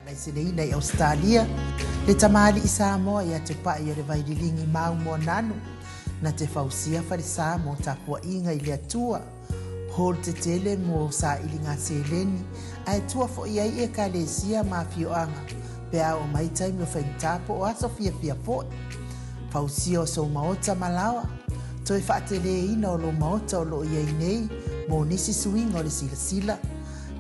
Laiseneina i Ausetalia, le tamalii Samoa ia Tupai o le Vaililigi Mau Moananu, na te fausia falesa mo tapuaiga i le Atua, hall tetele mo sailiga seleni, ae tua foi ai Ekalesia ma afioaga pe a oo mai taimi o faigata po o aso fiafia foi. Fausia o sou maota ma laoa, toe faateleina o lou maota o lo o i ai nei mo nisi suiga o le silasila.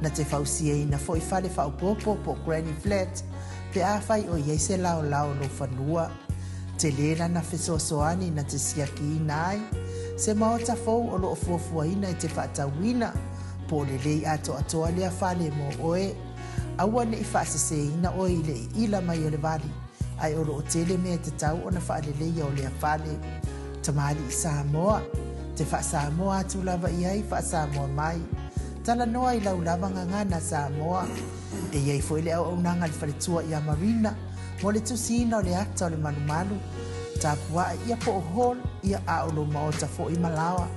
Na te fausiaina foi fale faaopoopo po o granny flat pe afai o i ai se laolao o lou fanua. Tele lana fesoasoani na te siakiina ai se maota fou o lo o fuafuaina e te faatauina, po o lelei atoatoa lea fale mo oe. Aua ne i faaseseina oe i le iila mai o le vali, ae o lo o tele mea e tatau ona faaleleia o lea fale. Tamalii Samoa, te faa-Samoa atu lava i ai, faa-Samoa mai. Talanoa i lau lava gagana Samoa. E i ai foi le auaunaga a le faletua ia Marina mo le tusiina o le ata o le malumalu, tapuae ia po o hall ia a o lou maota foi ma laoa.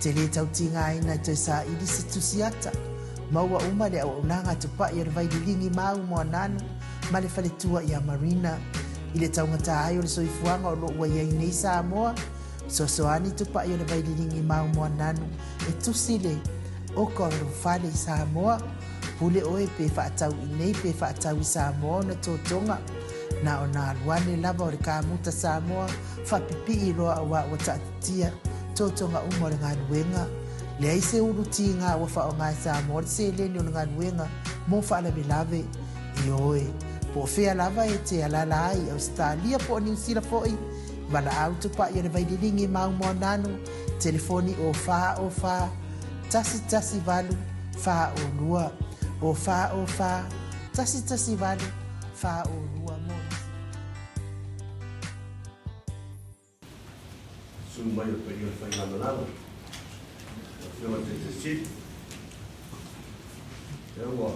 Te lē tau tigaina e toe saili se tusi ata. Maua uma le auaunaga a Tupai o le Vaililigi Mau Moananu ma le faletua ia Marina. I le taugata ai o le soifuaga o lo o ua i ai nei Samoa, fesoasoani Tupai o le Vaililigi Mau Moananu e tusi le oka o lou fale i Samoa. Pule oe pe faatau i nei pe faatau i Samoa ona totoga. Na ona alu ane lava o le kamuta Samoa faapipii loa auā ua taatitia totoga uma o le galuega. Leai se ulu tiga ua faaaoga e Samoa le seleni o le galuega mo faalavelave. Ioe, po o fea lava e te alaala ai i Ausetalia po o Niu Sila foi, valaau tupai o le Vaililigi Mau Moananu, telefoni o 4 o 4 1 1 8 4 o 2, o 4 o 4 1 1 8 4 o 2 mo nisi. Susu mai o paia o le faigamalaga, lau Afioga i le Taitaifono. Ia ua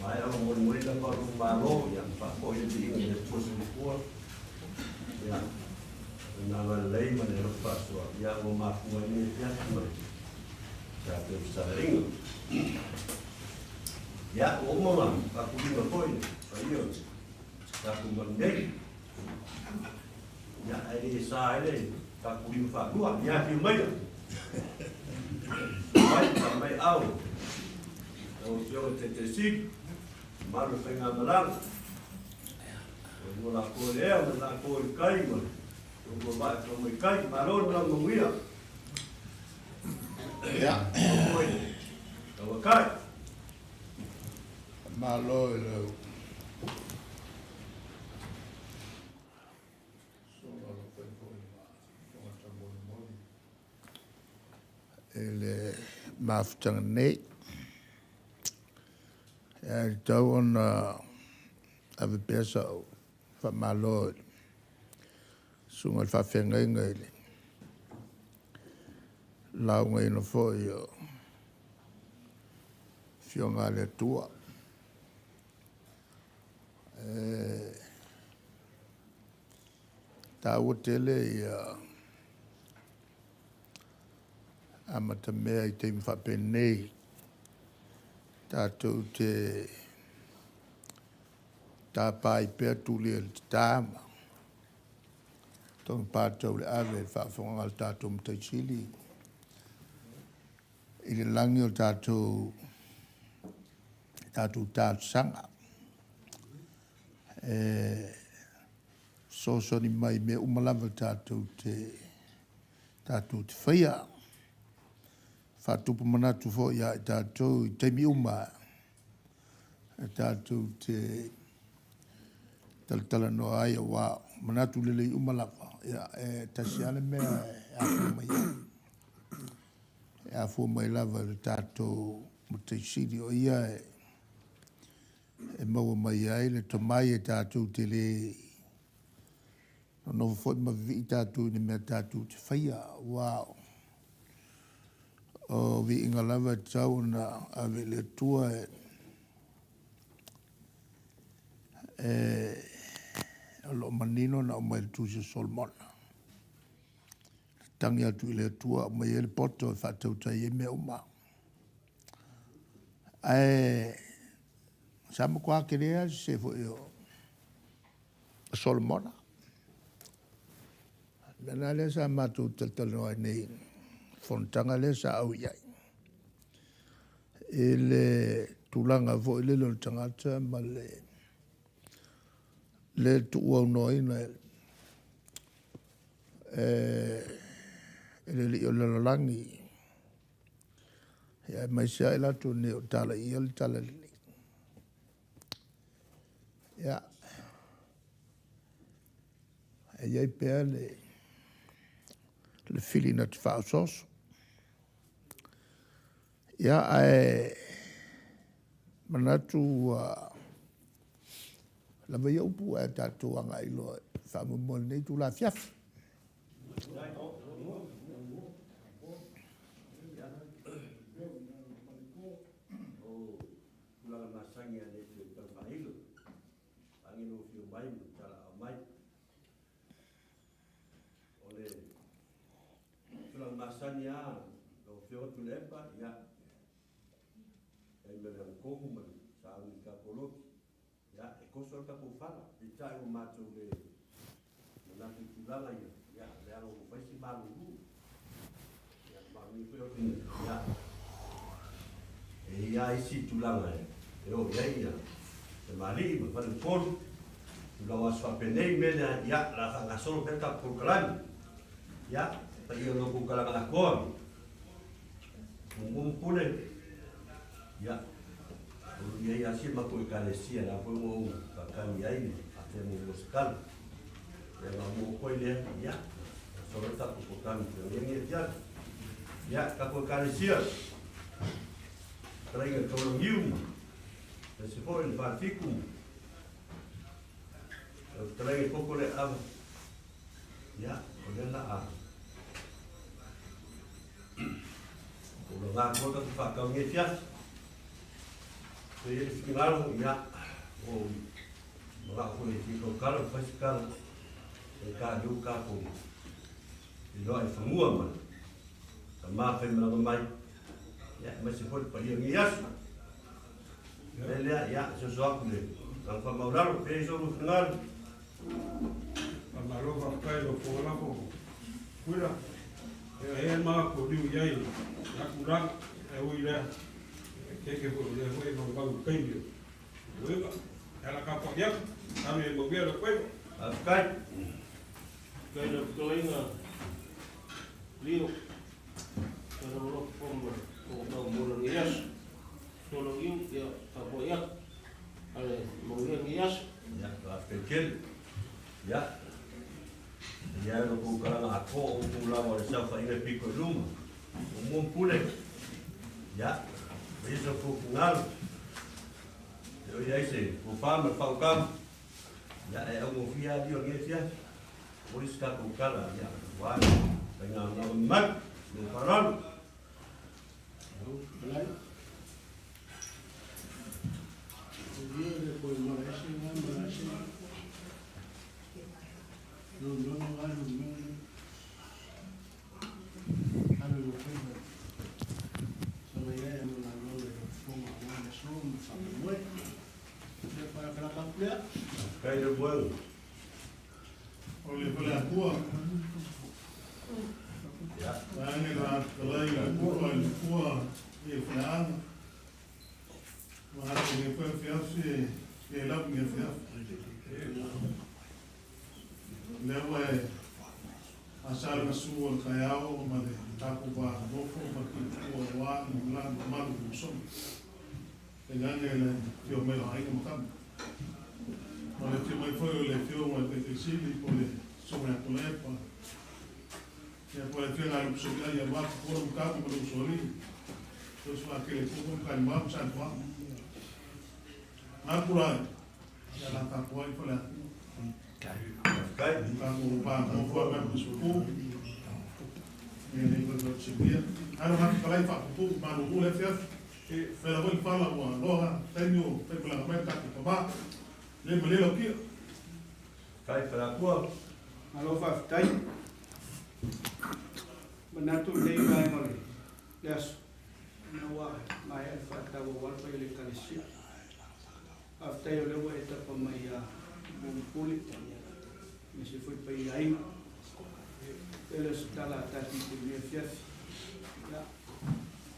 maea ona molimolina faalogo malo, ia faafoi le viiga i le Atua Soifua. Ia, lona agalelei ma le alofa faasoa, ia ua mafua ai lenei afiafi ma le tatou fesalaiga. Ia, ua uma ona faakulima foi le paia o le tatou malu nei. Ia, ae le sa ai le tatou lima faalua. Ia, afio maia. Mai, fai mai au. Lau Afioga i le Taitaifono, mamalu o le faigamalaga. O lua latou i le ea, ma latou i le kai, ma lo lua vaa e tau mai kai. Malo le malaga manuia. Ia. Au foi, tauatai. Malo i lau i le mafutaga nei. E tatau ona ave pea sau faamalo i le susuga i le faafeagaiga i le laugaina foi o Afioga a le Atua. E taua tele ia amatamea i taimi faapenei tatou te tapa ai pea tuli e le tata ma togipā tau le ave i le faafofoga a le tatou Matai Sili i le lagi o tatou tatou talosaga e fesoasoani mai i mea uma lava tatou te tatou te faia. Faatupu manatu foi ia i tatou i taimi uma e tatou te talatalanoa ai aua manatu lelei uma lava, ia e tasi lava le mea e afua mai ai. E afua mai lava i le tatou Matai Sili o ia e maua mai ai le tomai e tatou te le nonofo foi ma vivii tatou i le mea tatou te faia, aua o viiga lava e tatau ona ave i le Atua e o lo o manino ona aumai i le Tusi a Solomona. Tagi atu i le Atua aumai ai le poto e faatautai ai mea uma. Ae Sa matua tele lava le sese foi o Solomona. O le mea lena lea sa matou talatalanoa ai nei i le fonotaga lea sa ou i ai, i le tulaga foi lele o le tagata ma le le tuuaunoaina e le alii o le lalolagi, aemaise lava i latou nei o talaiina le talalelei. Ia, e i ai pea le fili na te faaosooso. Ia, ae manatu ua lava ia upu ae tatou agai loa e faamoemoe i lenei itula afiafi. Tulaga masani a le toe tau faailo, agi lou afio mai ma talaau mai. O le tulaga masani lava lau Afioga Tuilaepa, ia, e i ai ma le agatonu ma le sauni i le tatou lotu, ia, e toso lava le tatou fala. Peitai ua matou le manatu i tulaga ia, ia, leaga ua fai si malulu. Ia, manuia foi lau Ia, e i ai lava isi tulaga e oo i ai ia tamalii ma faleupolu, tulaga o aso faapenei, mea lea, ia, o le a faagasolo pea le tatou polokalame. Ia, paia o lo outou talaga atoa, Mumu Pule, ia, o lo o i ai lava si a matou Ekalesia, la foi ua ou faatagi ai ma faapea muamua se tala. Ia, ona oo atu ai lea, ia, gasolo ai le tatou polokalame i lenei afiafi. Ia, tatou Ekalesia, fetalaiga i le Taulauniu ma aemaise foi le Falefitu ma lau fetalaiga i Popoleaava, Ia, o lea la a tulaga atu ai tatou faatau i lenei afiafi. E i ai le finagalo, ia, ua ou manao foi e fia tautala, ua fai se tala, e taliu tatou iloa i fanua ma le tama faimalaga mai, ia, aemaise foi le paia o lenei aso. O le mea lea, ia, soso atu le agaga faamaualalo, pea i so lua finagalo. Faamalo faafetai i lau Fofoga Lafo Tutuila. Ia e i ai ma aku liu i ai i la tulaga, ae ui i lea, e keke foi o lea foi e vauvau i le taimi o uiga. E ala tapuai atu, tanu ia manuia lou faiva. Faafetai. Faafetai i lau fetalaiga Leo, e logologo foi ma lou tau mo lenei aso. Solo liu, ia tapuai atu, ale manuia lenei aso. Ia, faafetai tele. Ia, e i ai lo tou kalaga atoa o outou lava o le saofaiga e pito i luma. Muamua pule, ia, e i ai so tou finagalo, e o i ai se tofa ma le faautaga, ia, e augofie lava lio i lenei afiafi. Momoli se tatou tala, ia, aua le faigamalaga mamalu, ma le faaaloalo. Faafetai le moega. O le Faleatua, vaeane la fetalai a Tufa i le Matua i le Faleaana, manatu o lenei foi afiafi e le lau ni afiafi. O lea ua e asala gasu o le taeao ma le tatou va nofo ma le tuutuua aua le malaga mamalu o Sogi. Tainane le afio mai o Aiga ma Tama. Ma le afio mai foi o le afioga i le Taitaisili po o le Susuga ia Tuilaepa. Ia po o le afioga ia Lupusoviai ia Mark Polo ma Tama ma le Usoalii. Usofaatele Tupu ma Kalimau ma Saitoaga. Gapu la ia la tapuai Faleatua. Faafetai. Tatou va nofo a mai supu. Ia nei foi foi silia. Alo ngā kalai whakupu malulu le afiafi. Fela foi le fala ua loa taimi o faimalaga mai le tatou tama. Le ma le laukia. Faafetai Faleatua. Malo faafetai. Manatu i lenei vaega o le aso, ina ua maea le faataua aua le paia o le Ekalesia. Faafetai o lea ua e tapa mai ia Mulimuli, aemaise foi paia aiga. E le o se tala a tatou i lenei afiafi. Ia,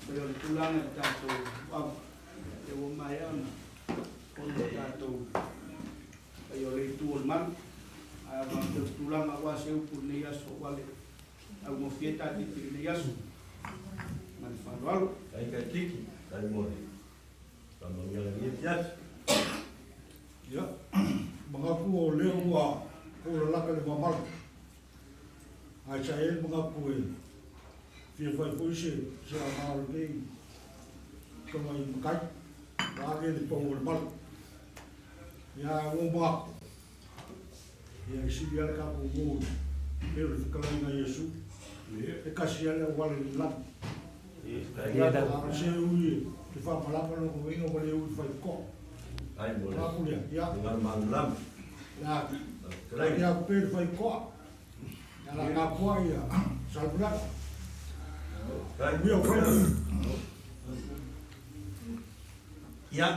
pei o le tulaga i le tatou ava, lea ua maea ona fono le tatou paia o le Itu o le Malu. Ae a faapea o se tulaga aua se upu i lenei aso aua le augofie tatiti i lenei aso. Ma le faaaloalo. Faitaitiki, tai mo le faamanuiaga i lenei afiafi. Ia, manatu o lea ua ou lalata i le mamalu, ae sa i ai le manatu e fia fai foi se aoga o lenei tamai matai, vaeane le pau o le malu. Ia, ae ua ou manatu, ia e sili lava le tatou o e pei o le fetalaiga a Iesu, e tasi lava le auala i le lagi. A o se ui e te faamalama lona uiga ua le ui faitotoa. Faatu lea, ia. O le a atu pea i le faitotoa. Ia la tapuai ia Salemuliaga. Manuia ou faiva. Ia.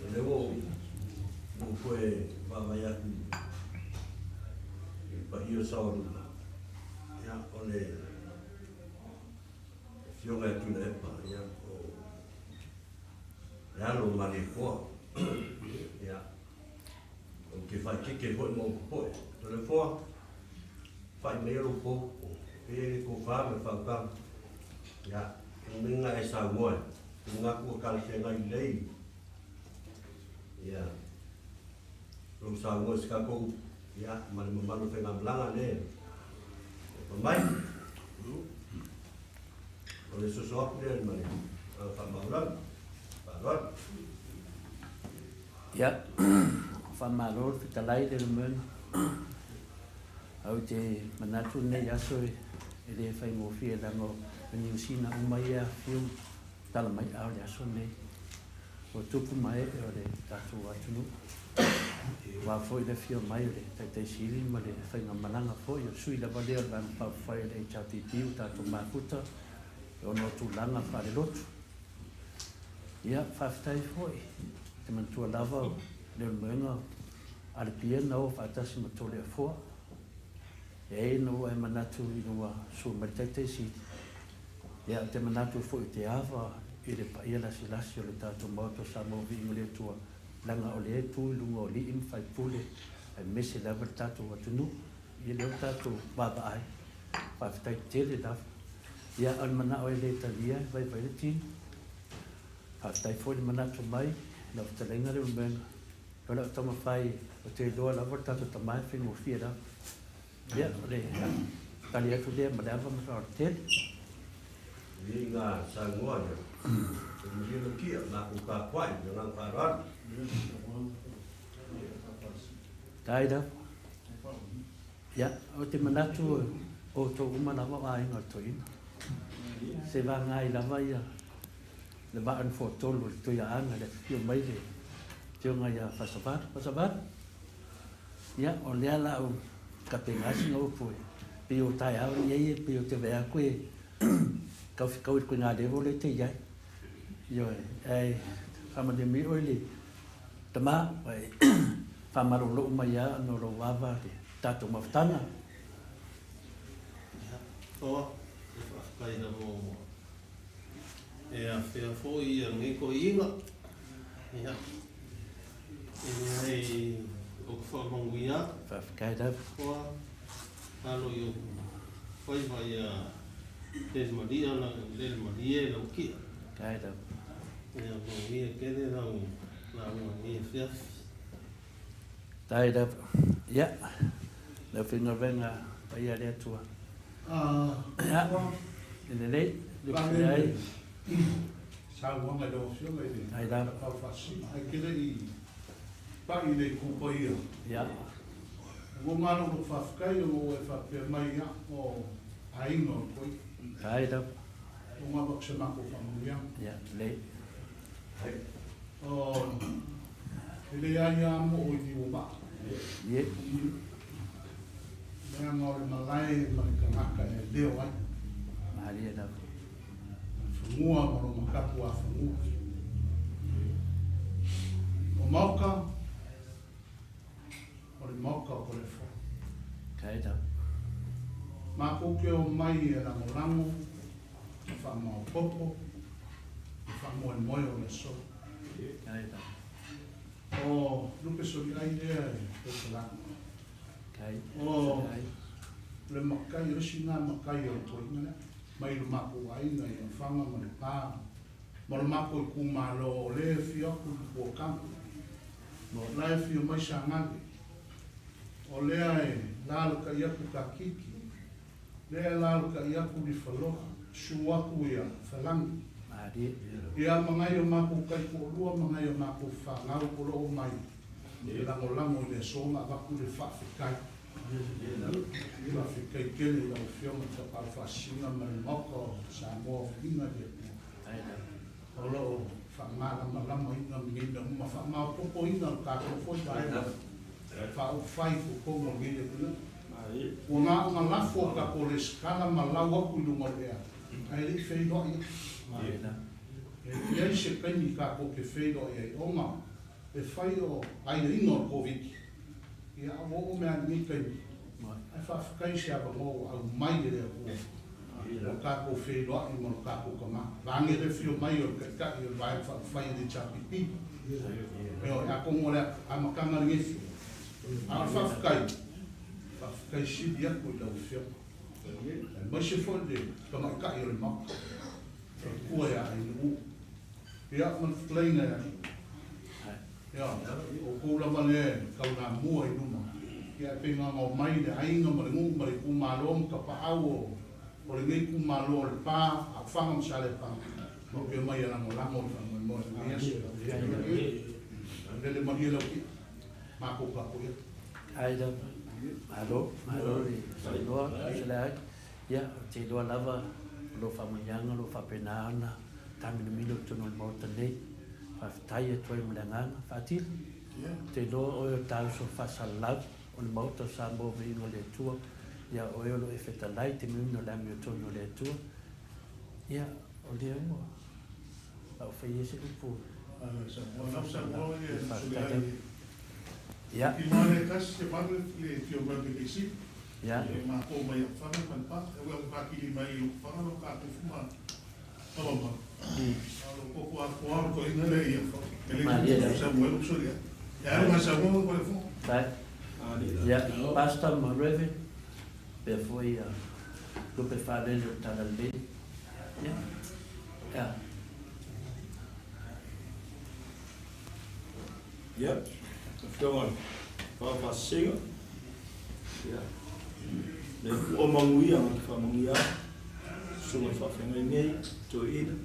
O lea ua ou toe vaavaai atu i le paia o Saoaluma, ia, o le Afioga ia Tuilaepa, ia, o le alo o Malietoa, ia, ou te faaeteete foi ma ou popoe. Toleafoa, fa'i maia lou pou, pei le tofa ma le faautaga, ia, o le mea lena e saunoa ai, ou te manatu ua talafeagai lelei, ia, lou saunoa i se tatou upu, ia, ma le mamalu o le faigamalaga lea e pa mai. O le soso atu lea ma le agaga faamaualalo. Faaaloalo. Ia, faamalo le fetalai le Lemuena. Ou te manatu lenei aso e le faigofie leaga o Niu Sina uma ia e afifio ma tala mai a o le aso lenei. O tupu ma ee o le tatou atunuu. Aua foi le afio mai o le Taitai Sili ma le faigamalaga foi o le sui lava lea o le Vaega Faaupufai a le HRPP ua tatou mafuta ona o tulaga faalelotu. Ia, faafetai foi. Ou te manatua lava o Leulumoega Alipia na o faatasi ma Toleafoa. E ai ina ua e manatu ina ua sua mai le Taitai Sili, ia ou te manatu foi ou te ava i le paia lasilasi o le tatou Maota o Samoa Viiga i le Atua, leaga o lea e tu i luga o alii ma faipule aemaise lava le tatou atunuu. Ia lea ua tatou vaavaai. Faafetai tele lava. Ia, o le manao e le talia e vaivai le tino. Faafetai foi le manatu mai i lau fetalaiga Leulumoega. O lau taumafai ou te iloa lava o le tatou tama e faigofie lava. Ia, o le tali atu lea ma le ava ma le faaaloalo tele. I ngā saunoa ia, e malie lau tia, mākou tapuai, me agaga faaaloalo. Tai lava. Ia, ou te manatu o outou uma lava o aiga o le toeaina. Se vagai lava ia le vaa nofoatolu o le Tuiaana i le afifio mai le afioga ia Fasavalu. Fasavalu, ia, o lea la au tapena ai sina upu e pei o taeao nei e pei ou te vaai atu e tau fetau i le koina level lea e te i ai. Ioe, ae faamanuia mai oe le Tama, e faamalolo uma ai lava ona o lou ava i le tatou mafutaga. Ia, toa, e faafetai lava ua e afea foi ia lenei toeaina. Ia, e leai ou te faamanuia atu. Faafetai lava. Toa, alo i ou faiva ia lelemalia, lelemalie lau kia. Faafetai lava. Ia manuia tele lau lauga i lenei afiafi. Faafetai lava. Ia, lau faigaluega paia a le Atua. Ia, e lelei, le ai. Saunoaga i lau Afioga i le Taitau Faasisina, ae ke le i pai i le Itu Paia. Ia. Ua malo lou faafetai ona ua e faapea mai, ia, o aiga o le Toeaina. Faafetai lava. Ua avatu se matou faamanuiaga. Ia, lelei. E leai lava moo i Niuavaa. Ie. Leaga o le malae ma le tagata e leo ai. Malie lava. fanua ma lona tapuafanua. O Maoka, o le Maoka o Toleafoa. Matou te omai e lagolago ma faamaopoopo le faamoemoe o le aso. O Lupe Soliai lea e tautalaga. O le matai, o le isi lena matai o le toeaina lea, mai lo matou aiga i Lefaga ma Lepa ma lo matou itumalo, o lea e afio atu i Puataga, o la e afio mai Sagale, o lea e alalatai atu Tatiti, lea e alalatai atu Lifaloa, susu atu ia Falani, ia ma nai o matou taitoalua ma nai o matou fanau o lo o omai e lagolago i le aso ma avatu le faafetai. Faafetai tele i lau Afioga i le Tapaau Faasisina ma le Maota o Samoa o Viiga i le Atua o lo o faamalamalamaina lenei mea uma, faamaopoopoina le tatou foi vaega faaupufai i totonu o lenei atunuu. Ua na ona lafo a tatou resitala ma lau atu i luga o le ea, ae le i feiloai atu. E i ai se taimi tatou te feiloai ai ona e fai o aiaiga o le Koviti, ia a ua oo mai lava i lenei taimi, ae faafetai i se avanoa ua aumai e le Atua mo le tatou feiloai ma lo tatou Tama. Vaeane le afio mai o le Taitai o le Vaega Faaupufai a le HRPP. Ioe, atonu o le amataga lenei. A o le faafetai, faafetai sili atu i lau Afioga, aemaise foi le Tamaitai o le Maota, Faletua ia Ainu'u. Ia, ma le fetalaiga ia Ia, o outou lava lea e taulamua i luma, ia ae pei na ona omai le aiga ma le nuu ma le itumalo ma tapaau o, o lenei itumalo o Lepa, Aufaga ma Saleapaga, matou te omai e lagolago le faamoemoe i lenei aso. Lele malie lau ti'a, matou tapuai atu. Ai lava. Malo, malo le saunoa, fetalai. Ia, ou te iloa lava o lou faamanuiaga o lo o faapena ona taaminomino i totonu o le Maota nei. Faafetai atu ai ma le agaga faatili. Ou te iloa o oe o le ta uso faasalalau o le Maota o Samoa Viiga o le Atua. Ia, o oe o lo o e fetalai i te minuina o le amiotonu o le Atua. Ia, o lea ua lau fai ai se upu. Faafetai lava. Ia. Ia. Malie lava. Faafetai. Ia, Pastor ma Rev. Faapea foi Lupe Faalele o le Talalelei. Ia. Ia. Ia, Afioga i le Paoa Faasisina, ia, le Atua manuia ma te faamanuia atu, Susuga i le Faafeagai nei, Toeaina,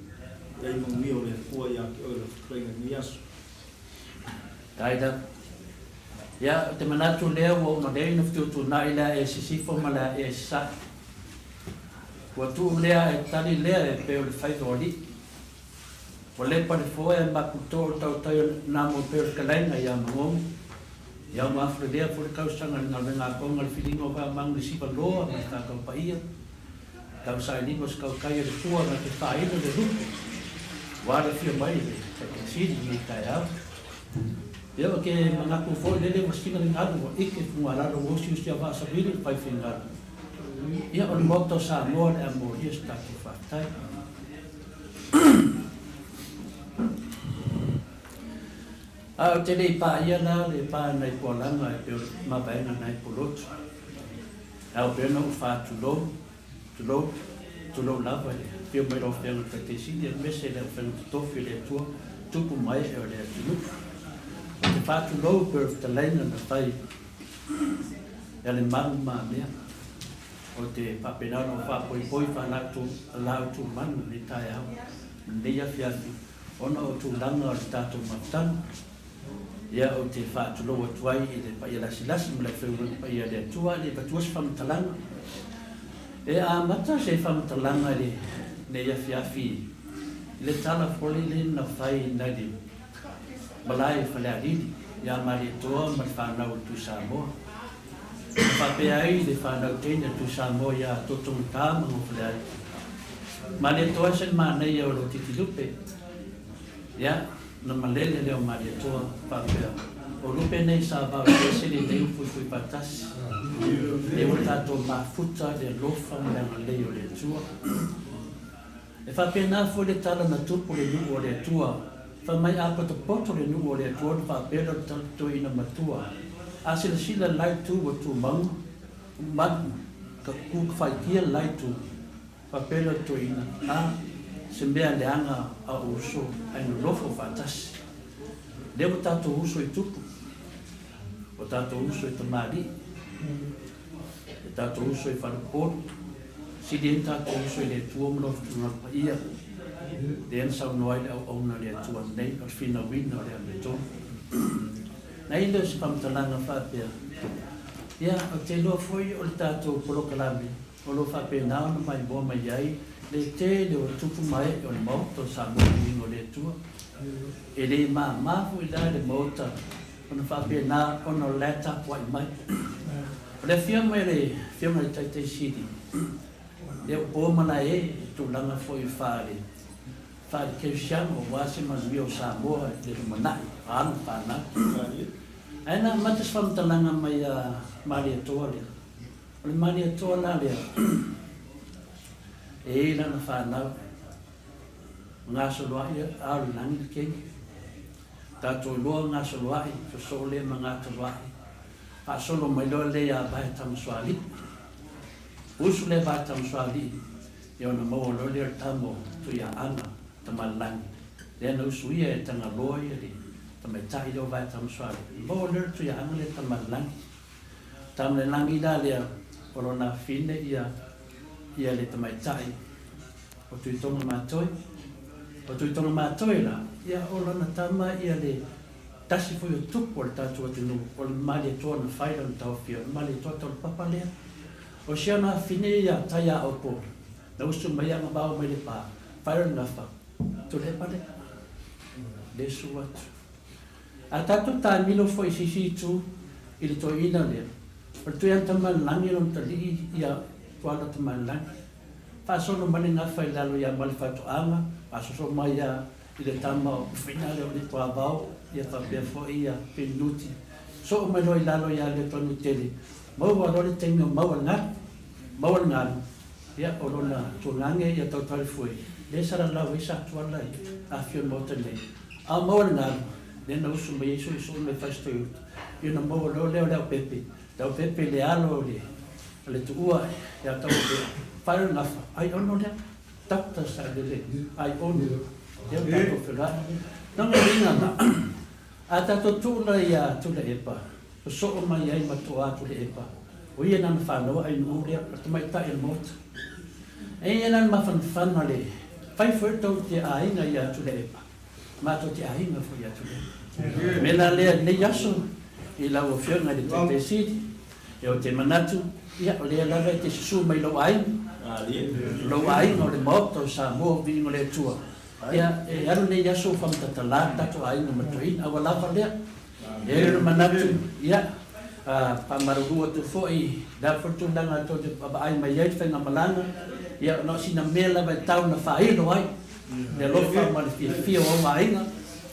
i ai manuia o le Atua ia te oe lau fetalaiga i lenei aso. Faafetai lava. Ia, ou te manatu o lea ua uma nei ona fetuutuunai le ae sisifo ma le ae sasae. Ua tuu lea ae tali lea e pei o le faiva o alii. Ua lepa le foe a Maputo o le tautai o Namo e pei o le fetalaiga ia Magogo. Ia ua afulelea foi le tausaga i le galuega aoaoga i le filiga o Vaimauga i le siva loa ma le tatau paia. Tau sailiga o se tautai a le pua na te faailo le lupe aua le afio mai o le Taitai Sili i lenei taeao. Ia ou te manatu foi lele ua sila le galu ua ike fugalalo ua usiusi a vaa savili le fai finagalo. Ia o le Maota o Samoa o le a molia se tatou faafetai. Ae ou te le i paia la le pa nai Pualaga e pei o le mavaega nai Pulotu. E ao pea ona ou faatulou, tulou, tulou lava i le afio mai o lau Afioga i le Taitaisili aemaise le aufaiga totofi o le Atua tupu ma ee o le atunuu. Ou te faatulou e pei o le fetalaiga na fai e Alemalu-mamea. Ou te faapena ona ou faapoipoi faalautumanu i lenei taeao ma lenei afiafi ona o tulaga o le tatou mafutaga. Ia, ou te faatulou atu ai i le paia lasilasi ma le aufaigaluega paia a le Atua, a le avatua se faamatalaga. E amata se faamatalaga i lenei afiafi i le tala foi lea na fai nai le malae i Falealili ia Malietoa ma le fanau a Tuisamoa. Na faapea ai le fanau teine a Tuisamoa ia Totogata ma Gofaleai. Malietoa ese le manaia o lou titilupe. Ia, ona malele lea o Malietoa faapea, O lupe nei sa vao i ese lenei ua fuifui faatasi. Lea ua tatou mafuta i le alofa ma le agalelei o le Atua. E faapena foi le tala na tupu le nuu o le Atua. Fai mai a potopoto le nuu o le Atua ona faapea lea o le toeaina matua, A silasila le la itu ua tu mauga, malu, ka ku faitia le la itu. Faapea lea o le toeaina, A, se mea leaga a ou uso ae nonofo faatasi. Lea ua tatou uso i tupu, ua tatou uso i tamalii, ua tatou uso i faleupolu, sili ai ona tatou uso i le Atua ma Lona finagalo paia, lea na saunoa ai le auauna a le Atua nei, o le finauina o le amiotonu. Na i ai lea o se faamatalaga faapea, Ia, ou te iloa foi o le tatou polokalame, O lo o faapena ona maimoa mai ai le tele o tupu ma ee o le Maota o Samoa i le viiga o le Atua. E le mama foi la le Maota ona faapena ona o la e tapuai mai. O le afio mai o le Afioga i le Taitai Sili, lea ua po malae i tulaga foi faale faale-kerisiano aua se manuia o Samoa i le lumanai o alo ma fanau. Ae na amata se faamatalaga mai ia Malietoa lea. O le Malietoa la lea, e i ai lana fanau, gasoloai a o le lagi le keiki. Tatou iloa gasoloai, sosoo lea ma gatoloai, faasolo mai loa lea ia Vaetamasoalii. Usu lea Vaetamasoalii, ia ona maua loa lea o le tama o Tuiaana Tamalelagi, lea na usuia e Tagaloa ia le tamaitai lea o Vaetamasoalii. Maua lea o le Tuiaana lea Tamalelagi. Tamalelagi la lea o lona afine ia ia le tamaitai o Tuitoga Matoe. O Tuitoga Matoe la, ia o lona tama ia le tasi foi o tupu o le tatou atunuu, o le Malietoa na fai lona taofia, o le Malietoa Taulapapa lea. O si ana afine ia Taiaopo, na usu mai agavao mai Lepa, fai lona gafa, Tuilaepa lea, le susu atu. A tatou taamilo foi i se isi itu i le toeaina lea, o le Tuiana Tamalelagi lona talii ia Tuala Tamalelagi. Faasolo mai le gafa i lalo ia Malefaatoaga, faasoso mai ia i le tama o Fina lea o Letuavao, ia faapea foi ia Pilinuti. Soo mai loa i lalo ia Letuanutele, maua loa le taimi o maua le galu, maua le galu, ia o lona tuagage ia Tautalefue, lea e salalau ai Satuala i afio o le Maota nei. A maua le galu, lea na usu mai ai suisui mai Fasitoiuta, ia ona maua loa lea o le aupepe, le aupepe i le alo o le, o le tuua ia Tauatea, fai o le gafa, ai ono lea, Doctor Sailele, ai ono, lea ua tatou feiloai. Lona uiga la, a tatou tuu la ia Tuilaepa, sosoo mai ai ma toa Tuilaepa, o ia lana fanau a Ainuu lea, o le tamaitai o le Maota. E i ai la le mafanafana le fai foi o tou te aiga ia Tuilaepa, matou te aiga foi ia Tuilaepa. O le mea la lea i lenei aso i lau Afioga i le Taitai Sili, ia ou te manatu, ia o lea lava e te susu mai lou aiga, lou aiga o le Maota o Samoa o Viiga o le Atua, ia e alu lenei aso ua faamatata le tatou aiga ma toeaina, a ua lava lea. E i ai le manatu, ia, faamalulu atu foi, o le a foi le tulaga tou te vaavaai mai ai le faigamalaga, ia, na o sina mea lava e tau ona faailo ai le alofa ma le fiafia o ou aiga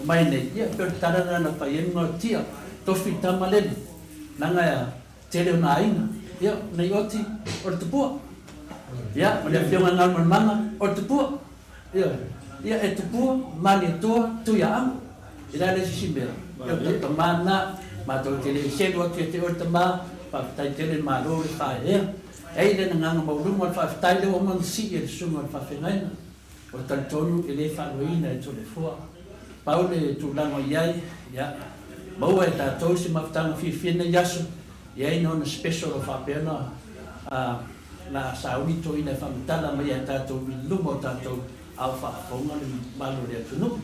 o mai nei, ia, pei o le tala lena na fai ai ma tia, tofi tama lele, leaga e tele ona aiga, ia, nei oti, o le tupua, ia, ma le Afioga i Galumalemana, o le tupua. Ioe. Ia e tupua, Malietoa, Tuiaana, e leai se isi mea. Ia o tou tama lena, matou te le selu atu ia te oe le tama, faafetai tele le Malo le faaeaea. E ai le nagaga maualuga o le faafetai lea ua uma ona sii e le susuga o le faafeagaiga. O le talitonu e le faaluaina e Toleafoa. Pau le tulaga o i ai, ia, maua e tatou se mafutaga fiafia nei aso, e ai na ona special o faapea ona Na sauni toeaina e faamatala mai ia tatou i luma o tatou a o faafofoga le mamalu o le atunuu.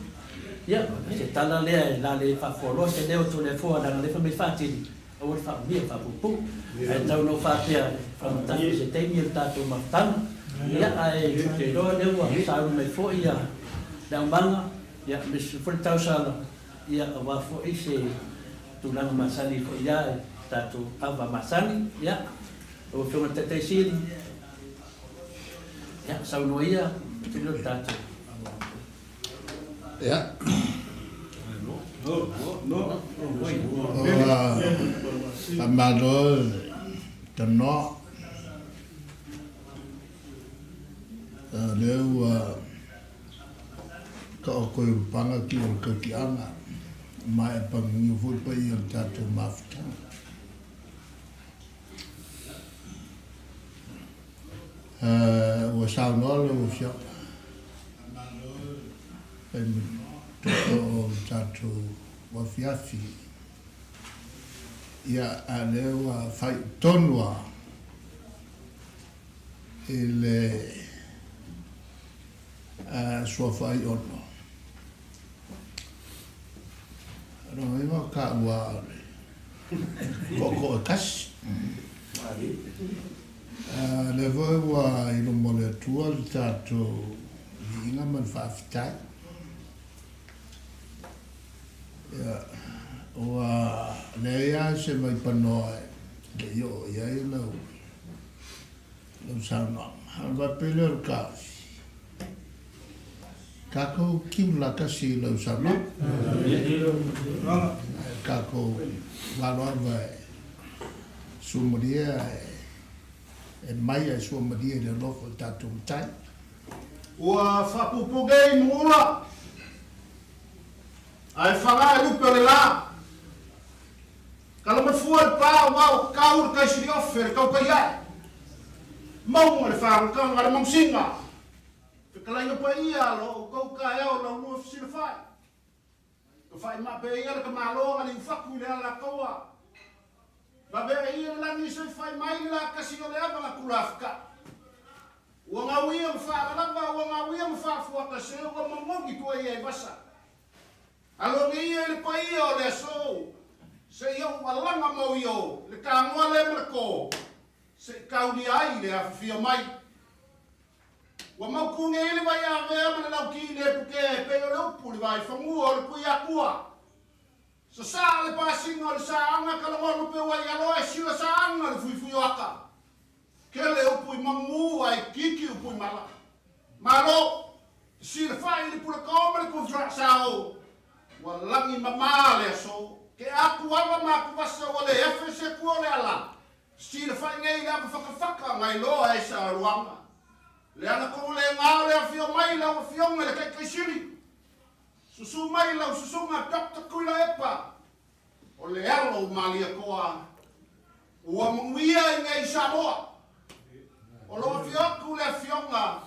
Ia, o se tala lea e la le faafoaloa se leo o Toleafoa leaga lea fai mai faatili, aua le faaumia, faapuupuu. Ae tau ina ou faapea e faamatala i se taimi o le tatou mafutaga. Ia, ae ou te iloa lea ua sauni mai foi ia le aumaga, ia, aemaise foi le tausala, ia, aua foi se tulaga masani foi ia i tatou ava masani. Ia. Lau Afioga i le Taitai Sili, ia, saunoa ia. Tino tatou. Ia. Faamalo le tanoa. O lea ua taoto i Ulupaga ki o le tautiaga ma e pagagia foi paia o le tatou mafutaga. Ua saunoa lau Afioga e tootoo o le tatou afiafi, ia, a o lea ua faaiu tonu lava i le suafa Aiono. O lona uiga o taua o le tootoo e tasi. O lea foi ua i luma o le Atua le tatou viiga ma le faafetai. Ia, ua leai lava se vaipanoa e le i oo i ai lau saunoaga. Ona faapea lea o le taofi, tatou kiula tasi i lau saunoaga. Tatou valo ava e suamalie e mai ae suamalie i le alofa o le tatou Matai. Ua faapuupuu nei muula, ae fagae lupe o le la. Kala mafua le pa aua ua kau le taisiliofe le tautai ae. Mauga le faagotaga le mausiga. Fetalaiga paia lo outou taeao laulua fesilafai. Tafaimaa pea ia le tamaloa na liufatu i le alataua. Vavea ia le lagi se i fai mai le latasi o le ava na tulafuta'i. Ua gau ia ma faalalava, ua gau ia ma faafuata se ua momogi tua ia i vasa. Aloge ia i le paia o le aso se i ou alaga mau i o le tagoa lea ma le ko se i taulia ai le afifio mai. Ua mautu nei le vai avea ma le lauki le pukea e pei o le upu le vai fanua o le Tuiatua. Sasaa le pasina o le saaga kalagonu peu ai aloa e sila saaga le fuifui o aka. Kele upu i mamu ae kiki upu i mala. Malo! Silafai i le pulakao ma le tuafaa-sao. Ua lagi mamā le aso. Ke aku ava ma aku vasa ua le afe se kua o le ala. Silafai nei i le ava fakafaka ngai loa e sa luaga. Le ana kou le ngā o le afio mai lau afioga i le Taitaisili. Susu mai lau susuga Doctor Tuilaepa o le alo o Malietoa ua manuia i nei Samoa. O lo afio atu le afioga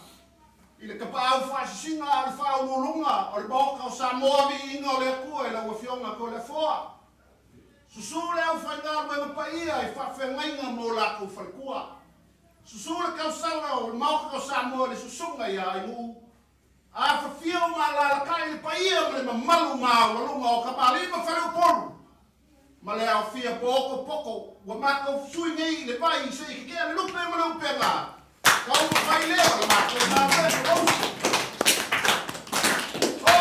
i le Tapaau Faasisina a o le Faauluuluga o le Maota o Samoa Viiga o le Atua i lau Afioga Toleafoa. Susu le aufaigaluega paia i faafeagaiga mo latou faletua. Susu le tausala o le Maota o Samoa i le susuga ia Ainuu. Afafio ma alalatai le paia ma le mamalu maualuga o Kamali'i ma Faleupolu ma le aofia pooko poto ua matou sui nei i le vai se i kekea le lupe ma le upega taumafai lea o le matou galuega mausi. Oh,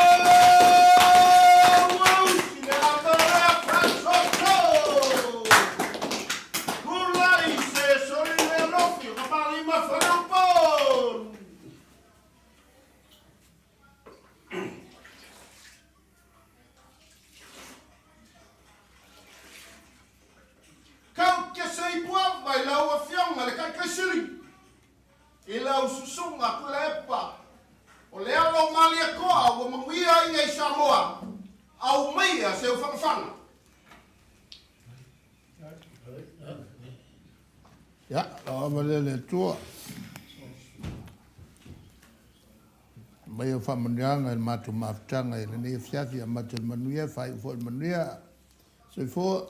mausi le ava fasoso! Tulai se soli le alofi o Kamali'i ma Faleupolu. Kau ke se i puava i lau afioga le Taitaisili, i lau susuga Tuilaepa, o le alo o Malietoa ua manuia ai nei Samoa, aumaia seu fagafaga. Ia, lau ava lea le Atua. Aumai au faamanuiaga i le matou mafutaga i lenei afiafi, amata i le manuia, faaiu foi i le manuia. Soifua.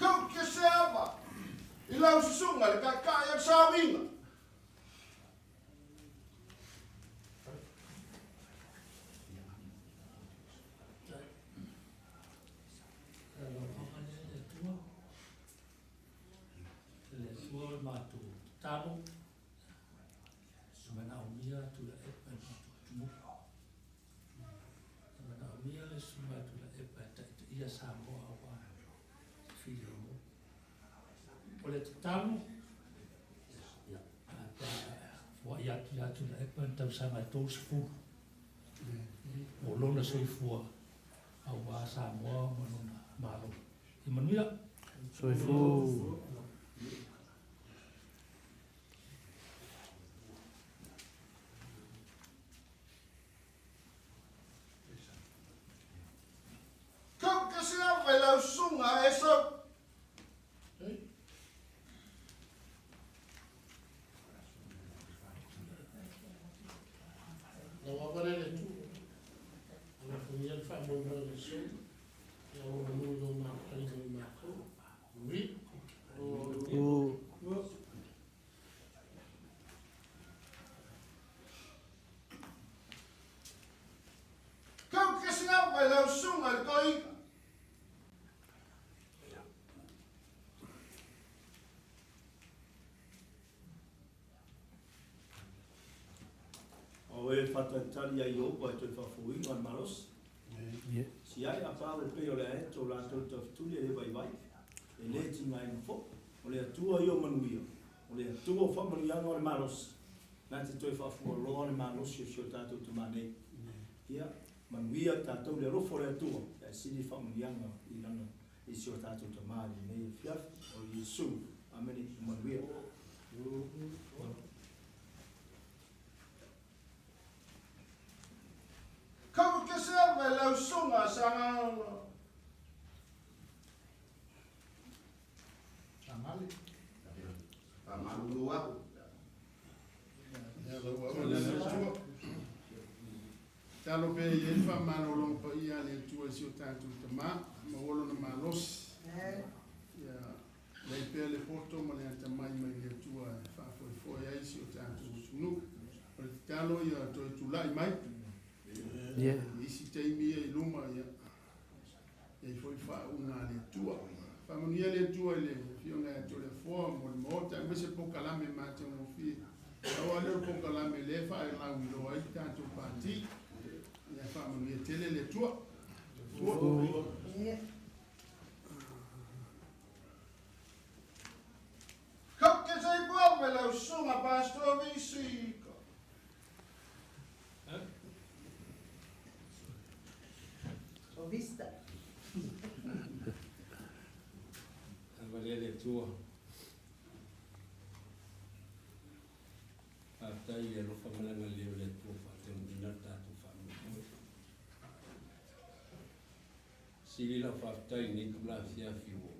Kau ke se ava i lau susuga le taitai o le saoiga. Alofaga lea le Atua, le Atua o le matou tatalo, e manaomia Tuilaepa i le matou atunuu. E manaomia le susuga ia Tuilaepa e taitaia Samoa aua se filemu. O le tatalo, ia, pe a foai atu ia Tuilaepa i ni tausaga e 30, o lona soifua aua Samoa ma lona Malo. Ia manuia. Soifua. Kau ke se ava i lau susuga Esau. Lau ava lea le Atua, alofagia le faamoemoe o le aso, ia ua manu i lou mafutaiga i matou. Manuia. Kau ke se ava i lau susuga i le toeaina. O e faatalitali ai i Iehopa e toe faafouina le malosi. Siai a pau e pei o le aeto o latou tafetuli e le vaivai, e le tigaina foi. O le Atua ia o manuia, o le Atua o faamanuiaga o le malosi, na te toe faafualoa le malosi o si o tatou Tama nei. Ia, manuia i tatou le alofa o le Atua, ae sili faamanuiaga i lana i si o tatou Tama i lenei afiafi, o Iesu. Amene. Ia manuia. Kau ke se ava i lau susuga Sagaola. Sagale. Faamalulu aku. Ia lau ava lea le Atua. Tatalo pea i ai le faamalologa paia a le Atua i si o tatou Tama, maua lona malosi. Ia leai pea le poto ma le atamai mai le Atua e faafoefoe ai si o tatou atunuu. O le tatalo ia toe tulai mai i isi taimi ia i luma, ia i ai foi faauuga a le Atua. Faamanuia le Atua i le Afioga ia Toleafoa mo le Maota aemaise polokalame matagofie. Pau lava lea o le polokalame lea e faalauiloa ai le tatou Pati. Ia faamanuia tele le Atua. Atua. Kau ke se i me lau susuga Pastor Visika. O Vista. Ava lea le Atua. Faafetai i le alofa ma le agalelei o le Atua ua faataunuuina le tatou faamoemoe. Sili lau faafetai i lenei itula afiafi ua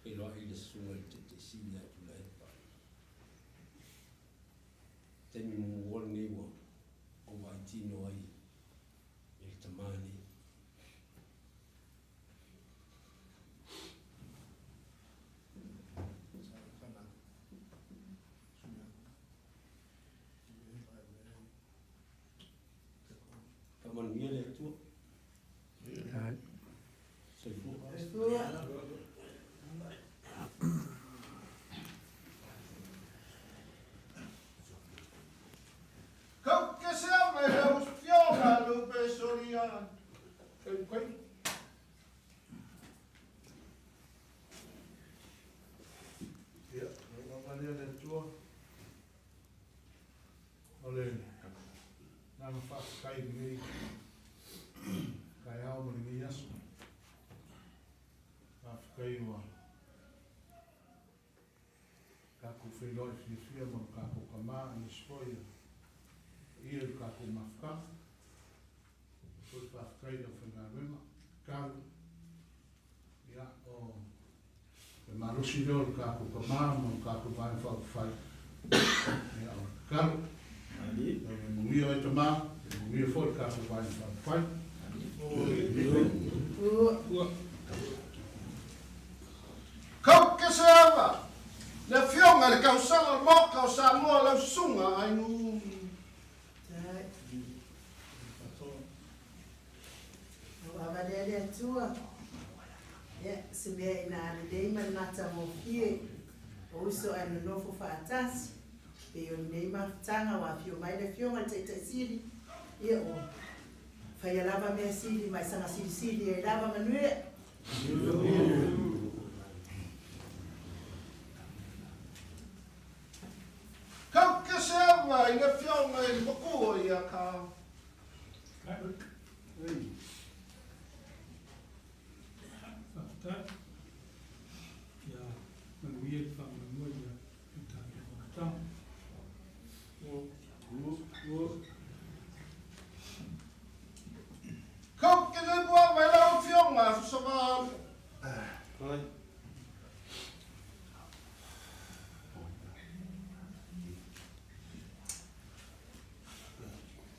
feiloai le Susuga i le Taitaisili ia Tuilaepa. Taimi muamua lenei ua ou vaai tino ai i le tama nei. Faamanuia le Atua. Soifua. Kau ke se ava i lau afioga Lupe Soliani. Ia, lau ava lea le Atua, o le agaga faafetai i lenei taeao ma lenei aso. Faafetai ua tatou feiloai fiafia ma lo tatou Tama aemaise foi le paia i le tatou mafutaga. Foi faafetai i le aufaigaluega, tatalo, ia, o le malosi lea o le tatou Tama ma le tatou Vaega Faaupufai, ia, o le tatalo. Ia manuia oe Tama, ia manuia foi le tatou Vaega Faaupufai. Kau ke se ava, le Afioga i le Kausala o le Maota o Samoa lau Susuga Ainuu. Lau ava lea le Atua, ia, se mea ina a lelei ma le matagofie o uso ae nonofo faatasi, pei o lenei mafutaga ua afio mai le Afioga i le Taitai Sili, ia ua faia lava mea sili ma e saga silisili ai lava manuia. mai le makua ia ka. Faafetai. Ia manuia le faamoemoe ia le tatou fonotaga. Kau ke le bua mai lau afioga Fusavalu.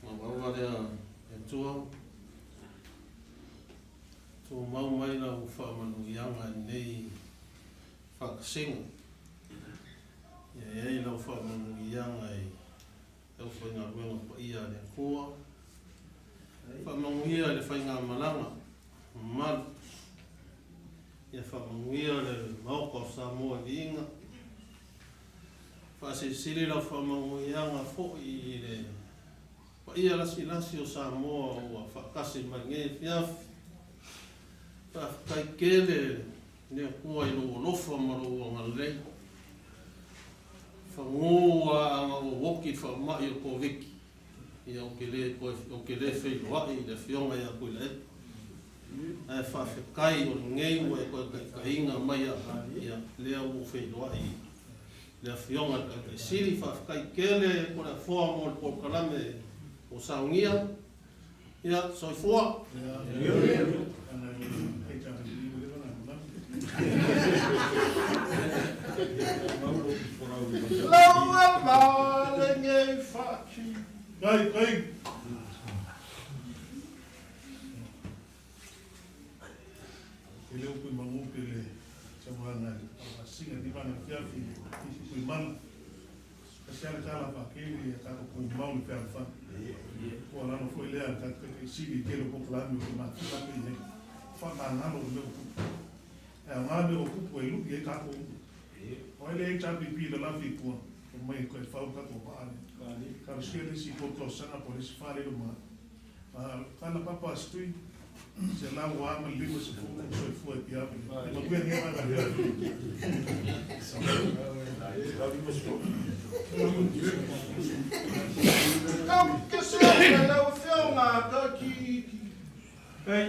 Ua lava lea e Atua, tumau mai lau faamanuiaga i lenei faakasiga. Ia i ai lau faamanuiaga i le aufaigaluega paia a le Atua. Faamanuia i le faigamalaga mamalu. Ia faamanuia le Maota o Samoa i viiga. Faasilisili lau faamanuiaga foi i le paia lasilasi o Samoa ua faatasi mai lenei afiafi. Faafetai tele le Atua i lou alofa ma lou agalelei. Fagū a ana ou oti i le faamai o le Koviti, ia ou te le toe, ou te le feiloai i le Afioga ia Tuilaepa. Ae faafetai o lenei ua e toe taitaiina mai au, ia, lea ua ou feiloai i le Afioga i le Taitai Sili. Faafetai tele Toleafoa mo le polokalame ua saunia. Ia, soifua. Lau e vale ngei faki. Kai, kai. E le upu i magu pe le sauaga i Asinga ni vana fiafi i mana. Kasi ala tala pa keli e tatou pui mau le fealofani. Ua lalo foi lea le tatou taitai sili i tele o polokalame o le mafuta atu i ai. Faamagalo le mea ua tupu. E aoga mea ua tupu e lu'i ai tatou uma. O ai le HRPP i lalafi i tua, omai e toe fau le tatou vaa lea. Talosia le isi 3 tausaga po o le isi 4 lea i luma atu. Tala papa a Stui, 150 soifua i Piave. E manuia lenei vaega afiafi. Kau ke se atu lau afioga ka ki. Kai,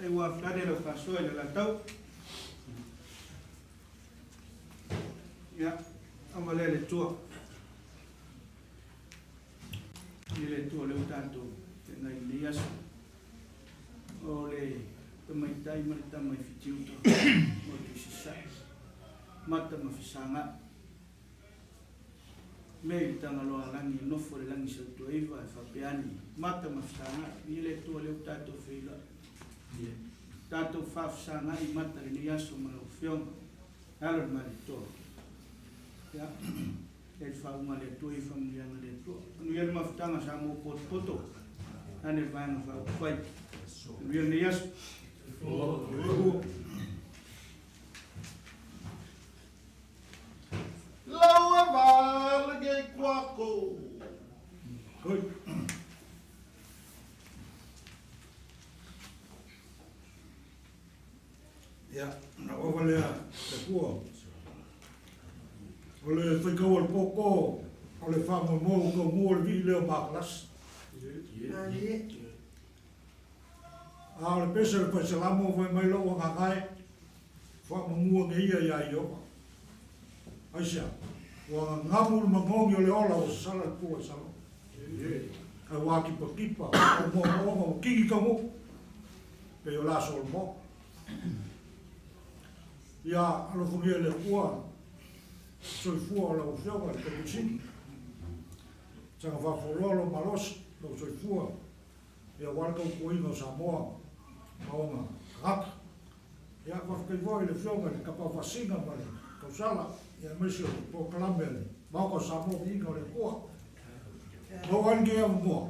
e ua fale lau faasoa i le latau. Ia, aua lea le Atua. I le Atua lea ua tatou feagai i lenei aso. O le tamaitai ma le tama i Fitiuta o Tuisisa'i, mata ma fesagai. Me i le Tagaloa lagi e nofo i le lagi sautuaiva e faapea ane, mata ma fesagai. I le Atua lea ua tatou feiloai. Tatou faafesagai mata i lenei aso ma lau Afioga. Alo le Malietoa. Ia, e le faauga le Atua i faamanuiaga le Atua. Manuia le mafutaga Samoa potopoto. Ane le vaega faaupufai. Manuia lenei aso. Lau e vale ngei kuako. Ia, na ova lea le pua. O le faikau o le pōpō, o le faamoemoe ua taumua o le vii lea o Makalasi. A o le pese o le Faisalamo fai mai lou agaga e, faamamua ane ia iā Ieova. Aisea? Ua gagamu le magogi o le ola ua sasala le pua i Salogo. Ae ua atipakipa, ua moomooga, ua kigi taunuu, pei o le aso o le moa. Ia alofagia e le Atua soifua o lau Afioga i le Taitai Sili. Saga faafoloa lou malosi, lou soifua, ia aua le tautuaina o Samoa ma ona tagata. Ia faafetai foi i le Afioga i le Tapafaasina ma le Tausala, ia aemaise o le polokalame a le Maota o Samoa Viiga o le Atua. Maua ai lenei avanoa,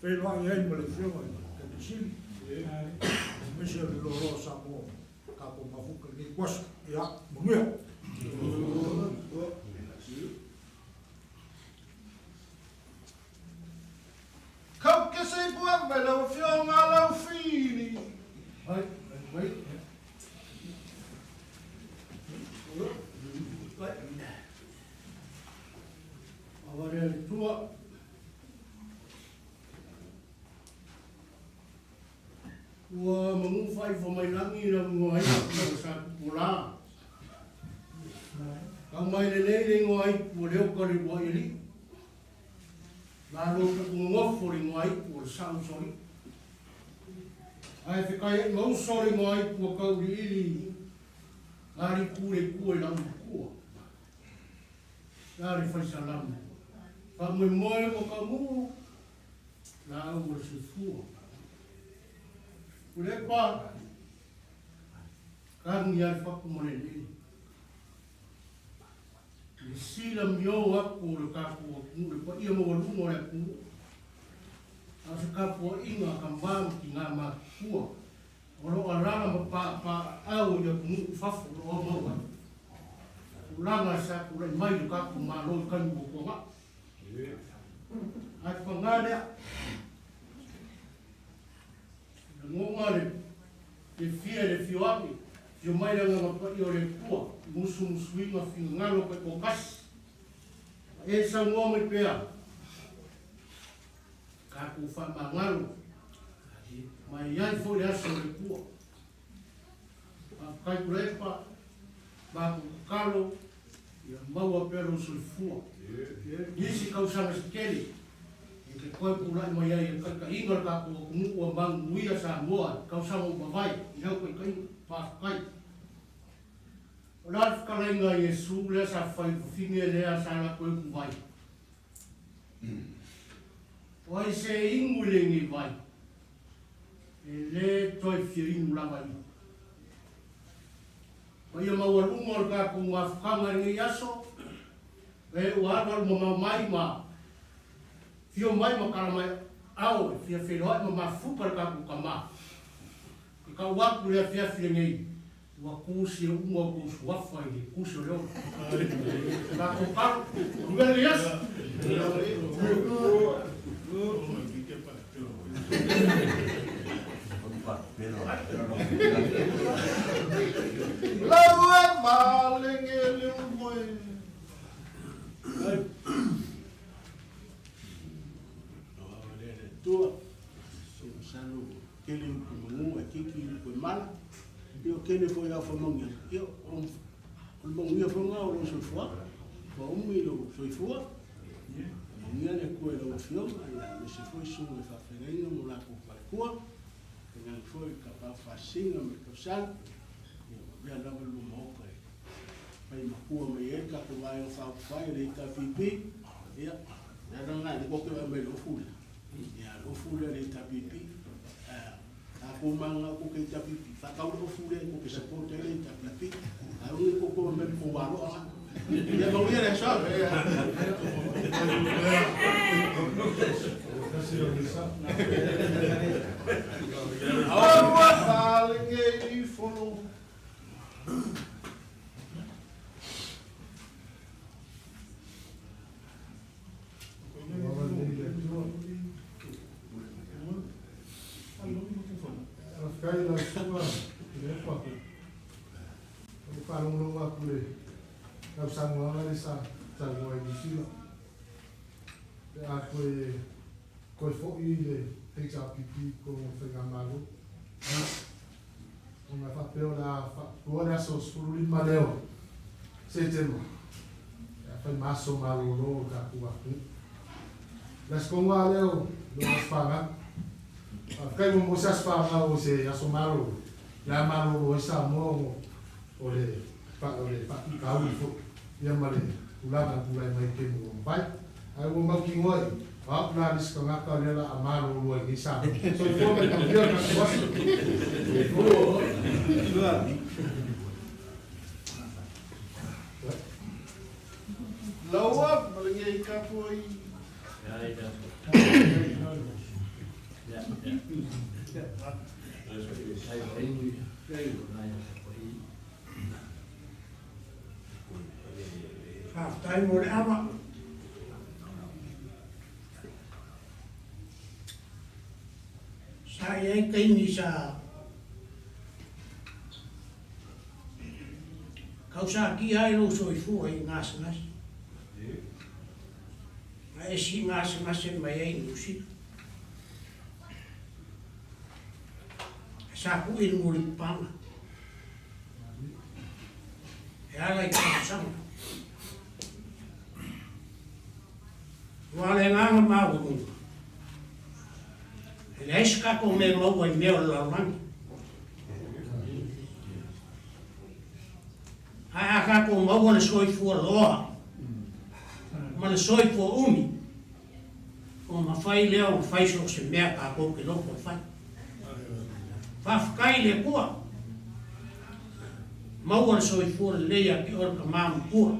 feiloai ai ma le Afioga i le Taitai Sili, aemaise o le loaloa o Samoa tatou mafuta i lenei ituaso. Ia, manuia! Kau ke se ipu ave lau afioga lau fili. Hai, mai. Aua lea le Atua. Ua manu faaiva mai lagi lau igoa ipu o Satupuala. Kau mai lelei le igoa ipu o Leoka le uluai alii. Malo pupu nonofo le igoa ipu o le Sao Usoalii. Ae fekaiai ma uso le igoa ipu o Kauiliili Ngali ku le kua i lau matua. La le fai salamo. Faamoemoe ma Kamu'u laau o le soifua. Pulepa kagi a le fatu ma le eleele. I le sila mio aku o le tatou atunuu, le paia maualuga o le atunuu, a o se tapuaiga a tama ma tina matutua o lo o alaala ma paapaaau i atunuu i fafo o lo o aumau ai tulaga sa tulai mai i le tatou Malo i taimi ua tuanai. Ae paga lea, lagona le fiafia i le afio ane, afio mai le Agaga Paia o le Atua i musumusuina finagalo taitoatasi, ma e saunoa mai pea, tatou faamagalo ma e i ai foi le aso o le Atua. Faafetai Tuilaepa, matou tatalo ia maua pea lou soifua. Nisi tausaga se tele e te toe pulai mai ai e taitaiina le tatou atunuu ua manuia Samoa i tausaga ua mavae i lau taitaiga. Faafetai. O le a le fetalaiga a Iesu lea sa fai i le fafine lea sa latou ai utuvai? O ai se inu i lenei vai, e le toe fia inu lava ia. Paia maualuga o le tatou mafutaga i lenei aso, e ua alualu mamao mai ma fio mai ma tala mai ao e fia feiloai ma mafuta le tatou tama. Ke kau atu i le afiafi lenei, ua tusi e uma outou suafa i le tusi o le ola. Tatou talo, manuia lenei aso. Lau e malenge le umoe. Tua, masalo Tele upu manu ae kiki upu e mala. Ia o tele foi au faamanuiaga, ia o le manuia foi lena o lou soifuaga. Ua umi lou soifua, faamanuia le Atua i lau Afioga, ia aemaise foi susuga i faafeagaiga ma o latou faletua, tainane foi le Tapaau Faasisina ma le Tausala, ia ua avea lava le lua maota e fai matua mai ai le tatou Vaega Faaupufai a le HRPP, ia, o le ala lena e lua te vaai mai i le ofu lea. Ia, le ofu lea a le HRPP, a kou mananao kou te HRPP, faatau le ofu lea kou te support ai le HRPP, ae aua ne i tou omai ma tou aloa la. Ia manuia le aso. Aua lenei fono. Faafetai i lau susuga Tuilaepa. O le faalogologo atu i le lau saunoaga lea sa talanoa ai i Niu Sila, pe a toe toe foi le HRPP i totonu o le Faigamalo, ona e faapea o le a faatutua le aso 15 lea o Setema, pe a fai ma aso malolo o le tatou atunuu. O le aso tonu lava lea o le aso fanau. Faafetai ua maua se aso fanau o se aso malolo, o le a malolo ai Samoa ona o le o le faafitauli foi ia ma le tulaga na tulai mai i le taimi ua mavae. Ae ua mautinoa i, o au la le isi tagata lea la a malolo ai nei Samoa. Soifua ma le manuia le tatou aso. Laua ma lenei tapuai. Faafetai mo le ava. Sa i ai taimi sa kausatia ai lou soifua i gasegase. Na e siigasegase mai ai i Niu Sila. Sa kuʻi le mulipapaga e ala i talosaga. Aua o le agaga maualuga, e leai se tatou mea e maua i mea o le lalolagi. Ae a tatou maua le soifua loa ma le soifua umi, ona mafai lea ona fai so o se mea tatou te loto e fai. Faafetai i le Atua, maua le soifua lelei ia te oe le tama matua.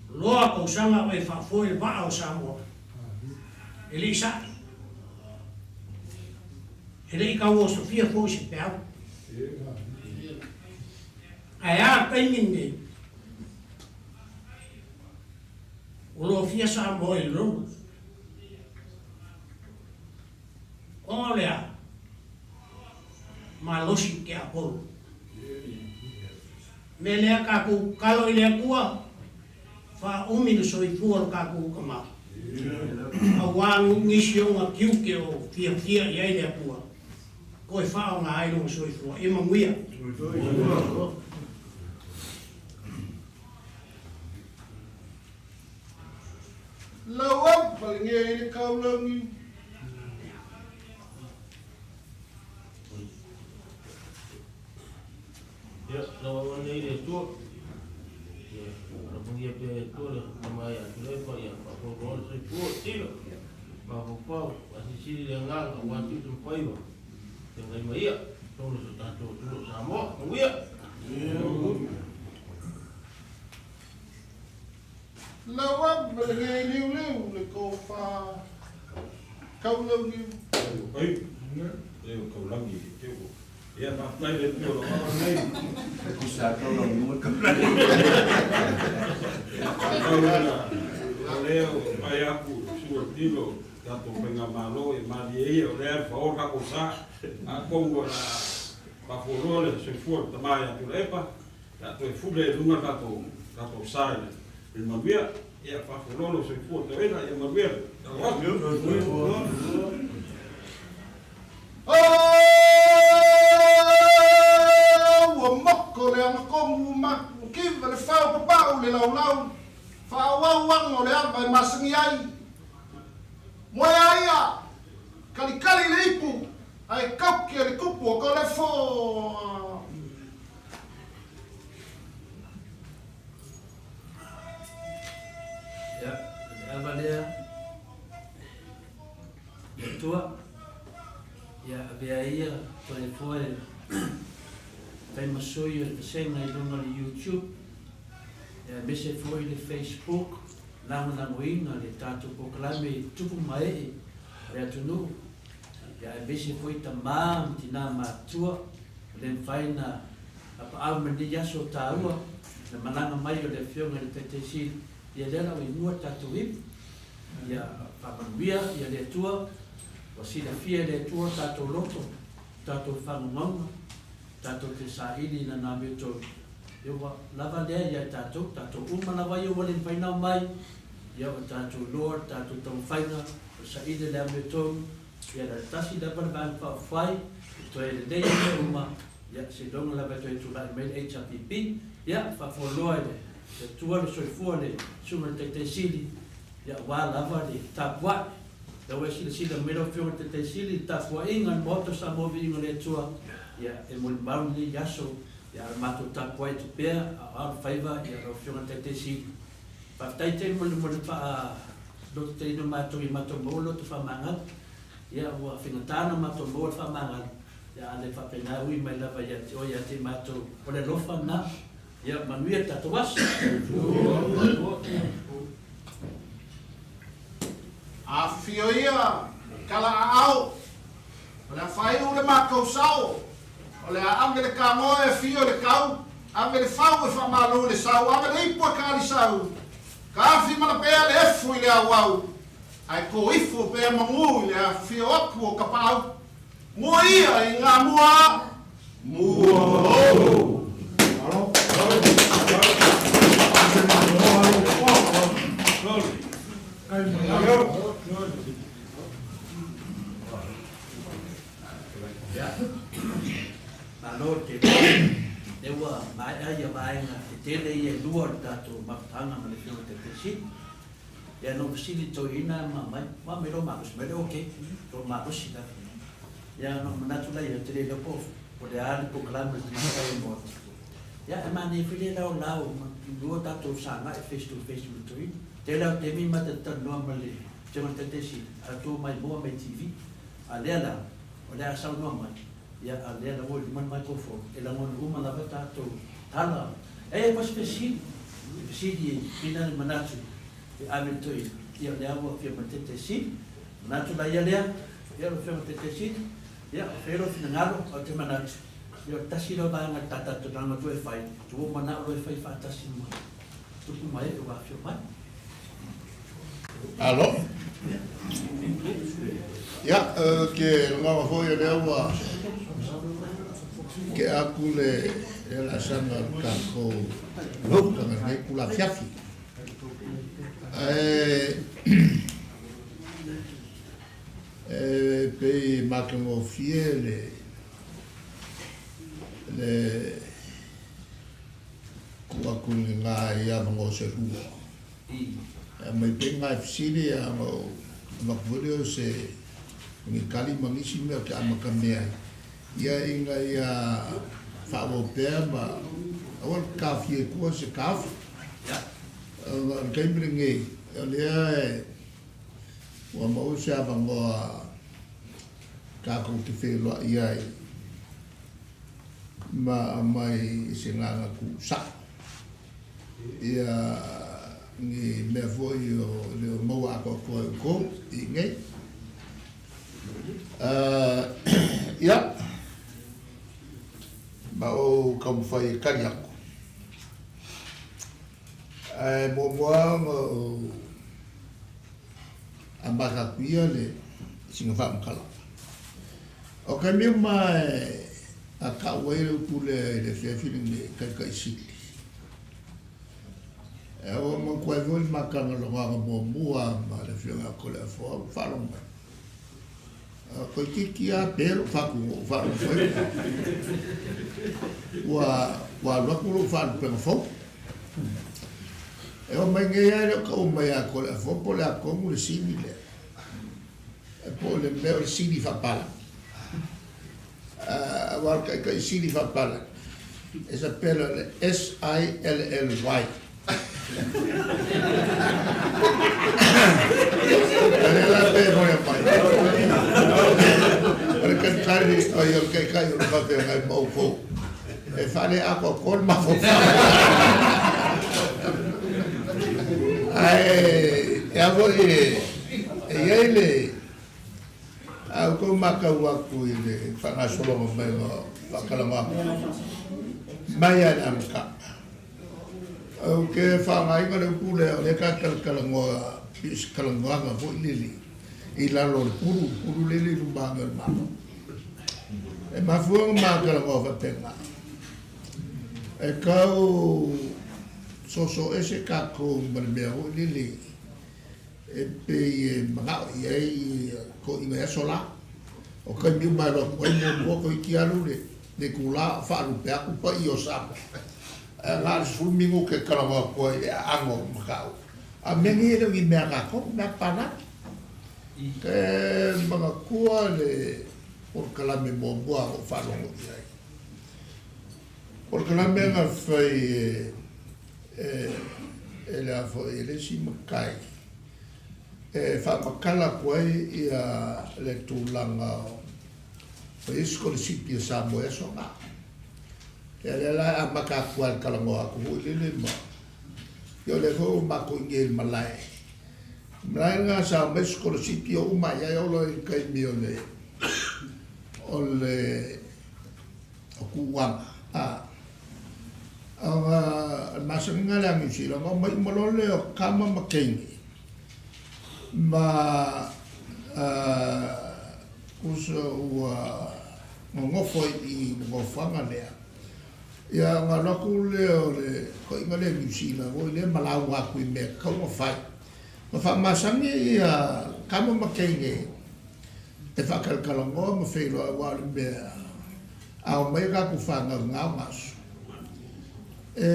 Loa tausaga o e faafoe le vaa o Samoa, e le i saʻi, e le i tauosofia foi se peau. Ae a le taimi lenei? O lo o fia Samoa i le lolo. Ona o le a? Malosi te Apolo. Mea lea tatou tatalo i le Atua, faaumi le soifua o le tatou tama, auā nisi ona tiute o fiafia i ai le Atua, toe faaaoga ai lona soifua. Ia manuia. Lauau palegea i le kaulagi. Ia, lau au nei le Atua. Ia, alofagia pea e le Atua le tama ia Tuilaepa, ia faafogafoga le soifua, tino, mafaufau, faasilisili le agaga aua tiute ma faiva, feagai ma ia, totonu o si o tatou atunuu o Samoa. Manuia! Lau au palegea i liuliu le tofa kaulagi. Leo kaulagi e te Ia, faafetai le Atua o lau ava lenei. Tusa kau lau niu kau lagi. O lea o pai aku sua tilo tatou faigamalo e malie ia o lea e fao tatou sa atonu o le a faafualoa le soifua o le tama ia Tuilaepa le a toe fule i luga le tatou sa i le manuia. Ia faafualoa lou soifua toega ia manuia le talo atu. Ua moko le agakomu ma ua kiva le fao papau le laulau faaauau aga o le ava e masani ai. Moe a ia, kalikali le ipu ae kauke le kupu o ka lefo. Ia, le ava lea. Le Atua, ia avea ia toe foe fai ma sui o le vasega i luga o le YouTube, ia aemaise foi le Facebook, lagolagoina le tatou polokalame i tupu ma ee o le atunuu, ia aemaise foi tama ma tina matutua, ua le mafai ona lapaau mai lenei aso taua, le malaga mai o le Afioga i le Taitai Sili, ia lea la ua inua le tatou ipu. Ia faamanuia ia le Atua, ua silafia e le Atua tatou loto, tatou fagogoga, tatou te saili i lana amiotonu. Ia ua lava lea ia i tatou, tatou uma lava ia ua le mafai ona omai, ia ua tatou iloa le tatou taumafaiga, o le saili o le amiotonu, ia na o le tasi lava le Vaega Faaupufai, e toe lelei ai mea uma, ia seiloga lava e toe tulai mai le HRPP. Ia faafualoa e le Atua le soifua le Susuga i le Taitai Sili, Ia aua lava le tapuai. Lea ua e silasila mai lau Afioga i le Taitai Sili i le tapuaiga a le Maota o Samoa Viiga o le Atua, ia e molimau lenei aso, ia a o le matou tapuai atu pea a o ao le faiva ia lau Afioga i le Taitai Sili. Faafetai tele mo le mo le faalototeleina o matou ia matou maua le loto faamagalo. Ia ua faigata ona matou maua le faamagalo, ia a le faapena e ui mai lava ia te oe ia te matou, o le alofa lena. Ia manuia le tatou aso. Afifio ia kala aao, o le a faaiu le matou sao, o le a ave le kagoa e afio i le kau, ave le fau e faamalu i le sau, ave le ipu e kalisau, ka afi malapea le efu i le auau, ae koifo pea magu i le afifio aku o Kapaau. Mua ia i ngā mua, mua hou. Faamalo i te Atua, lea ua maea ia vaega tetele ia e lua o le tatou mafutaga ma le Afioga i le Taitaifono Sili. Ia na ou fesili i le toeaina ma aumai, ua aumai lou malosi mai lea, ok, lou malosi lava. Ia ona ou manatu lea, ou te le iloa po o le a le polokalame a le tamaitai o le Maota. Ia ae manaia foi le laolao ma lua tatou sagai face to face ma le toeaina. Tele lava o taimi ma ta talanoa ma le Afioga i le Taitai Sili, a tuu mai mua mai TV. A o lea la, o le a saunoa mai, ia a o lea lava ua i luma le microphone, e lagona uma lava tatou tala. E i ai foi si fesili, se fesili e pina le manatu e ave i le toeaina, ia o lea ua afio mai le Taitai Sili. Manatu la ia lea, ia lau Afioga i le Taitai Sili, ia o fea lou finagalo, ou te manatu, ia o le tasi lea o vaega ta tatou talanoa atu e fai, ua ou manao loa e fai faatasi ma tupu ma ee ua afio mai. Malo. Ia, ou te lagona foi o lea ua tea atu le laasaga o le tatou fonotaga i lenei itula afiafi. Ae e pei e matagofie le le tuu atu i nai avanoa se lua. E aumai pea nai fesili ona ou avatu foi lea o se ni tali ma nisi mea ou te amatamea ai, ia ina ia faaauau pea ma aua le taofia i tua se taofi. Ona o le taimi lenei, o lea ua maua se avanoa tatou te feiloai ai ma aumai se agaga tuusao. Ia ni mea foi o le o maua atoatoa e outou i inei. Ia, ma ou taumafai e tali atu. Ae muamua ona ou amata atu ia le sina faamatalaga. O taimi uma e a tau ai le upu lea i le afiafi lenei, Taitai Sili. E ua manatua ai foi le matalogalogoaga muamua ma le Afioga ia Toleafoa ua faalogo mai. Toeitiiti lava pe lou fatu na ou faalogo mai ua ua alu atu lou faalupega fou. E oo mai nei lava e le o tau mai ia Toleafoa po o le a tonu le sini lea. Po o le mea o le sini faapalagi. Aua o le taitai sili faapalagi, e sapela o le S-I-L-L-Y. A lea la pe hoi mai. O le taitai, oi, o le taitai o le faafeagai ma outou. E faaleakoakoa le mafaufau. Ae, e a foi e i ai le A ua tou matau atu i le faagasologa mai o faatalanoaga mai lava i le amataga, ou te faaaogaina le upu lea, o lea ta te talatalanoa i se talanoaga foi lele i lalo o le pulu, pulu lele i luma ane o le Malo. E mafua ona ma talanoa faapena, e tau soso ese tatou ma le mea foi lele E pei e manao i ai toeaiina i aso la. O taimi uma e alu atu ai muamua toeiti alu le itula o faalupe atu paia o Samoa. Ae na o le 10 minute e talanoa atu ai i le aano o mataupu. A o mea nei e le o ni mea a tatou, o mea a papalagi. E manatua le polokalame muamua na ou faalogo i ai. Polokalame na fai e e le a foi e le isi matai e faamatala atu ai ia le tulaga o i ai sikolasipi a Samoa i aso na. Ia lea la e amata atu ai le talanoa atu foi lele ma ia o lea foi ua matou i inei i le malae. Malae lena sa omai sikolasipi o uma i ai olo i le taimi o le o le o Kuuaga a O le masaniga lea a Niu Sila, ona omai uma loa lea o tama ma teine ma tusa ua nonofo ai i le nofoaga lea, ia ona alu atu lea o le toeaina lea Niu Sila foi lea ma lauga atu i mea e tatau ona fai. Ma faamasani ia tama ma teine e faatalatalanoa ma feiloai aua o le mea. A omai a kakou fanau i na oga aso, e,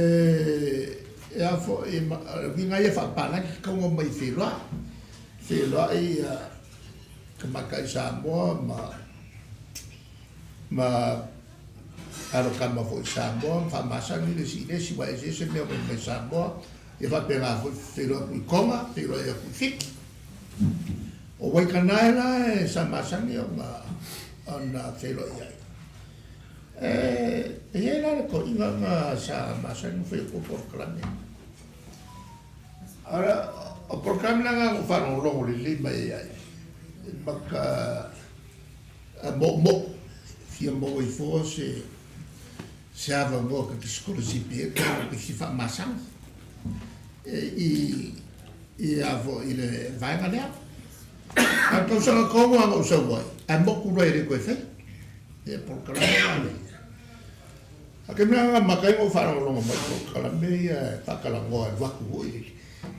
e a foi, o le uiga ia faapapalagi tatau ona omai e feiloai, feiloai ia tamaitai Samoa ma, ma alo tama foi Samoa ma faamasani le isi i le isi, aua e eseese mea e omai mai Samoa, ia faapena foi feiloai atu i Toga, feiloai atu i Fiti. O Waikanae la e sa masani ona ona feiloai ai. E, e i ai la le toeaina na sa masani ona fai atu polokalame. Ora, o polokalame la na ou faalogologo lelei mai ai, maka moomoo, fia maua ifo se se avanoa ta te sikolasipi ai pe ou te fia faamasani i i a foi i le vaega lea. A o le tausaga tonu lava na ou sau ai, ae motu loa e le toe faia. Ia polokalame la lea. A o le taimi lena na amata ai ona ou faalogologo mai i polokalame ia e faatalanoa e alu atu foi i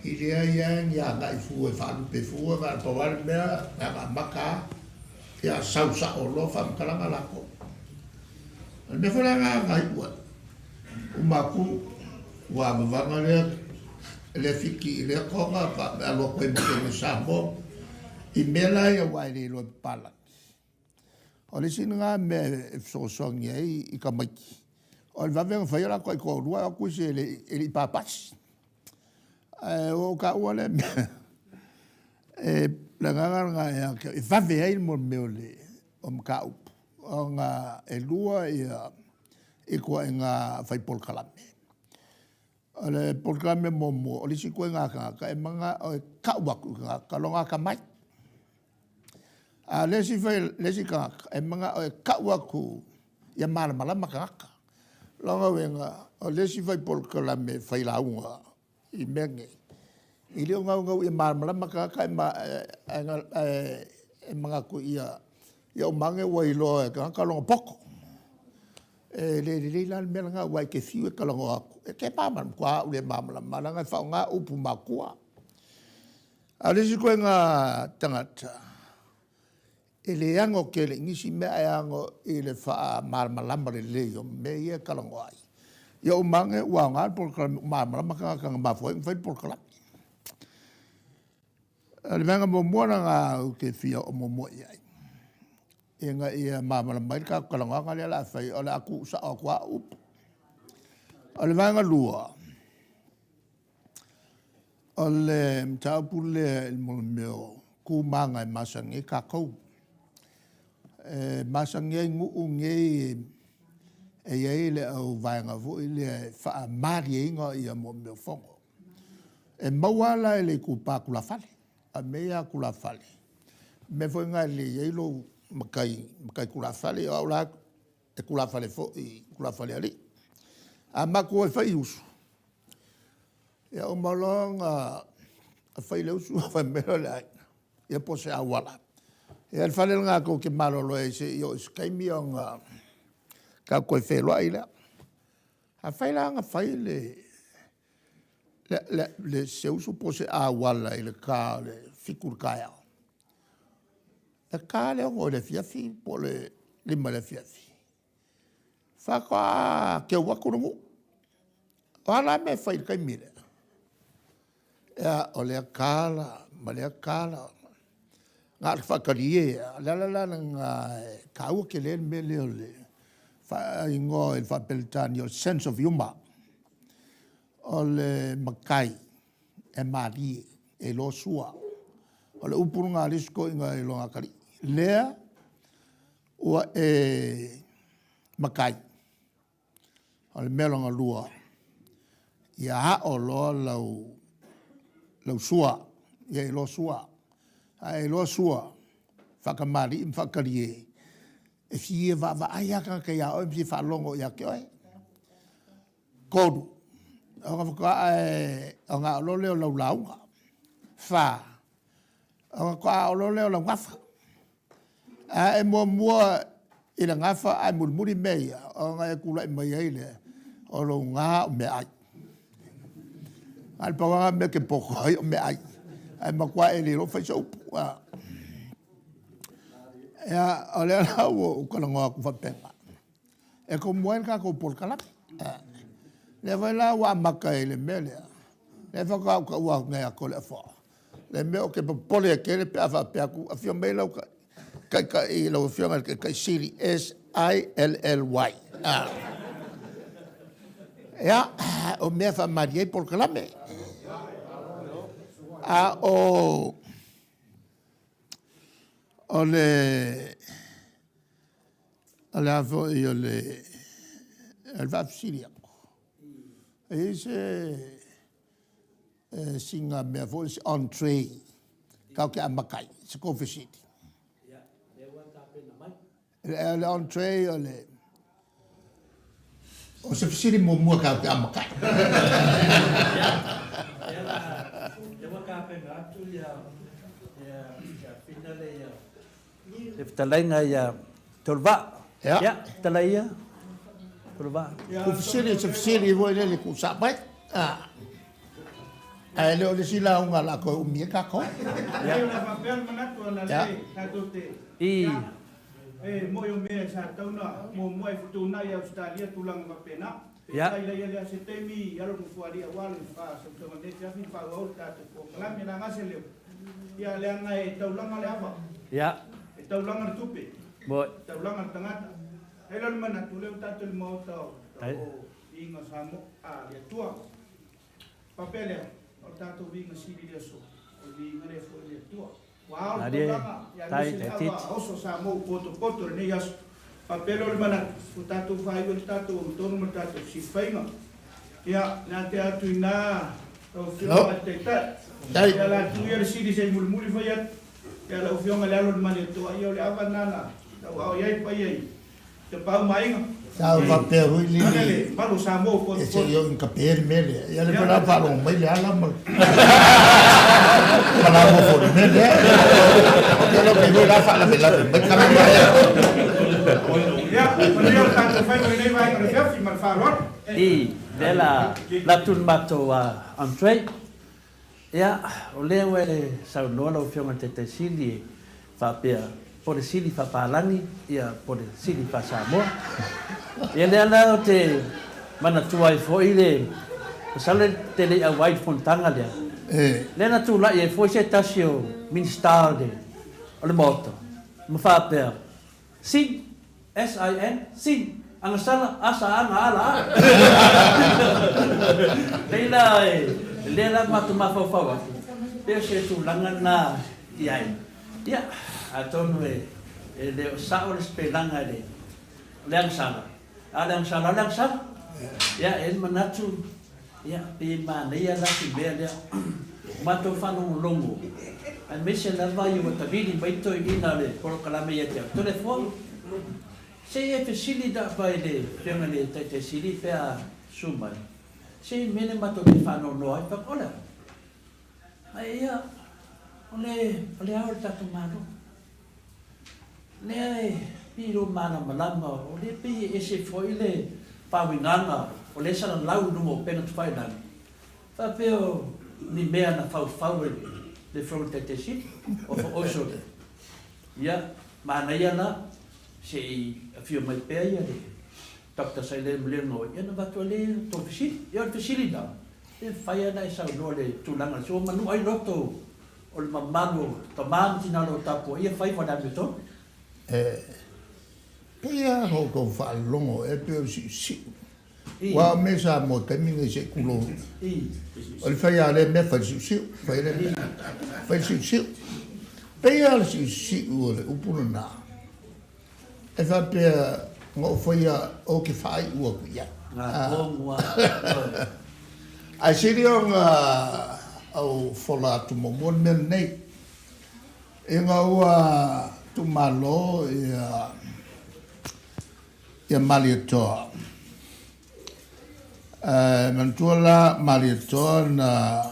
i leai lava ni agai fua e faalupe fua, na o le pau lava le mea, na ona amata lava, ia sau sao loa faamatalaga latou. O le mea foi la lena na iu ai, uma atu ua avavaga lea lea Fiti i lea Toga alu atu ai ma Kenya Samoa i mea la ia aua e le iloa e papalagi. O le isi lena mea e fesoasoani ai i tamaiti, o le vave ona fai o latou taitoalua ae o atu isi e le i papasi. Ae ua ou taua lea mea, e, le agaga lena ia te au, e vave ai le mea o le o mataupu ona e lua ia ituaiga fai polokalame. O le polokalame muamua, o le isi ituaiga tagata e manao e tau atu i le tagata lona atamai. A o le isi, fai, le isi tagata, e manao e tau atu ia malamalama tagata. Lona uiga, o le isi fai polokalame fai lauga i mea nei, e le o naunau ia malamalama tagata ae e manatu ia ia uma ane ua iloa e tagata lona poto. E le lelei la le mea lena aua e te fiu e talanoa atu, e te malamalama, matua au le malamalama leaga e faaaoga upu matua. A o le isi ituaiga tagata, e le ano tele i nisi mea ae ano i le faamalamalama lelei o mea ia e talanoa ai. Ia uma ane ua aoga le polokalame, ua malamalama tagata na mafua ai ona fai le polokalame. O le vaega muamua lena ou te fia oo muamua i ai, ina ia malamalama ai le tatou talanoaga lea o le a fai, o le a tuusao atu lava au upu. O le vaega lua, O le mataupu lea i le mea o tu ma aga e masani ai tatou. E masani ai nuu nei e i ai le auvaega foi lea e faamalieina ia mea o fono. E maua lava la i le itupa tulafale, a o mea ia a tulafale, o le mea foi lena e lelei ai lou matai, matai tulafale. O au la e tulafale foi i tulafale alii. A matou o e fai usu, Ia uma loa ona fai le usu ona fai mai lea o le aiga, ia po o se auala. Ia le fale lena tou te malolo ai seia oo i se taimi ona tatou toe feiloai lea. Afai la na fai le, le, le, se usu po o se auala i le ta o le 7 i le taeao, e ta le 6 i le afiafi po o le 5 i le afiafi, faatoa teu atu le nuu. O a la mea e fai i le taimi lea? Ia, o lea tala ma lea tala, na o le faatalie lava. O le ala la lena e taua tele ai le mea lea o le faaigoa i le faa-Peretania o le sense of humour. O le matai e malie, e iloa sua. O le upu lena a le isi toeaina i lona atalii, lea ua e matai, o le mea lona lua, ia ao loa lau, lau sua, ia iloa sua. A e iloa sua, faatamalii ma faatalie, e fia vaavaai lava tagata ia oe ma fia faalogo ia te oe. 3, ona faatoa e, ona ao loa lea o lau lauga. 4, ona faatoa ao loa lea o lau gafa. A e muamua i le gafa ae mulimuli mea ia, ona e tulai mai ai lea, o lou ga o meaai. A o le pau lava lena o mea e te poto ai o meaai, ae matua e le iloa fai se upu. Ia, o lea la ua ou talanoa atu faapena. E komo ai le tatou polokalame. Lea foi la ua amata i le mea lea, lea faatoa ou taua atu nei ia Toleafoa, le mea ou te popole ai tele pe a faapea atu, afio mai lau Taitai, lau Afioga i le Taitai Sili, S.I.L.L.Y. Ia, o mea e faamalie ai polokalame. A o le, o le a foi o le faafesili atu, e i ai se sina mea foi, se entree tatou te amata ai, se tou fesili. O le entree o le O se fesili muamua tatou te amata ai. Le fetalaiga ia Toluvaa. Ia. Ia, fetalai ia Toluvaa. Ku fesili, se fesili foi lele tuusao mai. Ae le o le isi lauga o le a toe umi ai tatou. Ia. Faapea le manatu ona le tatou te I. E moi o mea sa tatau ona muamua e fetuunai e Ausetalia tulaga faapena. Peitai laia lea se taimi i alo nofoalii aua le faasausauga lenei afiafi ma faaauau le tatou polokalame. Laga se leo, ia leaga e taulaga le ava, e taulaga le tupe, e taulaga le tagata. Ai lea o le manatu, o lea ua tatou i le Maota o Viiga o Samoa, a le Atua. Faapea lea, o le tatou viiga sili le aso, o le viiga lea foi i le Atua. Ua ao le taulaga, ia aemaise le ava oso Samoa ua potopoto i lenei aso. Faapea lea o le manatu, ua tatou faaiu ai le tatou agatonu ma le tatou fesifaiga. Ia, le a tea atu i ina lau Afioga i le Taitai. Ia, o le a tuu ia le sili se i mulimuli fai atu. Ia, lau Afioga i le Alo o le Malietoa, ia o le ava lena na tauaao i ai le paia i Tapaau ma Aiga. Sa ou faapea foi lili Malu o Samoa ua e se i oo ina tape le mea lea. Ia lea foi la ua faalogo mai Leala ma ma la nofo i le mea lea. Ou te iloa pei foi la faalavelave mai tama ma ia. Ia, manuia lo tatou faiva i lenei vaega o le afiafi ma le faaaloalo. I lea la atu le matou entree. Ia, o lea ua e saunoa lau Afioga i le Taitai Sili e faapea po o le sili faapalagi ia po o le sili faa-Samoa. Ia lea la ou te manatua ai foi le, masalo e te le i auai i le fonotaga lea, lea na tulai ai foi se tasi o Minisita o le Maota ma faapea, Sin, S-I-N, sin, agasala, asa, aga, ala, a. Leila, e lea la matou mafaufau atu, pei o se tulaga lena i ai. Ia, atonu e le o sao le sipelaga i le, o le agasala, a o le agasala lava le agasala. Ia, e i ai le manatu, Ia, pe manaia la si mea lea. Ua matou faalogologo, aemaise lava i ua tavili mai toeaiina o le polokalame ia te au, Toleafoa, se i e fesili lava i le Afioga i le Taitai Sili pe a susu mai, se i mea lea matou te faanoanoa ai, fai atu, o le a? Ae ia, o le, o le ao o le tatou Malo. Lea e pei o malamalama, o lea pei e ese foi le faauigaga o lea e salalau i luga o upega tafailagi, faapea o ni mea na faufau e le Afioga i le Taitai Sili o Oso lea. Ia, manaia la, se i afio mai pea ia le Doctor Sailele Malielegaoi, ia ona avatu ai lea o tou fesili. Ia o le fesili la, pe mafai lava ona e saunoa i le tulaga lea, se ua manua ai loto O le mamalu o tama ma tina o lo o tapuaia faiva le amiotonu. E pei lava ona outou faalogo ea pei o le siusiu. Aua o mea sa mo taimi nei se i tulou. O le fai lava o lea mea fai le siusiu, fai lea mea fai le siusiu. Pei lava o le siusiu o le upu lena e faapea na ou faia ou te faaiu atu i ai. Ae sili ona ou fola atu muamua le mea lenei, ina ua tuumalo ia ia Malietoa. E manatua la Malietoa na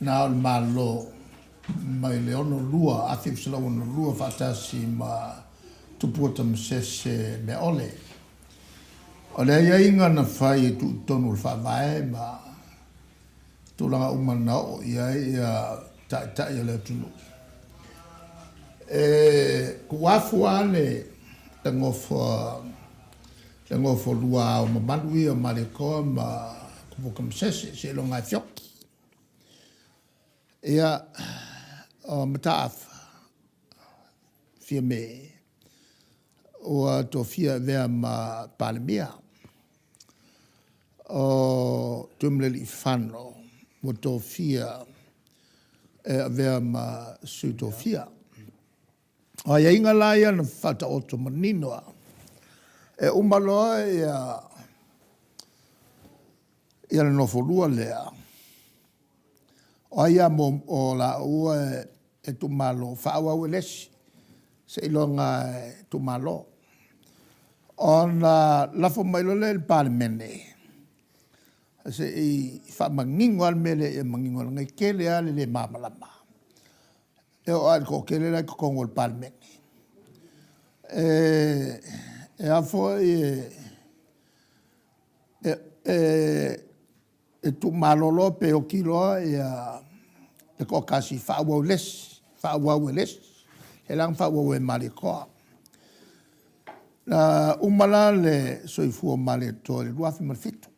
na ao le Malo mai le 62, 1962 faatasi ma Tupua Tamasese Meaole. O le aiaiga na fai e tuu i totonu o le Faavae ma tulaga uma na oo i ai ia Taitai o le atunuu, e tuuafu lava le Le nofo a le nofolua ao mamalu ia o Malietoa ma Tupuola Masese seiloga e fioki. Ia, o Mataafa, Fiame, ua tofia e avea ma Palemia. O Tuimalealiifano ua tofia e avea ma Sui Tofia. O aiaiga la ia na faataoto manino lava, e uma loa ia ia le nofolua lea, o ai lava mo o laua e tuumalo, faaauau e le isi, seiloga e tuumalo. Ona lafo mai loa lea i le Palemene, se i faamanino lava le mea lea ia manino, leaga e tele lava le le malamalama. E oo lava i le toatele la e i totonu o le Palemene, e a foi e tuumalo loa pe oti loa le toatasi, faaauau e le isi, faaauau e le isi. Lea la na faaauau ai e Malietoa. Na uma la le soifua o Malietoa i le 2007.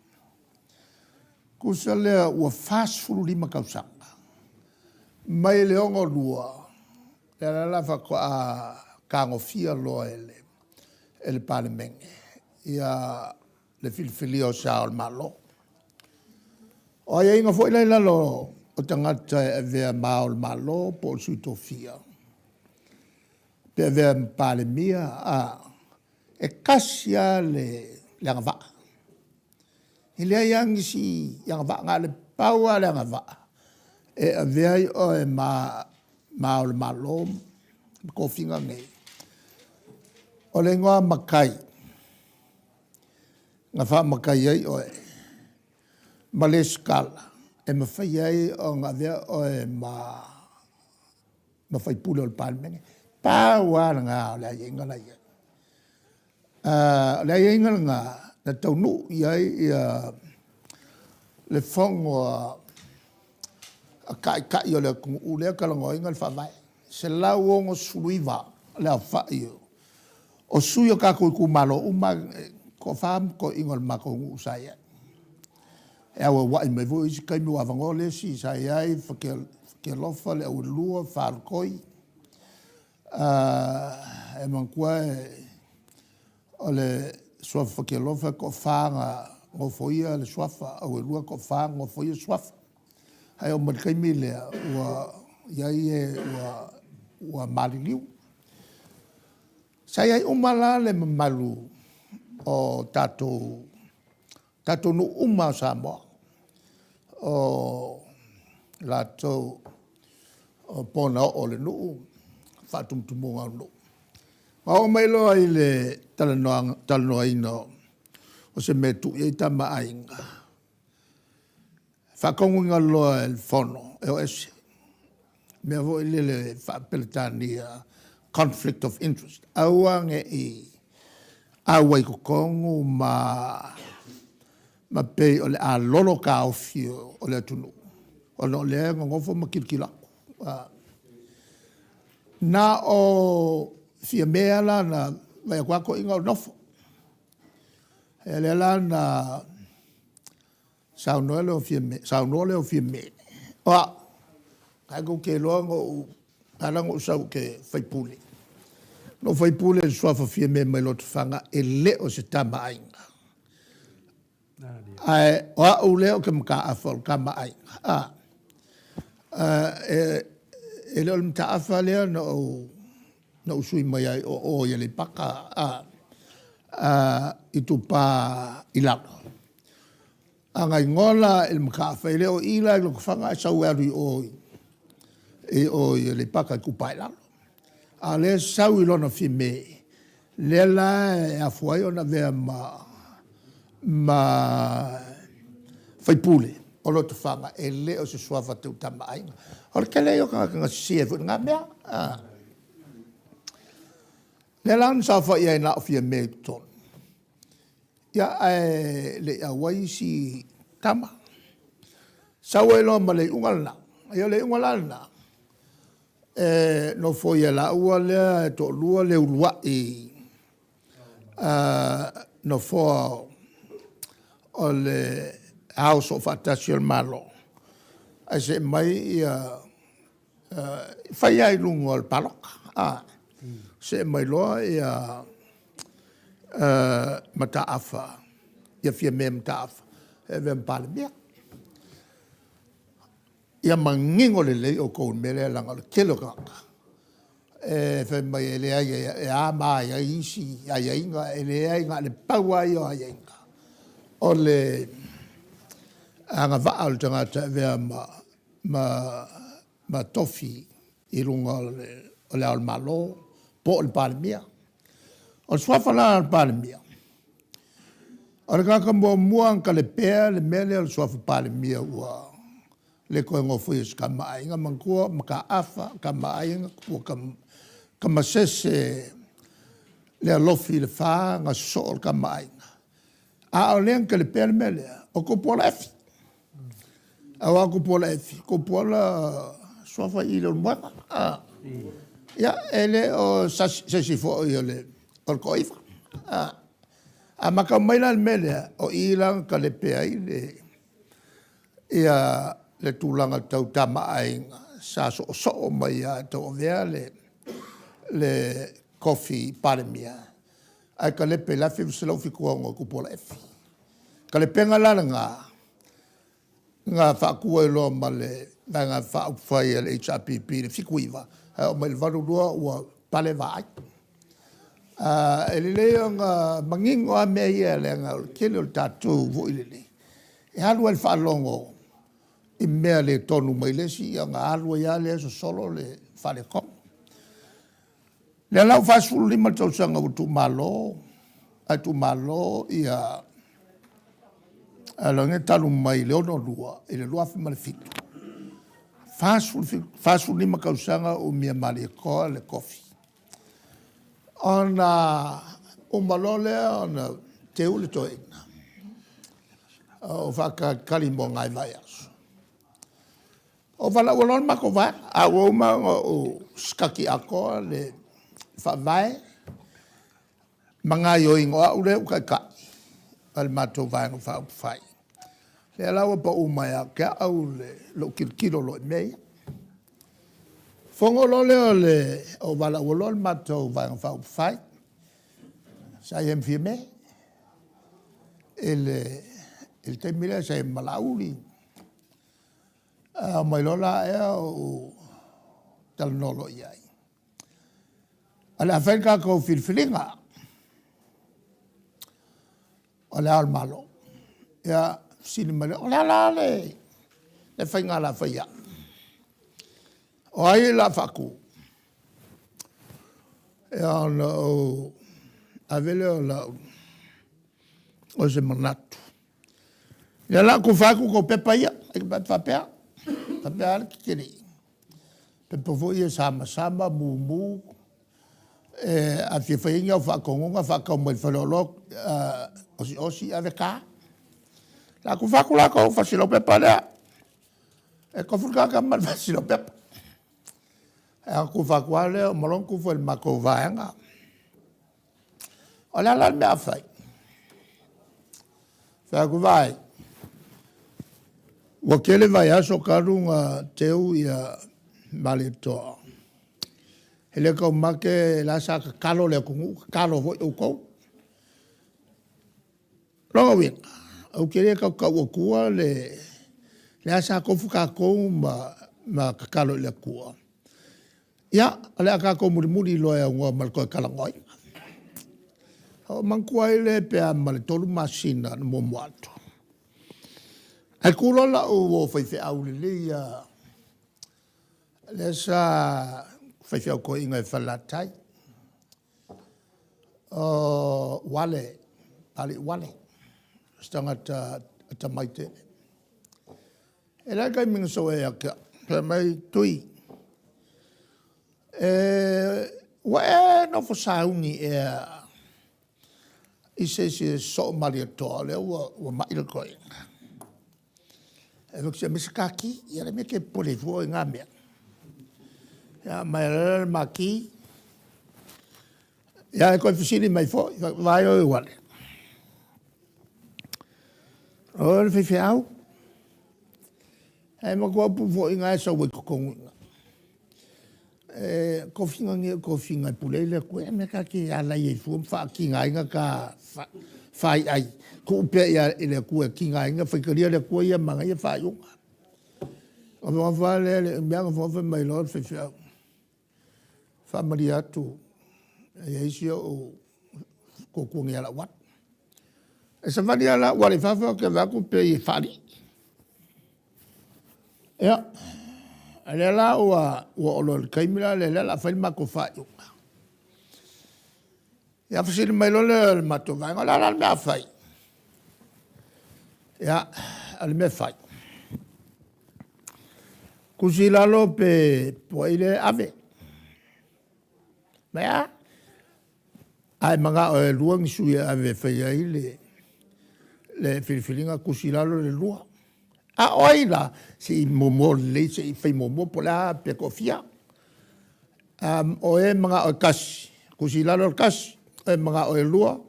Tusa lea ua 45 tausaga mai le 62, lea la la faatoa tagofia loa e le Palemene ia le filifilia o se Ao o le Malo. O aiaiga foi la i lalo o tagata e avea ma Ao o le Malo po o le Sui Tofia, pe avea ma Palemia, e tasi lava le agavaa. E leai lava nisi agavaa, na o le pau lava le agavaa e avea ai oe ma Ao o le Malo ma tofiga nei, o le igoa matai na faamatai ai oe ma lesitala e mafai ai ona avea oe ma sui usufono o le Palemene. Pau lava lena o le aiaiga la e i ai. O le aiaiga lena na taunuu i ai le fono a Taitai o le atunuu lea e talanoaina le Faavae, 169 le aofai o sui o tatou itumalo uma, e toafa ma toeaiina o le matou nuu sa i ai. E auauai mai foi isi taimi ua avanoa le isi sa i ai Fatialofa, le Auelua, Faletoi. E manatua o le Suafa Fatialofa e toafa na nofoia le Suafa, Auelua e toafa na nofoia Suafa. Ae oo mai le taimi lea ua i ai e ua maliliu. Sa i ai uma la le mamalu o tatou tatou nuu uma o Samoa, o latou o pona oo o le nuu, faatumutumuga o nuu. Na oo mai loa i le talanoaina o se mea e tuu i ai Tama a Aiga, faatonuina loa e le Fono e o ese. Mea foi lele faa-Peretania, conflict of interest, aua ne i auai i totonu ma ma pei o le a lolo taofi o le atunuu ona o lea e nonofo ma tilotilo atu. Na o Fiame lava la na vaai atu lava toeaiina o nofo. Ia lea la na saunoa lea o Fiame, saunoa lea o Fiame, o au, lena tou te iloa na ou, na ala ona ou sau ou te faipule, na ou faipule i le suafa Fiame mai Lotofaga, e le o se Tama a Aiga. Ae o au lea ou te mataafa o le Tama a Aiga. A, e le o le mataafa lea na ou sui mai ai o o i Aleipata Itupa i Lalo. A na igoa la i le Mataafa, e le o i la i Lotofaga ae sau e alu i o i o i Aleipata Itupa i Lalo. A o lea e sau i lona Fiame, lea la e afua ai ona avea ma faipule o Lotofaga, e le o se suafa tautama aiga. O le tele ia o tagata na sese ai foi i lena mea. Lea la na saofai ai na o Fiame i totonu, ia ae le i auai isi tama. Sau ai loa ma le iuga lena, ia o le iuga la lena, e nofoia e laua lea e toalua le uluai. Nofoa o le Ao Soofaatasi o le Malo, ae see mai ia fai lava i luga o le palota. See mai loa ia Mataafa, ia Fiame Mataafa e avea ma Palemia. Ia manino lelei outou i le mea lea leaga o le tele o tagata e fai mai e leai e a ma a i ai isi aiaiga. E leai na o le pau lava ia o aiaiga o le agavaa o le tagata e avea ma tofi i luga o Le Ao o le Malo po o le Palemia. O le suafa la o le Palemia, o le tagata muamua na talepea le mea lea o le suafa Palemia ua le toe nofoia e se Tama a Aiga. Manatua o Mataafa, Tama a Aiga, Tupua Tamasese le alofi i le fa na sosoo le Tama a Aiga, a o lea na talepea le mea lea, o Tupuola Efi. Aua o Tupuola Efi, o Tupuola o suafa i Leulumoega. Ia, e le o se isi foi o le Toaiva. A matau mai la i le mea lea, o i la na talepe ai le tulaga tau Tama a Aiga sa soosoo mai lava e tauavea le tofi Palemia, ae talepe i le 1976 e Tupuola Efi. O le talepega la lena na faatu ai loa ma le Vaega Faaupufai a le HRPP i le 1979 ae oo mai i le 1982 ua pale vaai. E lelei ona manino lava mea ia leaga o le tele o le tatou foi lele e alu lava i le faalogo i mea le tonu mai le isi ona alu ai lava lea sosolo le faaletonu. O lea la ua 45 tausaga ua tuumalo ae tuumalo lona uiga talu mai le 1962 i le 2007, 45 tausaga o umia Malietoa le tofi. Ona uma loa lea ona teu le toeaina, a o faatalitali mo nai vaiaso, ou valaauina loa le matou vaega, ae ua uma ona ou sikati atoa le faavae ma gaoioiga o au lea ua taitai o le matou Vaega Faaupufai. O lea la ua pau mai ia te au lou tilotilo loa i mea ia. Fono loa lea ou valaauina loa le matou Vaega Faaupufai, sa i ai ma Fiame i le taimi lea, sa i ai ma Laauli, omai loa la ea ou talanoa loa i ai, o le a fai le tatou filifiliga o Le Ao o le Malo. Ia, fesili mai loa, o le a la le faiga o le a fai ia au? O ai o le a faatu? Ia ona ou ave lea o lau, o se manatu, ia o le a ou tufa atu tou pepa ia. Faapea, faapea lava le tetele, pepa foi ia samasama, mumu, a fia fai ai ni au faatonuga faatau mai i le faleoloa, osiosi ave ta. O le a tufa atu la tou fasilau pepa lea, e tofu le tagata ma le fasilau pepa. Ia ona tufa atu lava lea, uma loa ona tufa i le matou vaega. O le a la le mea a fai? Fai atu, vaai, ua tele vaiaso talu ona teu Malietoa, e le taumate o la e sa tatalo le atunuu, tatalo foi outou. O lona uiga, ou te le tau tau atua le lea sa tofu tatou ma tatalo i le Atua, ia, o le a tatou mulimuli loa e aunoa ma le toe talanoaina. Ona ou manatua ai lea pe a ma le 3 masina na muamua atu, ae tu loa lau uo faifeau lelei lava lea sa faifeau toeaina i Falelatai, o Uale, Papalii Uale, o se tagata atamai tele. E i ai le taimi na sau ai ia te au, fai mai, Tui, ua e nofo sauni ea i se isi e sosoo Malietoa o lea ua mai le toeaina? Ae fai atu, se aumai se ta ki. Ia o le a le mea e te popole ai fua oe i na mea? Ia aumai loa lea le ma ki. Ia, e koe fesili mai foi, vaai oe uale. O le faifeau. Ae matua upu foi na e sau ai totonu i ina. E tofiga nei o tofiga e pule ai le Atua, e mea ta te alai ai fua ma faatigaina ta faiai, tuu pea ia i le Atua e tigaina, faitalia le Atua ia ma ana ia faaiuga. Ona nofonofo lava lea, le umi lava nofonofo fai mai loa le faifeau, faamalie atu, e i ai si ou tuatuagia ia Laualo. E savali lava la Uale i fafo ou te vaai atu pei e faalii. Ia, a lea la ua oo loa i le taimi la lea o le a fai le matou faaiuga. Ia fesili mai loa lea o le matou vaega, o le a la le mea a fai? Ia, o le mea e fai, tusi i lalo pe po o ai lea e ave. Mai a? A e manao e lua ni sui e ave e fai ai le filifiliga, tusi i lalo le lua. A o ai la? Se i muamua lelei, se i fai muamua po o le a pe toafia. O e manao e tasi, tusi i lalo le tasi. O e manao e lua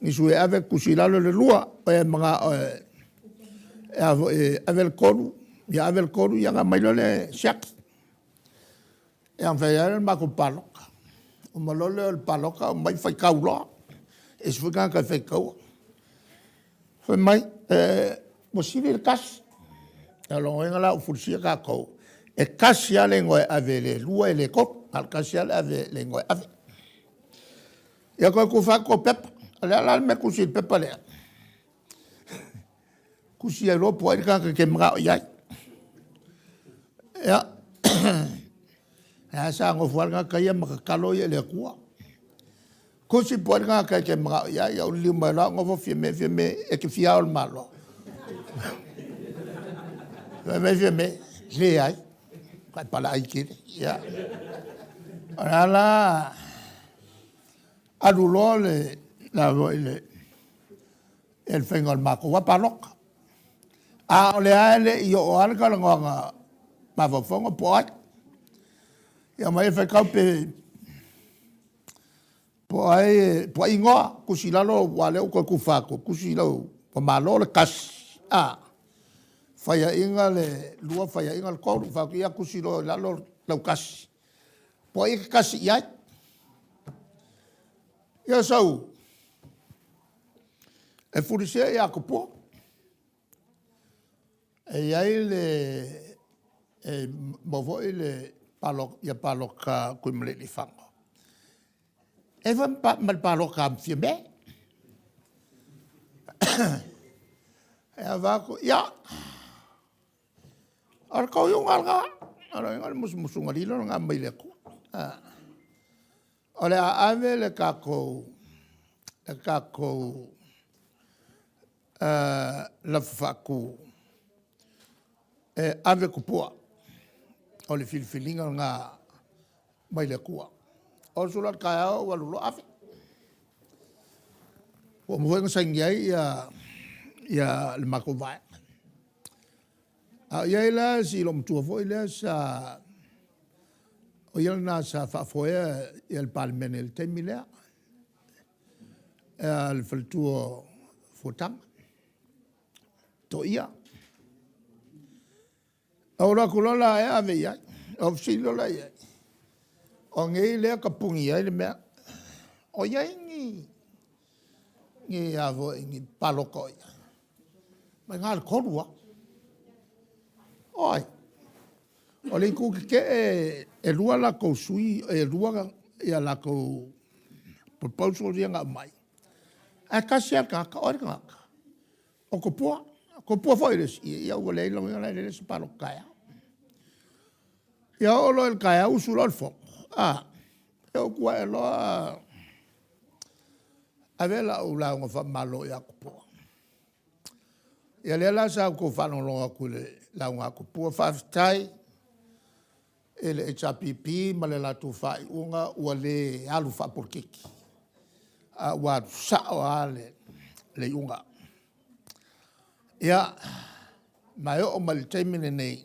ni sui e ave, tusi i lalo le lua. O e manao e ave le tolu, ia ave le tolu, ia ona aumai loa lea e siaki. Ia ona fai lava lea o le matou palota. Uma loa lea o le palota aumai faitau loa. E ese foi tagata e faitaua. Fai mai, ua sili le tasi. O lona uiga la ua fulisia tatou, e tasi lava le igoa e ave e le lua e le tolu, na o le tasi lava le ave, le igoa e ave. Ia toe tufa atu tou pepa. O le a la le mea e tusi ai i le pepa lea? Tusi ai loa po o ai le tagata e te manao i ai. Ia, ae sa nofo lava le tagata ia ma tatalo ia i le Atua. Tusi po o ai le tagata e te manao i ai, ia ou liliu mai loa au nofo Fiame, Fiame, e te fia ao i le Malo? Fai mai Fiame, leai, matuai palaai tele. Ia, o le a la, alu loa le a foi le le faiga o le matou lava palota. A o lea lava e le i oo lava le talanoaga mafaufauga po o ai. Ia omai e faitau pe po o ai, po o ai igoa, tusi i lalo aua o lea ua toe tufa atu, tusi i lau, ua malo le tasi, a, faiaina le lua, faiaina le tolu. Ou fai atu, ia tusi loa i lalo lau tasi, po o ai e te tasi i ai. Ia sau, e fulisia ia Tupua, e i ai le, e maua foi le palota a Tuimalealiifano, e i ai foi ma le palota a Fiame. Ae fai atu, ia, o le tou iuga lena, o lona uiga o le musumusuga lilo lena mai le Atua. O le a ave le tatou lafo faatu e ave Tupua, o le filifiliga lena mai le Atua. O usu loa i le taeao ou alu loa ave. Ua uma foi ona saini ai le matou vaega. A o i ai la si olomatua foi lea sa, o ia lena sa faafoea le Palemene i le taimi lea, le faletua o Fuataga, Toia. Ou alu atu loa la ea ave i ai, ona ou fesili loa lea i ai, o nei lea e tapuni ai le mea, o i ai ni a foi ni palota o i ai? Fai mai, na o le tolu lava. O ai? O le Itu Tetee e lua a latou sui, e lua a latou proposals ia na aumai, ae tasi lava le tagata. O ai le tagata? O Tupua. O Tupua foi le isi? Ia ua leai, o lona uiga la e leai se palota taeao. Ia oo loa i le taeao usu loa le fono, a, ia ou tu ae loa ave lau lauga faamalo ia Tupua. Ia lea la sa outou faalogologo atu i le lauga a Tupua, faafetai i le HRPP ma le latou faaiuga ua le alu faapolokiki, a ua alu sao lava le iuga. Ia, ma e oo mai i le taimi lenei,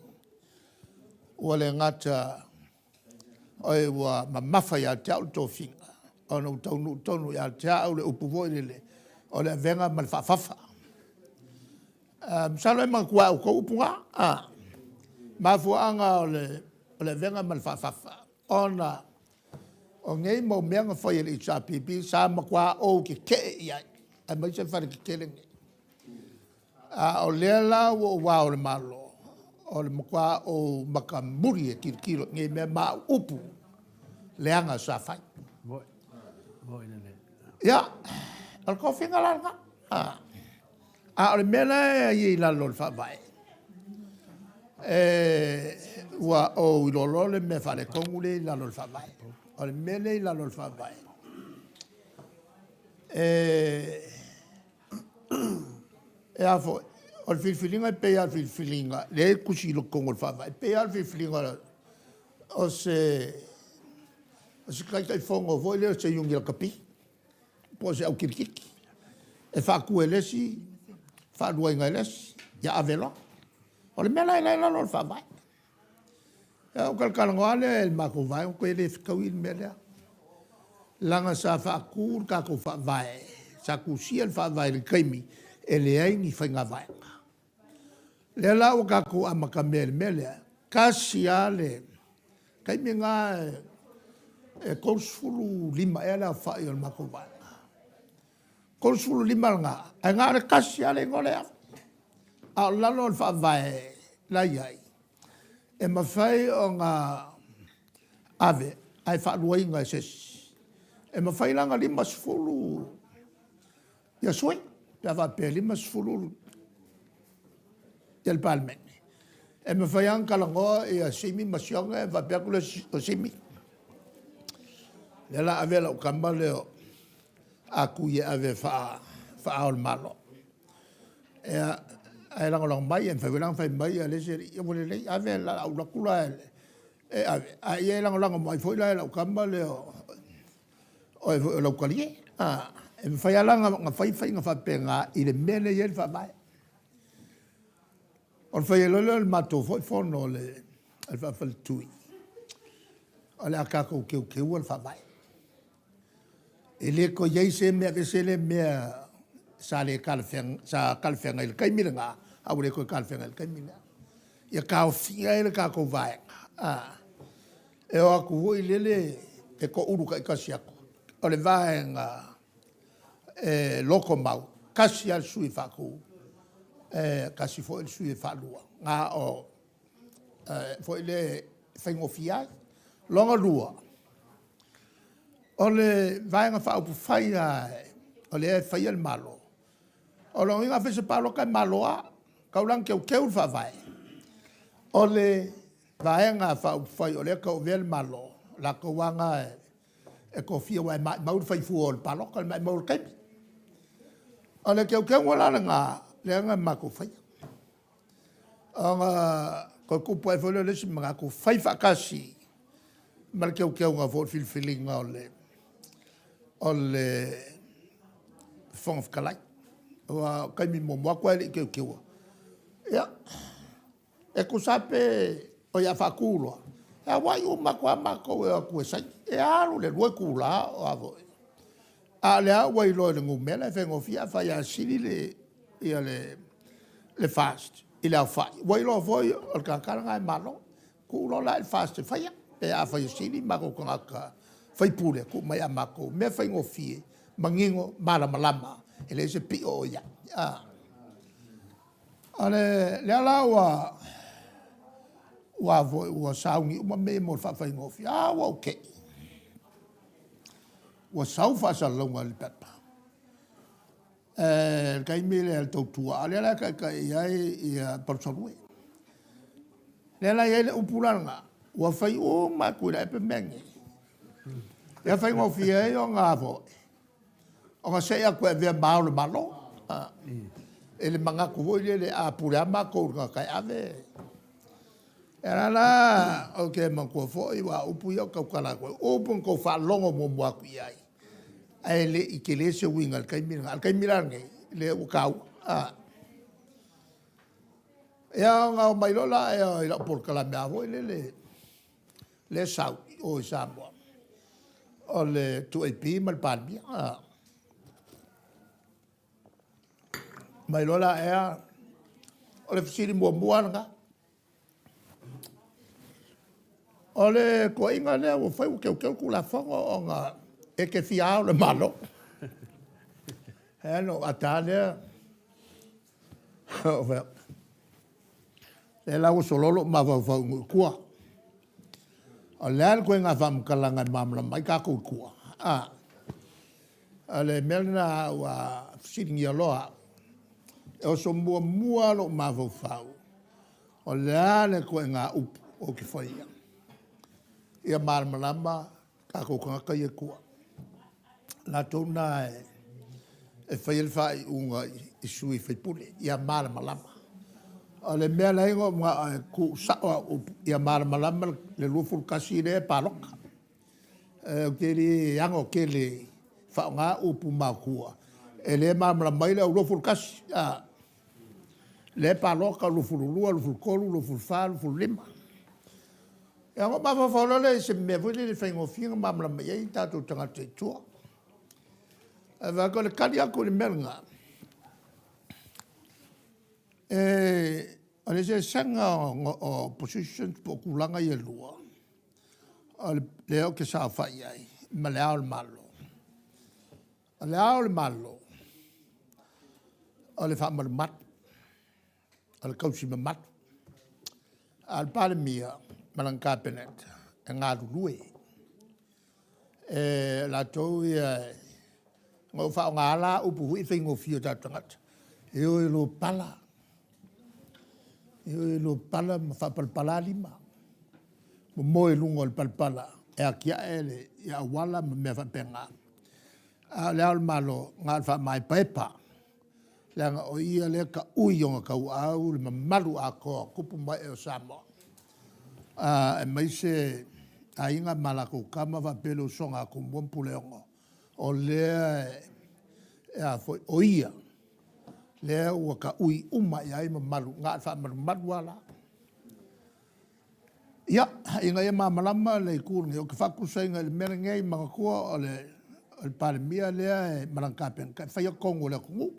ua le gata ua mamafa ia te au le tofiga. ona ua taunuu tonu ia te au le upu foi lele o le avega ma le faafafa. Masalo e manatua e outou upu na, a? Mafuaaga o le avega ma le faafafa, ona o nei mau mea na fai e le HRPP sa matua ou tetee i ai, aemaise fale tetele nei. A o lea la ua ou ao i le Malo, o le matua ou matamuli e tilotilo i nei mea ma au upu leaga sa fai. Ia, o le tofiga la lena. A o le mea la e i lalo o le Faavae, ua ou iloa loa le mea faaletonu lea e i lalo o le Faavae. O le mea lea e i lalo o le Faavae, e a foi, o le filifiliga e pei lava o le filifiliga lea e tusi i totonu o le Faavae, e pei lava o le filifiliga o se Taitaifono foi lea o se Iuni Lakapi po o se au kilikiti, e faatu e le isi, faaluaina e le isi, ia ave loa. O le mea la lena e i lalo o le Faavae. Ia ona ou talatalanoa lea i le matou vaega, e le fetaui le mea lea, leaga sa faatu le tatou Faavae, sa tusia le Faavae i le taimi e leai ni faiga vaega. O lea la ua tatou amatamea i le mea lea, tasi lava le taimi lena e 35 ea le aofai o le matou vaega. 35 lena, ae na o le tasi lava le igoa lea e ave. A o lalo o le Faavae la e i ai, e mafai ona ave ae faaluaina e se isi. E mafai la ona 50 sui, pe a faapea e 50 le Palemene. E mafai lava ona talanoa Simi ma Sioge ona faapea atu lea o Simi, o lea o le a ave lau tama lea o Ah Kui e ave e faa-Ao o le Malo. Ia, ae lagolago mai, e mafai foi la ona fai mai le isi alii, ia ua lelei, ave o le a ou alu atu la e ave, a ia e lagolago mai foi la e lau tama lea o oe foi o Lautalie. E mafai lava la ona fai faiga faapena i le mea lea e i ai le Faavae. Ona fai ai loa lea o le matou foi fono a le faafaletui, o le a tatou teuteua le Faavae. E le toe i ai se mea, aveese lea mea sa le talafeagai, sa talafeagai i le taimi lena, a ua le toe talafeagai i le taimi lea. Ia taofia ai le tatou Vaega e o atu foi lele e toulu taitasi atu. O le Vaega e lotomau, tasi lava le sui e faatu, e tasi foi le sui e faalua. Na o foi lea e faigofie ai. Lona lua, o le Vaega Faaupufai lava o lea e faia le Malo, o lona uiga a fai se palota e malo lava, tau la ina teuteu le Faavae. O le Vaega Faaupufai o lea e tauavea le Malo, o latou lava na e tofia aua e maumau le fai fua o le palota, le maumau o le taimi. O le teuteuga la lena lea na matou faia, ona toe tupu ae foi lea o le isi manatu, fai faatasi ma le teuteuga foi o le filifiliga o le Fofoga Fetalai. Aua o le taimi muamua atu ae le i teuteua, ia, e tusa lava pe o le a faatu loa, e auai uma atu lava matou e o atu e saini. E alu le 2 itula o a foi. A o lea ua iloa i le numera e faigofie, afai lava e sili le FAST i le aofai, ua iloa foi o le tagata lena e malo. Tuu loa la i le FAST e faia, pe afai e sili matou tagata faipule, tuu mai ia matou, mea faigofie, manino, malamalama, e leai se pio o i ai. O lea la ua foi ua sauni uma mea ia mo le faafaigofie. A ua ou te'i, ua sau faasalalauga i le pepa, le taimi lea o le Tautua, a o lea la e taitai ai Palusalue. Lea la e i ai le upu la lena, ua fai uma e Tuilaepa mea nei, ia faigofie ai ona foi, ona se'i atu e avea ma Ao o le Malo, i le manatu foi lele a pule lava matou i le tagata e ave. Ia o lea la ou te manatua foi aua o upu ia ou te tautala atu ai, o upu na outou faalogo muamua atu i ai, ae le i tele se uiga i le taimi lena. A o le taimi la lenei, lea ua taua. Ia ona omai loa lea i lau polokalame lava foi lele lea e sau i o i Samoa. o le 2AP ma le Palemia. Mai loa la ea, o le fesili muamua lena. O le toaiga lea ua fai ua teuteu Tulafono ona e te fia ao le Malo. Ea na ou ata lea, ou fai atu, lea la ua solo lou mafaufau i nuu i tua. O le a le ituaiga faamatalaga e malamalama ai tatou i tua? A, o le mea lena ua fesiligia loa au. E oso muamua lou mafaufau, o le a le ituaiga upu ou te faia ia malamalama tatou tagata ia i tua. Latou na e faia le faaiuga i sui usufono ia malamalama. O le mea la e na ou manao e tuusao au upu ia malamalama le 21 lea e palota. Ou te le ano tele e faaaoga upu maotua e le malamalama ai le au 21. A, lea e palota 22, 23, 24, 25. Ia ona ou mafaufau loa lea i se mea foi lele e faigofie ona malamalama i ai tatou tagata i tua. Ae vaai atu o le tali atu i le mea lena, o le eseesega o positions po o tulaga ia e lua, o lea ou te saofai ai ma Le Ao o le Malo. O Le Ao o le Malo, o le faamalumalu, o le tausi mamalu. A o le Palemia ma lana Kapeneta, e galulue. E, o latou ia, na ou faaaoga la upu foi ia faigofie i o tatou tagata, e o e lopala, e o e lopala ma faapalapala lima, momoe i luga o le palapala e atiae le auala ma mea faapena. A o Le Ao o le Malo, na o le faamaepaepa, leaga o ia lea e taui i ona tauaau le mamalu atoa o tupu ma ee o Samoa, aemaise Aiga ma latou Tama faapea le usoga a Tumua ma Puleono, o lea e a foi, o ia lea ua taui uma i ai mamalu, na o le faamalumalu lava la. Ia, ina ia malamalama le itu lenei, ou te faatusaina i le mea lenei, manatua o le Palemia lea ma lana Kapeneta e faia tonu a le atunuu.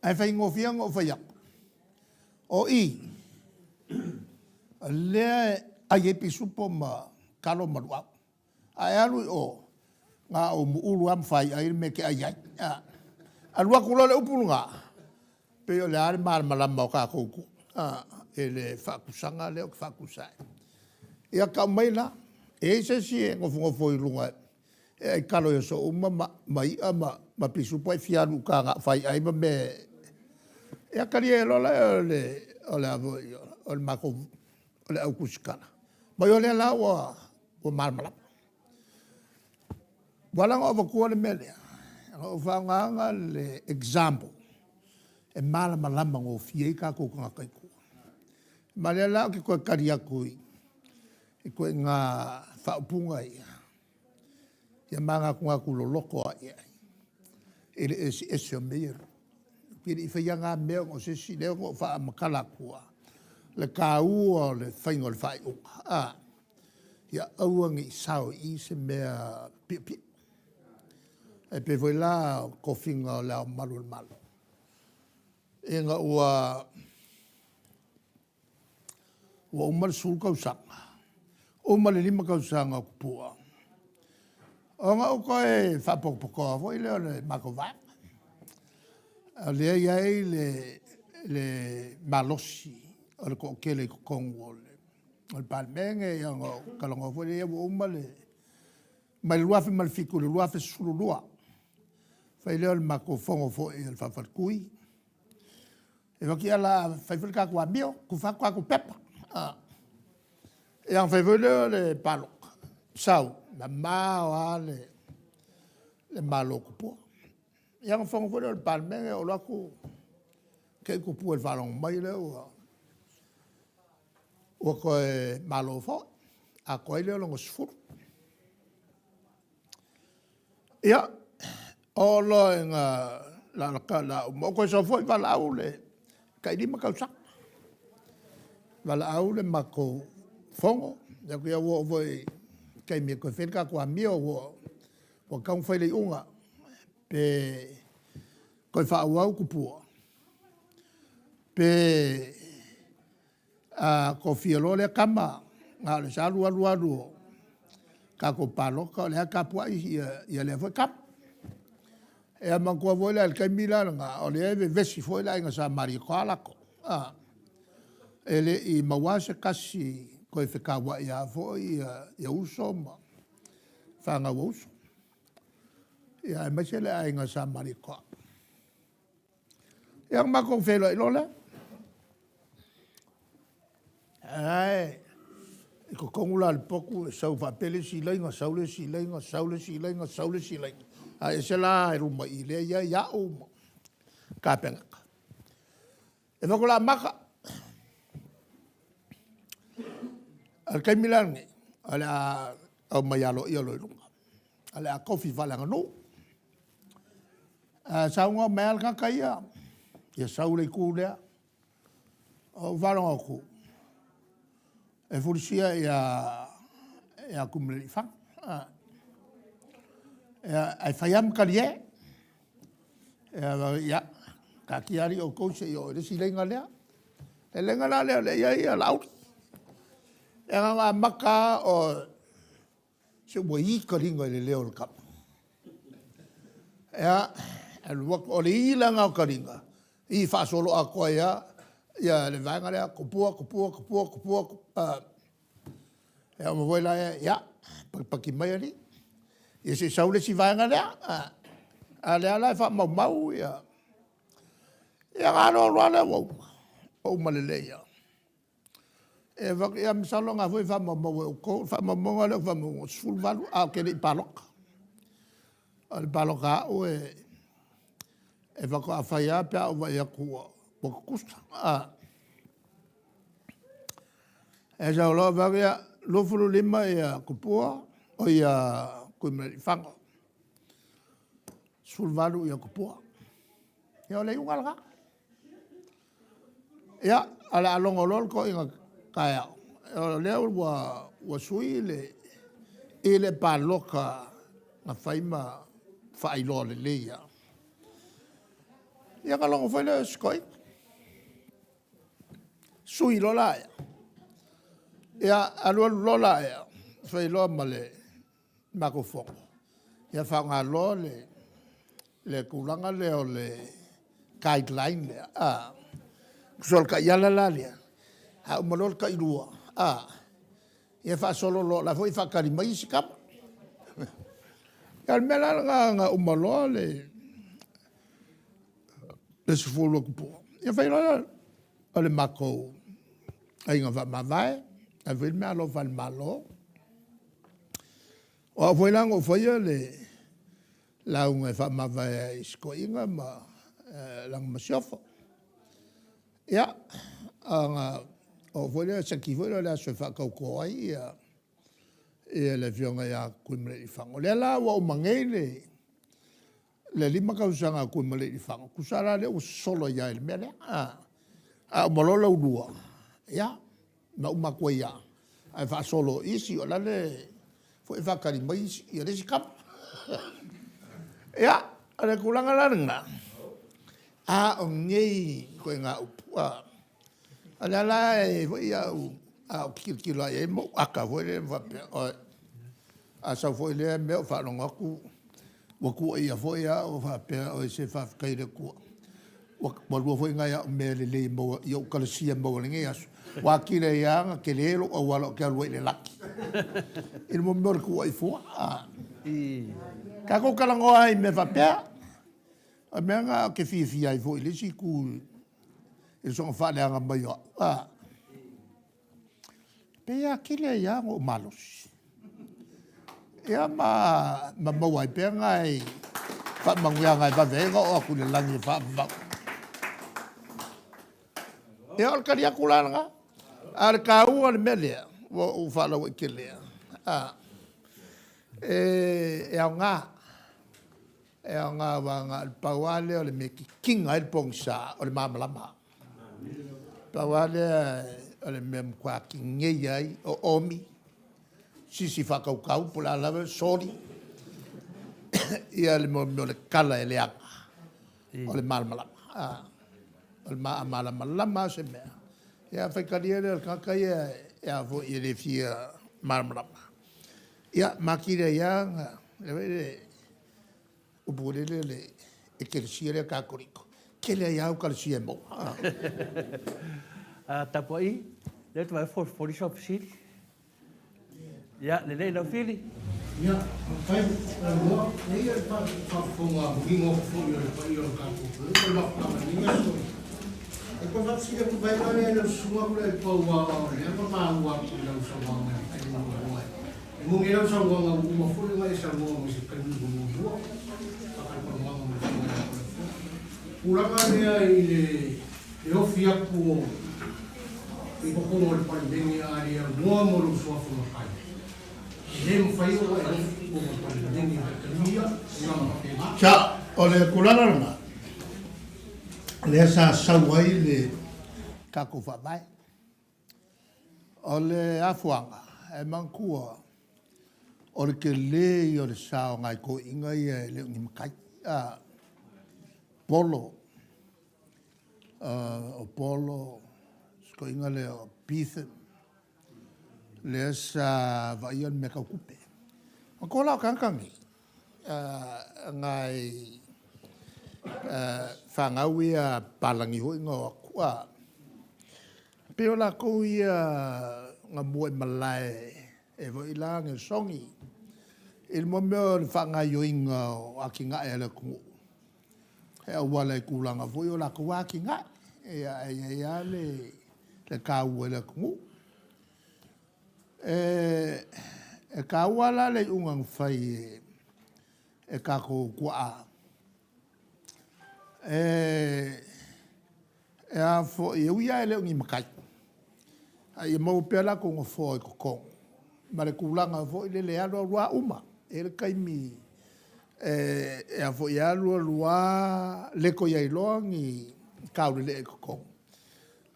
Ae faigofie ona ou fai atu, o i lea e ai ai pisupo ma talo ma luau. A e alu i o, na o umuulu lava ma faiai le mea e te ai ai. Alu atu loa le upu lena, pei o le a le malamalama o tatou i le faatusaga lea ou te faatusa ai. Ia tau mai la, e i ai se isi e nofonofo i luga e ai talo i aso uma ma i'a ma pisupo ae fia alu i uta na o faiai ma mea e... Ia talia loa lea o le, o le a foi, o le matou, o le au tusitala. Ma o lea la ua malamalama. Ua ala ona ou avatua le mea lea, na ou faaaogaina le example e malamalama gofie ai tatou tagata i tua. Ma o lea la ou te toe tali atu i ituaiga faaupuga ia, ia manatunatu loloto lava i ai i le eseese o mea ia e lua. Ou te le i faia na mea ona o se isi, lea na ou faamatala atua le taua o le faiga o le faaiuga. A, ia aua ne i sao i i se mea piopio. E pei foi la o le tofiga o Le Ao Mamalu o le Malo, ina ua uma le 10 tausaga, uma le 5 tausaga o Tupua, ona ou toe faapotopotoa foi lea o le matou vaega. O lea e i ai le malosi o le toatele i totonu o le Palemene, ia ona ou talanoa foi lea, ua uma le... mai le 2007 i le 2012, fai lea o le matou fono foi a le faafaletui. E vaai atu o le a fai foi le tatou amio, tufa atu tatou pepa. Ia ona fai foi lea o le palota, sau, mamao lava le Malo o Tupua. Ia ona fono foi lea o le Palemene, ou alu atu te i Tupua i le faalogo mai o lea ua toe malo foi, atoa ai lea o lona 10. Ia, oo loa ina o le a uma, ou toe sau foi valaau le tai 5 tausaga. Valaau le matou fono, ua oo foi. taimi e toe fai le tatou amio ua ua tatau ona fai le iuga pe toe faaauau Tupua pe a tofia loa lea tama na o le alu alu alu o tatou palota o lea tapuai ia lea foi tama. Ia manatua foi la i le taimi la lena, o lea e vevesi foi le aiga Sa Malietoa latou, a, e le i maua lava se tasi toe fetauai a foi ia uso ma fanau a uso, ia aemaise le aiga Sa Malietoa. Ia ona matou feiloai loa lea. Ae i totonu la o le potu e sau faapea le isi laina, sau le isi laina, sau le isi laina, sau le isi laina, ae ese la i luma i i lea e i ai au ma le Kapeneta. E fai atu o le a amata. A o le taimi la lenei, o le a aumai aloaia loa i luga, o le a tofi faaleaganuu. A saunoa mai lava le tagata ia, ia sau le itu lea. Ou faalogo atu e fulisia ia Tuimalealiifano, ae fai lava ma talie. Ia, taatia alii outou se i oo i le isi laina lea. Le laina la lea o lea e i ai Laauli. Ia na ona amata lava o se ua i taliga i le leo o le tama. Ia, alu atu, o le i la lena o taliga, i faasoloatoa ai lava ia le vaega lea, Tupua, Tupua, Tupua, Tupua, ia uma foi lea, ia, patipati mai alii, ia se i sau le isi vaega lea. A o lea la e faamaumau ia, ia ona alu alu lava lea ua uma, ua uma lelei lava. Ia fai atu, ia masalo o lena foi e faamaumau e outou. O le faamaumauga lea ua faamaumau, e 18 ae ou te le i palota. O le palota a au e faatoa fai lava pe a ou vaai atu ua tutusa. Ae sau loa fai atu, ia, 25 ia Tupua, oi ia Tuimalealiifano, 18 ia Tupua. Ia o le iuga lena. Ia, ae o le a logo loa le toeaina taeao, o lea ua sui i le palota na fai ma faailoa lelei lava. Ia ona logo foi lea o si toeaina. Sui loa laia, ia alu alu loa laia, fai loa ma le matou fono, ia faaaoga loa le tulaga lea o le guideline lea, tusa o le taiala la lea, a uma loa le tailua, ia faasolo loa o la foi e faatali mai isi tama. Ia o le mea la lena na uma loa le 10 o Tupua, ia fai loa lea o le matou aiga faamavae, alu fai le meaalofa a le Malo. O au foi la na ou faia le lauga e faamavae ai i si toeaina ma lana masiofo. Ia, ona oo foi lea, seki foi lea o le aso e faatauto ai le afioga ia Tuimalealiifano. O lea la ua uma nei le 5 tausaga a Tuimalealiifano, tusa la lea ua sosolo ai lava i le mea lea. A uma loa lau lua, ia, na uma atu ai lava, ae faasolo i isi, o lale foi e faatali mai isi, ia le isi tama. Ia, o le tulaga la lena, a o nei ituaiga upu, a, o lea la e i ai foi au, a ou tilotilo lava i ai ma ou ata foi lea faapea, oi, a sau foi lea mea ou faalogo atu ua tuuaia foi au faapea, oi se faafetai i le Atua, ua lua foi nai au mea lelei e maua i ou kalasia e maua i lenei aso, ua atili ai lava ona tele lou auala ou te alu ai i le laki, i le mea o le tuuai fua. Tatou talanoa ai i mea faapea. O le mea lena ou te fiafia ai foi i le isi itu i le soona faaleaga mai o au. A, pei e atili ai lava ona ou malosi. Ia ma maua ai pea nai faamanuiaga e vave ai ona oo atu i le lagi e faavavau. Ia o le tali atu la lena. A o le taua o le mea lea, ua ou faalauaitelia, e aoga, e aoga aua na o le pau lava lea o le mea e titina ai le pogisa, o le malamalama. Pau lava lea o le mea e matua tineia ai o oomi. sisi faakaukau po o le a lava, soli ia le mea o le kala e leaga o le malamalama. O le malamalama lava se mea, ia faitalia lea o le tagata ia e a foi e le fia malamalama. Ia ma atili ai lava lea foi le upu foi lele le ekelesia lea Katoliko, tele ai lava ekalesia e maua. A tapuai, lea ou te vaai atu folifoli sau fesili. Ia, lelei lau Fili. Ia, faafetai Talanoa. E i ai le faafofoga manino atu foi a le paia o le tatou atunuu ma le mafutaga i lenei aso. E toe faafesili atu mai la lea i lau susuga Tuilaepa aua o lea na maua atu i lau saunoaga i le taimi muamua. E moni ai lau saunoaga ua uma foi ona e saunoa mai i se taimi muamua faatalatalanoaga ma le Afioga ia Tuilaepa. Tulaga lea i le E ofi atu o i totonu o le Palemene a le aunoa mo lou suafa matai. E le mafai ona e ofi i totonu o le Palemene i le taimi ia, tulaga faapena. Sa, o le tulaga lena, lea sa sau ai le tatou Faavae. O le afuaga, e manatua, o le tele ia o le sa o nai toeaiina ia e le o ni matai, a, Polo, o Polo, si toeaina lea o Ethan, lea sa vaaia le mea tau tupe. Manatua la o tagata nei, nai fanau ia palagi foi na o atu, a, pei o latou ia na mua i malae e foi la Neosoni i le mea o le faagaoioiga o atinae a le atunuu. E auala i tulaga foi o latou atinae. Ia, e i ai lava le taua i le atunuu. E taua la le iuga na fai e tatou tuaa, e a foi, e ui lava e le o ni matai, a ia maua pea o latou nofoa i totonu ma le tulaga foi lele e alu alu lava uma. E i ai le taimi e a foi e alu alu lava le toe i ai loa ni taulelea i totonu,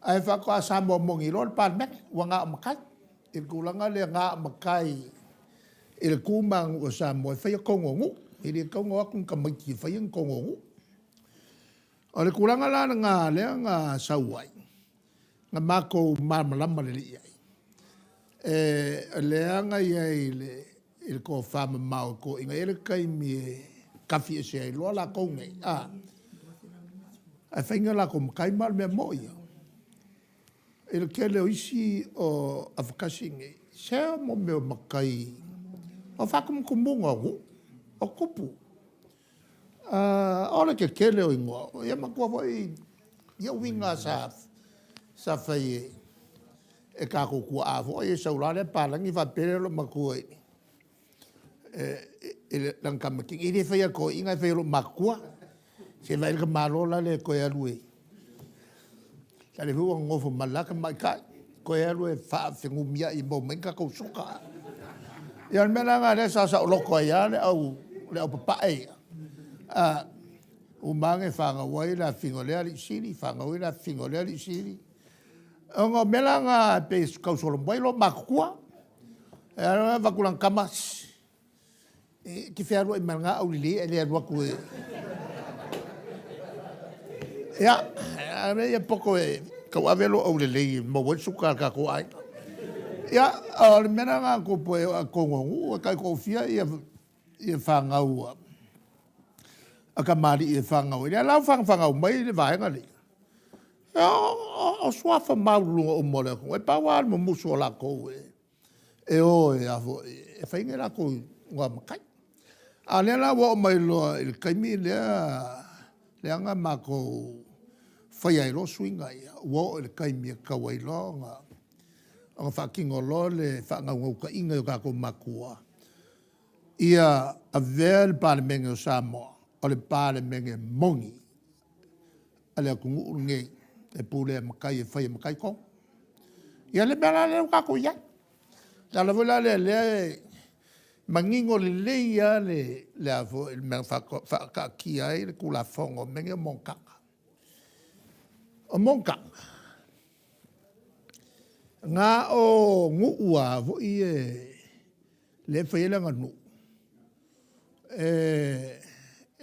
ae faatoa Samoa moni loa le Palemene, ua na o matai i le tulaga lea, na o matai i le tu ma aganuu a Samoa e faia tonu o nuu. E le tatau ona o atu ni tamaiti e faia ni tonu o nuu. O le tulaga la lena lea na sau ai, na matou malamalama lelei i ai, o lea na i ai i le tofa mamao i toeaiina, e i ai le taimi e tafi ese ai loa latou nei, a, ae fai ni a latou matai, ma o le mea moi ia, i le tele o isi o afakasi nei, se o mea o matai o faatumutumuga o nuu, o tupu. O le tetele o igoa, ia manatua foi ia uiga sa fai e tatou tuaa foi, e sau loa lea palagi faapea lea o lou matua i lana tama teine, e le faia e toeaiina, e fai e loomatutua. Se i vaai i le tamaloa la lea e toe alu e, a o lea foi ua nonofo ma le la tamaitai, toe alu e faafenumiai e maua mai ni tatou suka. Ia o le mea la lena o lea sa saoloto ai lava le au papae ia, uma ane fanau ai le afafine o lea alii sili, fanau ai le afafine o lea alii sili. Ona o mea la na e pei e tau solomua ai loomatutua. E alu lava avatu i lana tama, sss, e te fealuai ma lena aulelei ae le alu atu e... Ia, ave ia poto e tauave lou aulelei e maua ai le suka a le tatou aiga. Ia, o le mea la lena a tupu e oo lava i totonu o nuu e taitoafia ia fanau a tamalii e fanau ai. O lea la ua fanafanau mai le vaega lea, o suafa maualuluga uma o le atunuu, e pau lava le mumusu o latou e o e a foi, e fai ni latou igoa matai. A o lea la ua oo mai loa i le taimi lea, lea na matou faia ai loa suiga ia, ua oo i le taimi e tatau ai loa ona faatino loa le faanaunautaiga i o tatou matua, ia avea le Palemene o Samoa o le Palemene moni a le atunuu lenei e pulea e matai e fai e matai tonu. Ia le mea la lea ua tatou i ai. O le ala foi la lea o lea e manino lelei lava le mea na faataatia ai le Tulafono o mea nei o monotaga. O monotaga, na o nuu lava foi ia. lea e fai ai le aganuu, e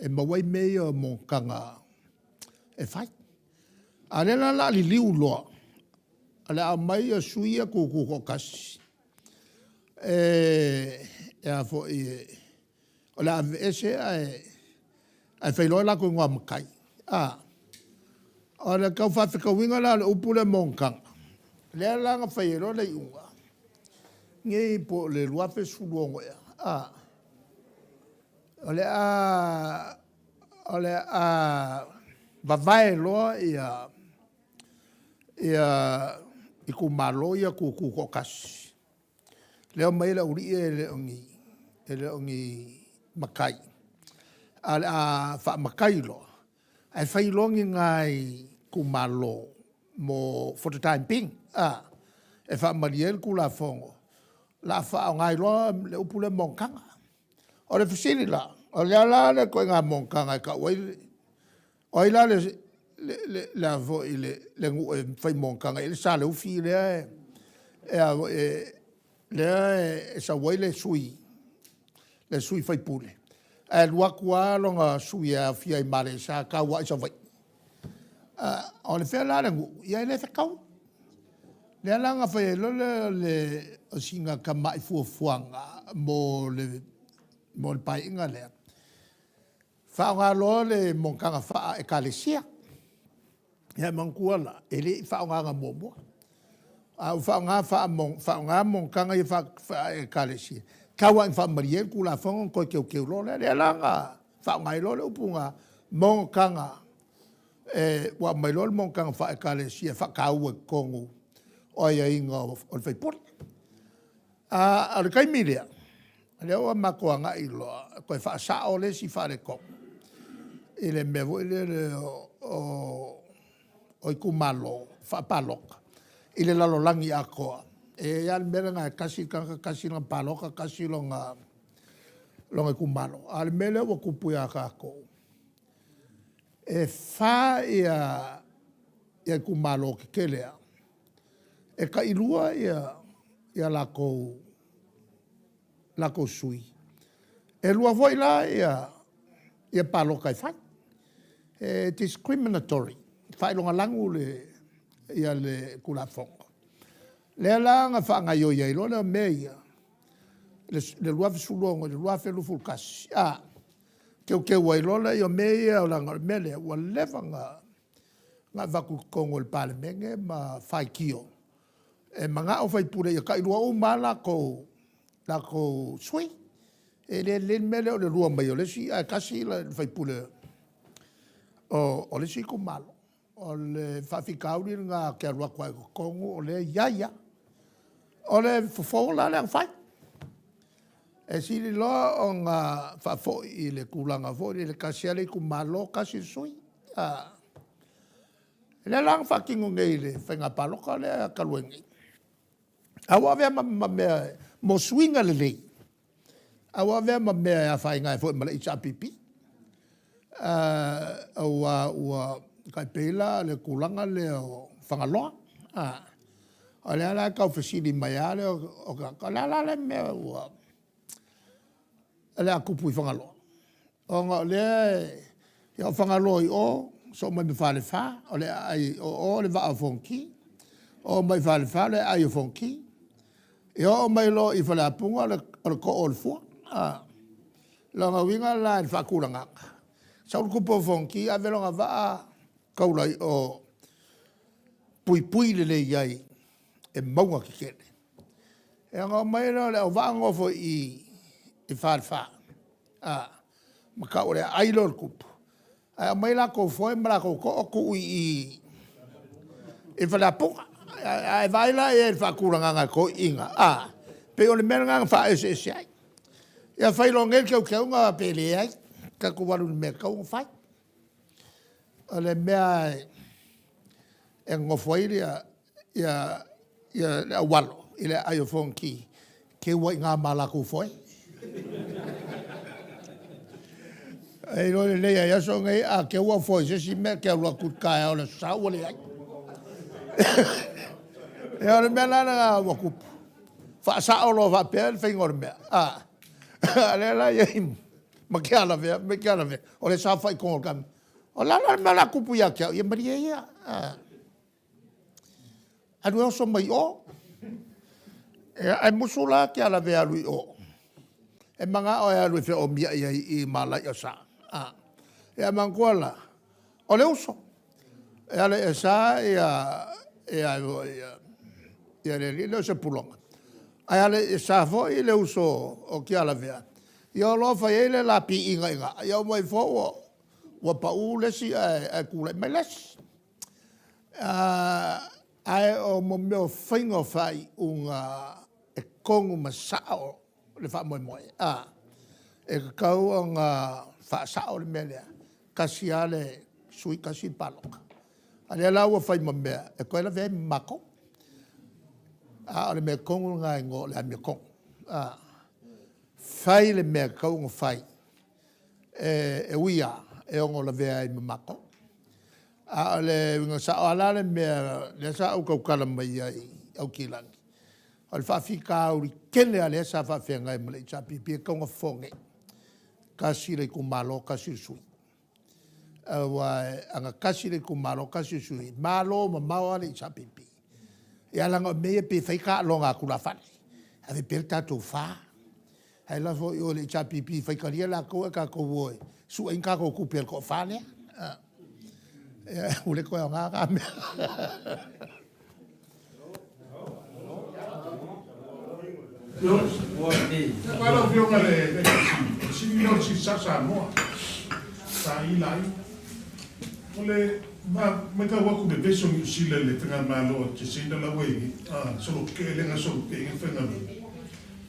maua ai mea ia o monotaga e fai. A o lea la o le a liliu loa, o le a aumai ia sui ia tutu toatasi, e a foi, o le a aveese ae fai loa o latou igoa matai. O le tau faafetauiga la o le upu lea monotaga, lea la na fai ai loa le iuga, nei po o le 2016 ea, o le a vavae loa itumalo ia tututoatasi, lea e omai ai le aualii ia e le o ni matai, ae o le a faamatai loa, ae fai loa ni nai itumalo mo, for the time being e faamalie ai le Tulafono, o le a faaaoga ai loa le upu lea monotaga. O le fesili la, o le a la le ituaiga monotaga e tau ai, o ai la le nuu e fai monotaga i ai le Saleufi lea e sau ai le sui usufono, ae alu atu lava lona sui e aofia ai ma Aleisa tau lava i Savaii. O fea la le nuu? Ia e le fetaui. Lea la na fai ai loa lea o sina tamai fuafuaga mo le Paeaiga lea, faaaoga loa le monotaga faale-Ekalesia. Ia manatua la, e le i faaaogaina muamua, a ua faaaoga monotaga ia faale-Ekalesia, tau lava ina faamalie ai le Tulafono ona toe teuteu loa lea. Lea la na faaaoga ai loa le upu lena, monotaga, ua aumai loa le monotaga faale-Ekalesia e faataua i totonu o aiaiga o le sui usufono. A o le taimi lea, lea ua matou agai loa e toe faasao le isi faaletonu i le mea foi lele o itumalo faapalota i le lalolagi atoa. E i ai lava le mea lena e tasi le tagata tasi lana palota, tasi lona itumalo. A o le mea lea ua tupu ia tatou, e fa itumalo tetele lava, e tailua a latou sui, e lua foi la palota e fai. E discriminatory, e faailogalanu le Tulafono. Lea la na faagaoioi ai loa lea o mea ia i le 2016 i le 2021, teuteu ai loa lea o mea ia, leaga o le mea lea ua leva ona avatu i totonu o le Palemene ma faitio, e manao sui usufono ia tailua uma lava latou sui. E le lelei le mea lea o le lua mai o le isi ae tasi le sui usufono o le isi itumalo. O le faafitauli lena ou te alu atu lava i totonu o lea e i ai lava. O le fofo la lea na fai, e sili loa ona faafoi i le tulaga foi lele e tasi lava le itumalo tasi le sui. O lea la na faatino nei i le faiga palota lea talu ai nei, a ua avea ma mea mo suiga lelei, a ua avea ma mea e afaina ai foi ma le HRPP, aua ua tai pei la o le tulaga lea o Fagaloa. O lea la e tau fesili mai lava le o tagata, o le a la le mea o le a tupu i Fagaloa? Ona o lea, ia o Fagaloa i o, sosoo mai ma Falefa, o le aai, o o le Vaa o Fonoti. Oo mai i Falefa o le aai o Fonoti. Ia oo mai loa i Faleapuga o le too o le fua. O lona uiga la i le faatulagaga, sau le tupu o Fonoti ave lona vaa taula i o, puipui lelei ai e mauga tetele. Ia ona omai lea o le auvaa nofo i i i Falefa, ma tau o le aai lea o le tupu, ae aumai latou foe ma latou too tuu i i i Faleapuga. A e vaai la i ai i le faatulagaga a toeaiina, pei o le mea lena na faaeseese ai. Ia fai loa nei le teuteuga pe leai, tatou alu i le mea e tatau ona fai. O le mea e nonofo ai le aualo i le aai o Fonoti, teu ai i ina ma latou foe. E iloa lelei lava i aso nei, a teu au foe i se isi mea, e te alu atu i le taeao o le Aso Sa ua leai. Ia o le mea la lena ua tupu. Faasao loa faapea le faiga o le mea, a, a lea la e i ai ma Kealavea me Kealavea, o le saofai i totonu o le Kapeneta. O le a la le mea o le a tupu ia te au? Ia malie ia, a, alu e oso mai o. Ia, ae musu la Kealavea e alu i o, e manao e alu e feomiai ai i i ma Alaiasa. A, ia manatua la, o le uso. E Alaiasa ia ia ia le alii lea o Sepulona, ae Alaiasa foi le uso o Tialavea, ia o loa fai ai le la piiga i ina, ia omai foi ua ua pau le isi ae tulai mai le isi. Ae o mo mea o faiga o faaiuga e tonu ma sao le faamoemoe, a, e tatau ona faasao le mea lea, tasi lava le sui tasi le palota. A o lea la ua fai ma mea e toe lavea ai ma matou. A o le mea tonu lena e igoa o le amiotonu. A, fai le mea e tatau ona fai, e ui lava e ono lavea ai ma matou. A o le uiga sao lava la o le mea lea sa ou tautala mai ai Aukilani, o le faafitauli tele lava lea sa faafeagai ma le HRPP e tatau ona fofo nei, tasi le itumalo, tasi le sui. Aua ana tasi le itumalo tasi le sui, malo mamao lava le HRPP. Ia leaga o mea ia pei e fai taaloga a tulafale, ave pea le tatou 4, ae lafo i o i le HRPP e faitalia latou ae tatou o e sue ai ni tatou tupe a le toa-fa lea. Ia, ua le toe aoga na mea. Lau Afioga i le Sili lea o le Sisi Sao Samoa, Sa'i La'i. O le matau atu i le vevesi o Niu Sila i le faigamalo a Jacinda la ua i ai, a solo tetee lea na solo tetee ai le faigamalo.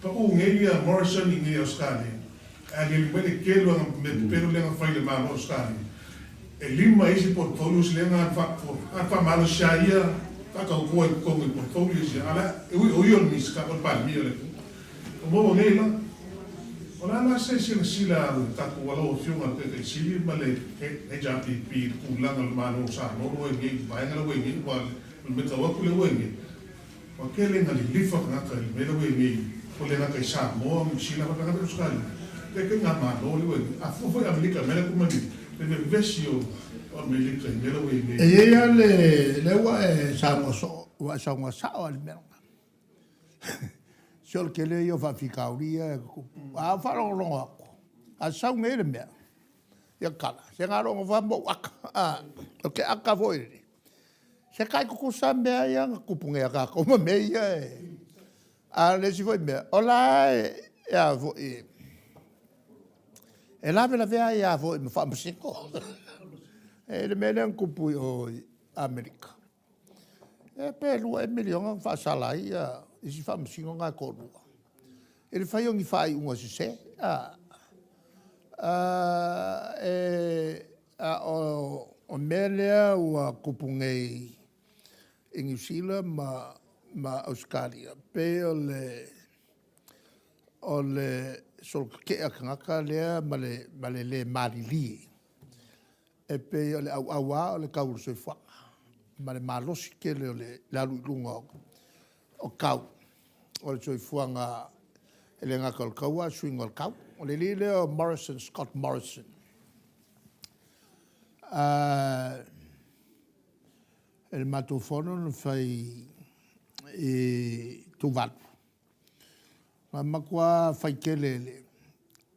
Pau nei ia Morrison i inei i Ausetalia, ae aliali mai le tele o ana mea pepelo lea na fai i le Malo o Ausetalia. E lima isi portfolios lea na alu faamalosi ai ia faatautoa i totonu i portfolios ia, a o la e ui o ia o le Minisita o le Palemia o le atunuu. O maua nei la, o le a la se silasila a le tatou a lau Afioga i le Taitai Sili ma le HRPP i le tulaga o le Malo o Samoa ua i ai nei, vaega la ua i ai nei, aua o le matau atu lea ua i ai nei, Ua tele ina lilifa tagata i le mea lea ua i ai nei, ua le gata i Samoa, Niu Sila faapena foi Ausetalia. E pei ngā Malo lea ua i ai nei. A fua foi Amerika i mea lea ua mai nei, le vevesi o Amerika i mea lea ua i ai nei. E i ai lava le, lea ua e saunoa soo, ua e saunoa sao lava i le mea lena. Se o le tele ia o faafitauli ia e tutupu. A ou faalogologo atu, a sau nei le mea, ia tala, se na o lou nofo lava ma ou ata, ou te ata foi i le, Se tai tutusa mea ia na tupu nei ia tatou ma mea ia e... A o le isi foi mea, o la e a foi, e lavelavea ai lava foi ma faamasino. E le mea lea na tupu i o i Amerika, e pe 2 ea miliona na faasala ai ia isi faamasino na e toalua, i le fai o ni faaiuga sese. A o mea lea ua tupu nei i Niu Sila ma Ausetalia, pei o le solo tetee a tagata lea ma le le malilie, e pei o le auau lava o le tau o le soifuaga ma le malosi tele o le alu i luga o tau o le soifuaga, e le gata o le taua a o le suiga o le tau. O le alii lea o Morrison, Scott Morrison, i le matou fono na fai i Tuvalu, na matua fai tele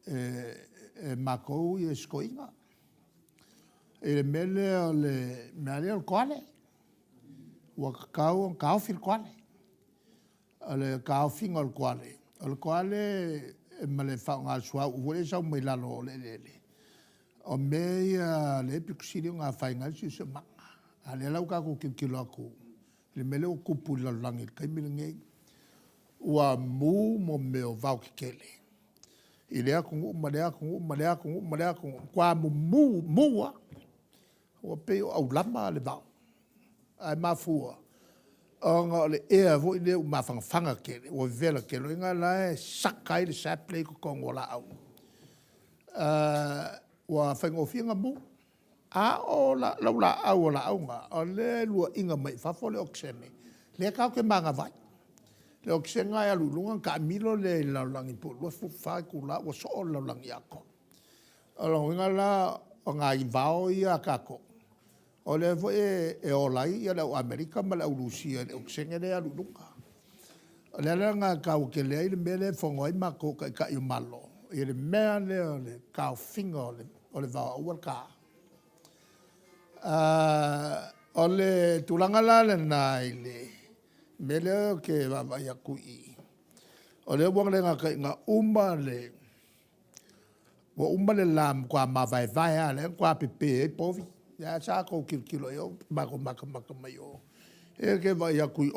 e matou ia si toeaina i le mea lea o le mea lea o le toale. Ua tatau ona taofi le toale. O le taofiga o le toale, o le toale ma le faaaoga o le suauu foi lea e sau mai lalo o le eleele, o mea ia lea e pito sili ona afaina ai le siosiomaga. A o lea la ua tatou tilotilo atu i le mea lea ua tupu i le lalolagi i le taimi lenei, ua mu mea o vao tetele i lea atunuu ma lea atunuu ma lea atunuu ma lea atunuu, ua matua mumu, mu lava. Ua pei o aulama le vao, ae mafua ona o le ea foi lea ua mafanafana tele, ua vevela tele. O lona uiga la e saka ai le sap lea i totonu o laau, ua faigofie ona mu. A o laulaau o laau na, o lea e luaina mai fafo le okesene, lea tatou te manava ai. Le okesega e alu i luga ona taamilo lea i le lalolagi po o le 24 itula ua soo le lalolagi atoa. O lona uiga la o nai vao ia a tatou, o lea foi e ola ai le au Amerika ma le au Rusia i le okesene lea e alu i luga. O le ala lena e taua tele ai le mea lea e fono ai matou o Taitai o Malo i le mea lea o le taofiga o le vao aua le taina. O le tulaga la lena i le mea lea ou te vaavaai atu i i, o lea ua le gata ina uma le, ua uma le la na matua mavaevae lava, lea na matua pepe ai povi. Lea sa outou tilotilo i ai matou matamata mai o. E te vaai atu i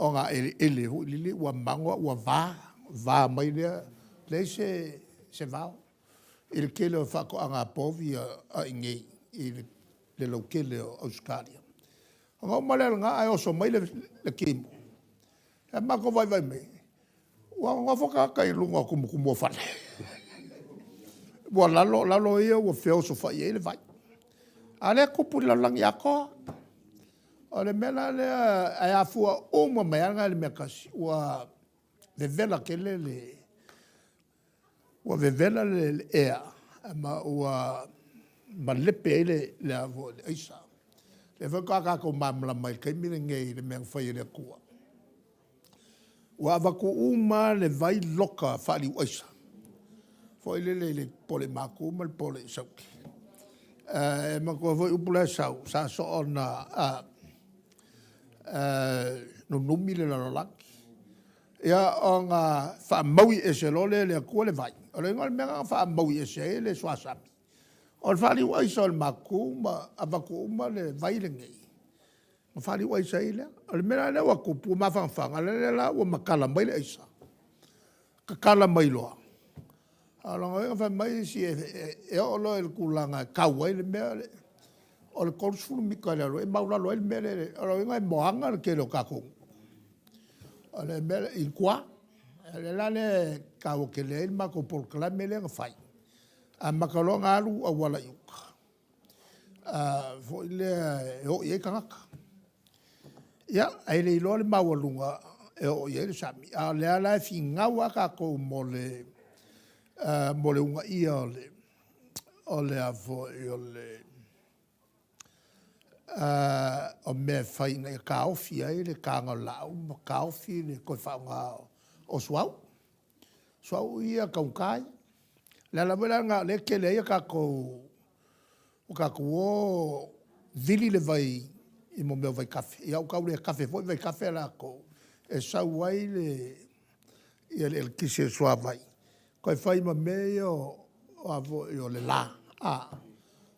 ogaeleele foi lele ua mago ua va, va mai lea, leai se vao i le tele o faatoaga povi a i inei i le lautele o Ausetalia. Ona uma lea o lena ae oso mai le timu, ae matou vaivai mai, ua nonofo tagata i luga o tumutumu o fale, ua lalo, o lalo ia ua feosofai ai le vai. A o lea e tupu i le lalolagi atoa. O le mea la lea, ae afua uma mai lava lena i le mea e tasi, ua vevela tele le, ua vevela le ea ma ua malepe ai le aisa. O lea foi faatoa tatou malamalama i le taimi lenei i le mea na fai e le Atua, ua avatu uma lava le vai loka faaliu aisa foi lele i le pole matu ma le pole i Saute. E manatua foi upu la e sau, sa soona nunumi le lalolagi. Ia ona faamaui ese loa lea e le Atua le vai. O le mea lena na faamaui ese ai le suasami, o le faaliu aisa o le matu ma avatu uma le vai lenei, ona faaliu aisa ai lea. O le mea la lea ua tupu ua mafanafana, o lea la ua matala mai le aisa, tatala mai loa, a o lona uiga fai mai isi e oo loa i le tulaga e tau ai le mea, o le 30 mita i le alu ai e maualalo ai le mea lea. O lona uiga e moana le tele o tatou nuu o le mea lea, i tua. O le mea la lea e taua tele ai le matou polokalame lea na fai, amata loa ona alu auala i uta, foi lea e o i ai tagata. Ia, ae le iloa le maualuga e oo i ai le sami, a o lea la e finau lava tatou mo le uunaia o le a foi o le o mea e fai ina ia taofi ai le taina o le laau ma taofi le toe faaaoga o suauu. O suauu ia taugata ia. O le ala foi la lena o lea e tele ai a tatou, ua tatou o vili le vai i mea o vaitafe, ia ua tau le tafe foi vaitafe a latou, e sau ai le eletise i le suavai, toe fai ma mea ia o le la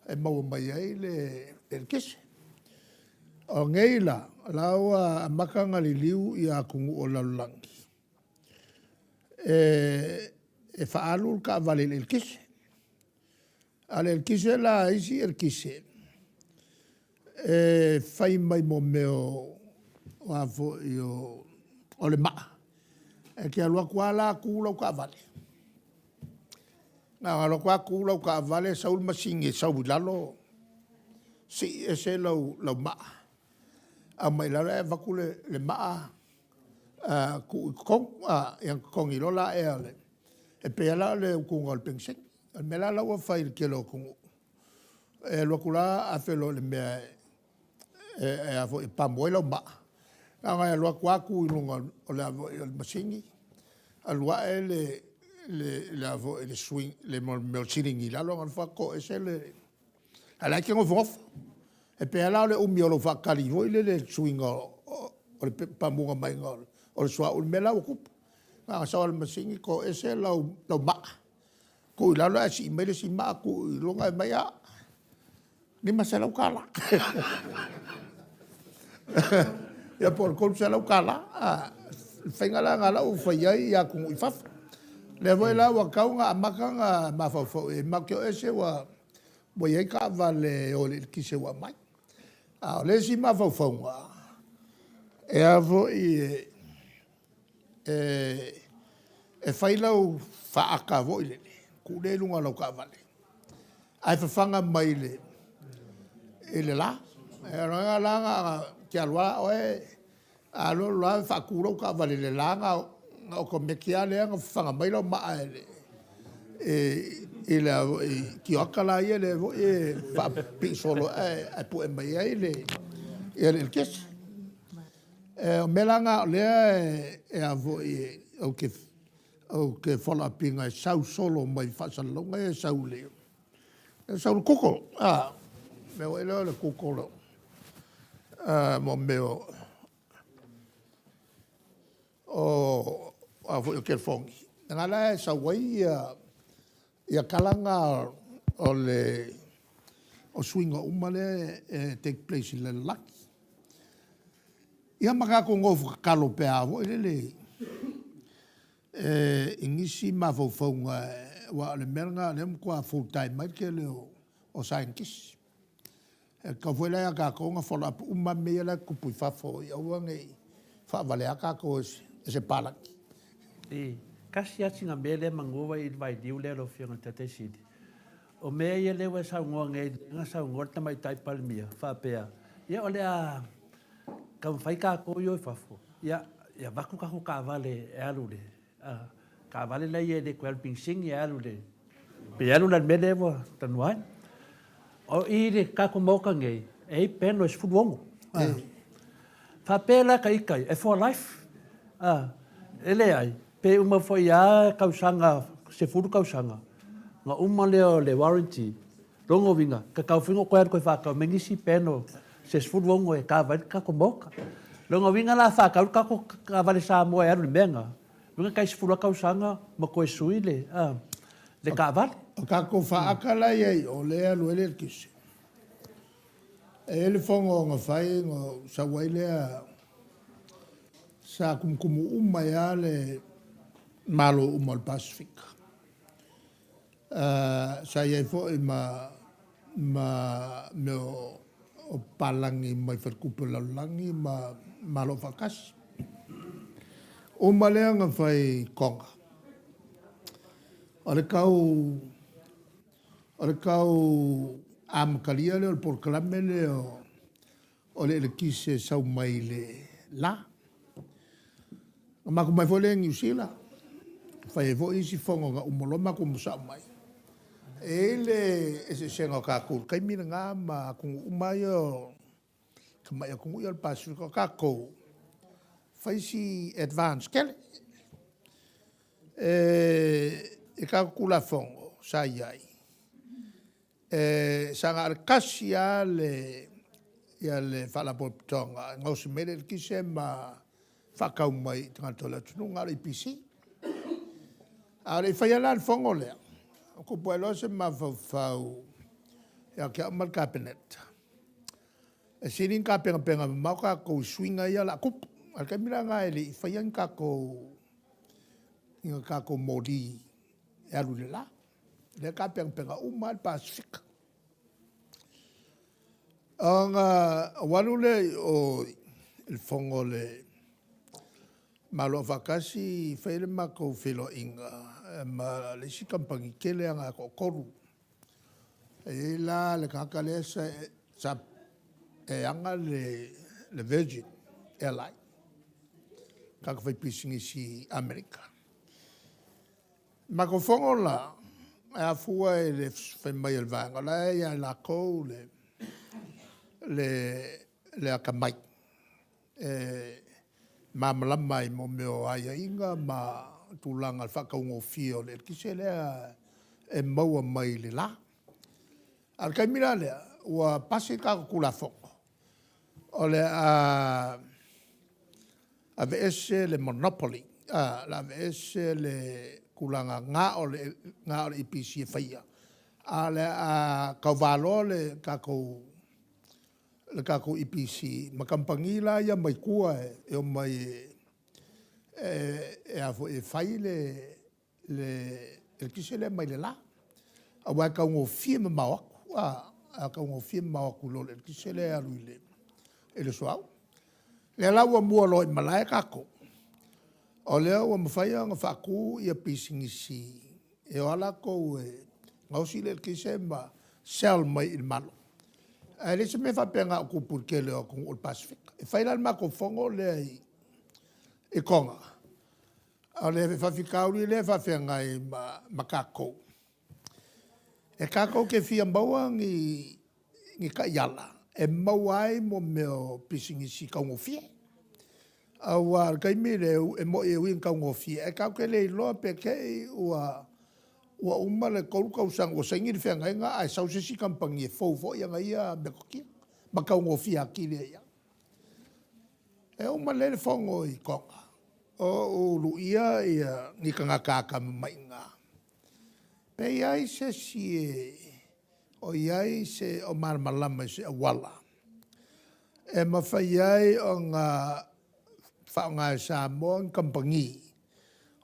e maua mai ai le eletise. O nei la, o la ua amata ona liliu atunuu o le lalolagi e faaalu le taavale i le eletise. A o le eletise la a isi eletise, e fai mai mo mea o a foi o le maa. E te alu atu lava la tu lau taavale, na ona alu atu lava tu lau taavale sau le masini e sau i lalo sii ese lau maa, aumai i lalo ae avatu le maa tuu i totonu, ia ona totogi loa lea o le… E pei lava la o le utuga o le penisini. O le mea la la ua fai i le tele o atunuu, e alu atu la afe loa i le mea e pamu ai lau maa, na ona e alu atu lava tu i luga o le masini, alu ae le swing, le mea o le siligi i lalo ona alu ifo lea toese le… A o la e te nofonofo. E pei lava la o le umi o lou faatali foi lele i le suiga o le pamuga maiga o le suauu i le mea la ua tupu. Na ona sau lava o le masini toese lau maa, tuu i lalo ae sii mai le isi maa tuu i luga ae fai mai, ia, $500. Ia po o le $300. O le faiga la lena o la ua fai ai atunuu i fafo. O lea foi la ua tatau ona amata ona mafaufau i ai, matou te o ese ua i ai taavale e o i le eletise ua aumai. A o le isi mafaufauga, e a foi e fai lau faata foi lele, tuu lea i luga o lau taavale, ae fafaga mai le la. O lona uiga la na ona e te alu lava oe. A alu alu lava faatu lau taavale i le la na otometi lava lea na fafaga mai lau maa e le i le tioata la ia lea foi e faapipii solo ae pue mai ai le eletise. O mea la na o lea e a foi ou te follow up ina e sau solo mai faasalalauga ia e sau i le sau i le Google, a, mea foi lea o le Google mo mea o a foi o telefoni, lena la e sau ai ia tala na o le o suiga uma lea e take place i le lalolagi. Ia ma tatou nofo tatalo pea foi lele i nisi mafaufauga aua o le mea lena o lea e matua full time ai le tele o saienitisi. E tatau foi la ia tatou ona follow up uma lava mea ia la e tutupu i fafo ia aua ne i faavalea tatou e se palagi. E tasi lava sina mea lea manu ua i le vailiu lea lau Afioga i le Taitai Sili. O mea ia lea ua e saunoa nei, lea na saunoa le Tamaitai Palemia faapea, ia o le a taumafai tatou ia o i fafo, ia avatu tatou taavale e alu i le taavale la ia e le toe alu i le penisini ae alu i le, pe alu la i le mea lea ua talanoa ai. O i le tatou Maota nei, e i ai panel e 16. Faapea la ita ia, e for life. E leai, pe uma foi lava tausaga, 10 tausaga, ona uma lea o le warranty, lona uiga, tatau foi ona toe alu e faatau mai nisi panel se 16 e kava ai le tatou Maota. Lona uiga la a faatau le tatou taavale Samoa e alu i le mea lena, lona uiga e tai 10 lava tausaga ma toe sui le taavale. O tatou faata la e i ai i o lea e alu ai le eletise, e i ai le fono na fai ona ou sau ai lea, sa tumutumu uma ai lava le Malo uma o le Pasefika. Sa i ai foi ma mea o papalagi mai faletupe o le lalolagi ma Malo Afaatasi. Uma lea na fai i Tonga. O le tau o le tau amatalia lea o le polokalame lea o le eletise e sau mai le la. Na matou omai foi lea i Niu Sila, fai ai foi isi fono na uma loa matou masaa mai. E i ai le eseesega o tatou i le taimi lena ma atunuu uma ia o tamai atunuu ia o le Pasefika, o tatou, fai si advance tele. I tatou Tulafono sa i ai, sa na o le tasi lava le Faalapotopotoga e gaosi mai le eletise ma faatau mai i tagata o le atunuu, na o le EPC. A o le i faia la le fono lea, na tupu ae loa se mafaufau ia te au ma le Kapeneta, e sili ona tapenapena mamao tatou i suiga ia o le a tupu. A o le taimi la lena e le i faia ni tatou moli e alu i le la. Lea e tapenapena uma lava le Pasefika. Ona ou alu lea i o i le fono a le Malo Aufaatasi fai ai le matou feiloaiga ma le isi kamupani tele lava e toatolu. E i ai la le tagata lea sa e ana le Virgin Airline, tagata faipisinisi Amerika. Matou fono la, e afua i le fai mai o le vaega o la e ia i latou le atamai e malamalama i mea o aiaiga ma tulaga o le faataugofie o le eletise lea e maua mai le la. A o le taimi la lea, ua pasi le tatou Tulafono, o le a aveese le monopoly, o le a aveese le tulaga na o le EPC e faia, a o le a tauva loa le tatou EPC ma kamupani la ia mai tua e omai e fai le eletise lea mai le la, aua e taugofie mamao atu, e taugofie mamao atu i lo le eletise lea e alu i le suauu. O lea la ua mua loa i malae tatou, o lea ua mafai ona faatu pisinisi e o lava latou e gaosi le eletise ma sell mai i le Malo. Ae leai se mea faapena o tupu i le tele o atunuu o le Pasefika. E fai la le matou fono lea i Toga, o le faafitauli lea e faafeagai ma tatou, e tatou te fia maua ni taiala e maua ai mo mea o pisinisi taugofie. Aua o le taimi lea, e moni e ui ina taugofie, ae tatou te le iloa pe te i ua uma le 3 tausaga ua saini le feagaiga ae sau se isi kamupani e fou foi ana ia metotia ma taugofie atili ai lava. E uma lelei le fono i Toga, ou luia ni tagata atamamai i ina, pe i ai se isi o i ai se o malamalama i se auala e mafai ai ona faaaoga e Samoa ni kamupani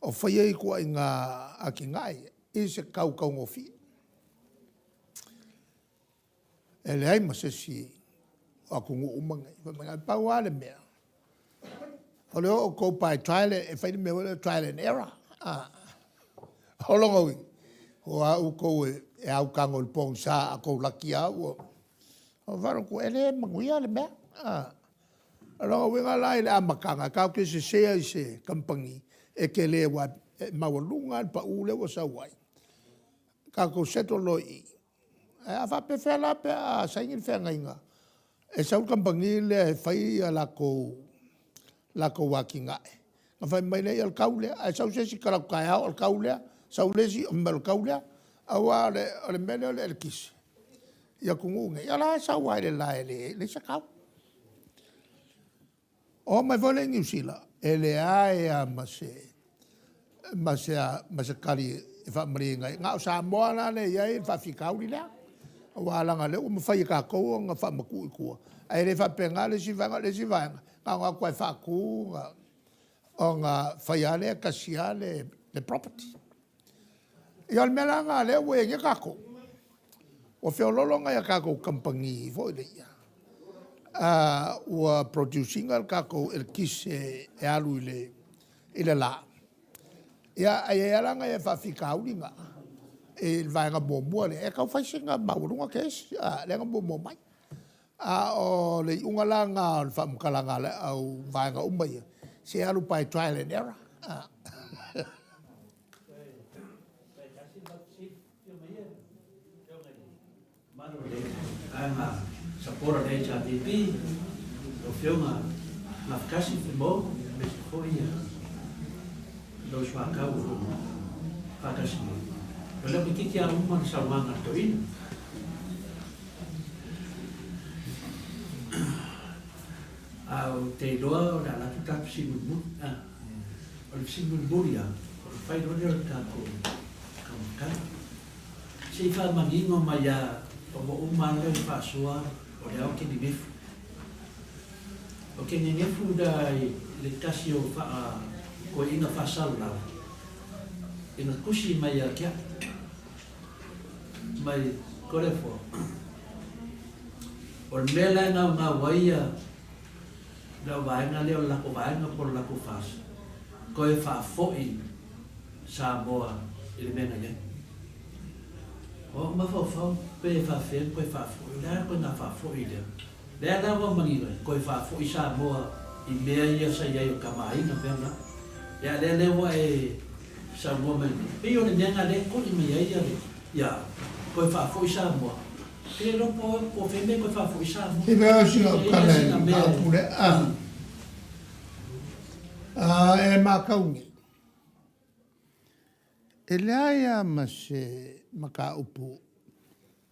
o faia ituaiga atinae ia i se tau taugofie. E leai ma se isi o atunuu uma nei. Fai mai, na o le pau lava le mea, o le o outou by trial, e fai le mea foi lea o le trial and error. O lona uiga, o a outou e autago i le pogisa, a outou laki lava ua... Ou faalogo atu e le manuia le mea. O lona uiga la i le amataga, tatou te sesee ai i se kamupani e tele aua e maualuga lava le pau lea ua sau ai, tatou settle loa i i, ae a faapefea la pe a saini le feagaiga e sau le kamupani lea e fai a latou atinae, ona fai mai lea, ia o le tau lea, ae sau se isi talaatu taeao o le tau lea, sau le isi fai mai o le tau lea. Aua o le mea lea o le eletise i atunuu nei, o la e sau lava i le la e leai se tau. Oo mai foi lea i Niu Sila, e leai lava ma se tali e faamalieina ai. Na o Samoa la lea e i ai le faafitauli lea, aua leaga o lea ua mafai e tatou ona faamatuu i tua, ae le faapena le isi vaega. O le isi vaega, na ona o atu lava e faatu ona fai lava lea e tasi lava le property. Ia o le mea la lena o lea ua i ai nei tatou, ua feoloolo nai a tatou kamupani foi lea ua produce ina le tatou eletise e alu i le la, ia ae i ai lava la nai faafitauli na i le vaega muamua lea, e tau fai sina maualuga kesi lea na muamua mai. A o le iuga la lena o le faamatalaga a le au vaega uma ia, se alu by trial and error. Mamalu o le Vaega Sapora o le HRPP, lau Afioga Gafatasi Fimou aemaise foi lou suakau o lo o faatasi nei. O lea toeitiiti lava uma le saunoaga a le toeaina. Ae ou te iloa o le a alu atu le tatou fesili mulimuli. O le fesili mulimuli lava, ona fai loa lea o le tatou taumafataga. Se i faamanino mai lava, ua uma lava le faasoa o le ao kenenefu. O kenenefu la i le tasi o faa toeaina faasalalau ina tusi mai ia te au mai Toleafoa, o le mea la e gaugau ai ia le au vaega lea o le latou vaega po o le latou FAST, toe faafoi Samoa i le mea na i ai. Ua ou mafaufau pe faafefea ona toe faafoi, o le a le ituaiga faafoi lea? Lea la ua manino ai, toe faafoi Samoa i mea ia sa i ai o Tama-a-Aiga mea na. Ia a lea lea ua e saunoa mai nei, pei o le mea na lea e koi mai ai ia le, ia au, toe faafoi Samoa. Ou te le iloa po o fea mea e toe faafoi Samoa. Se mea o sina ukana e mataupu lea. A e matau nei, E leai lava ma se mataupu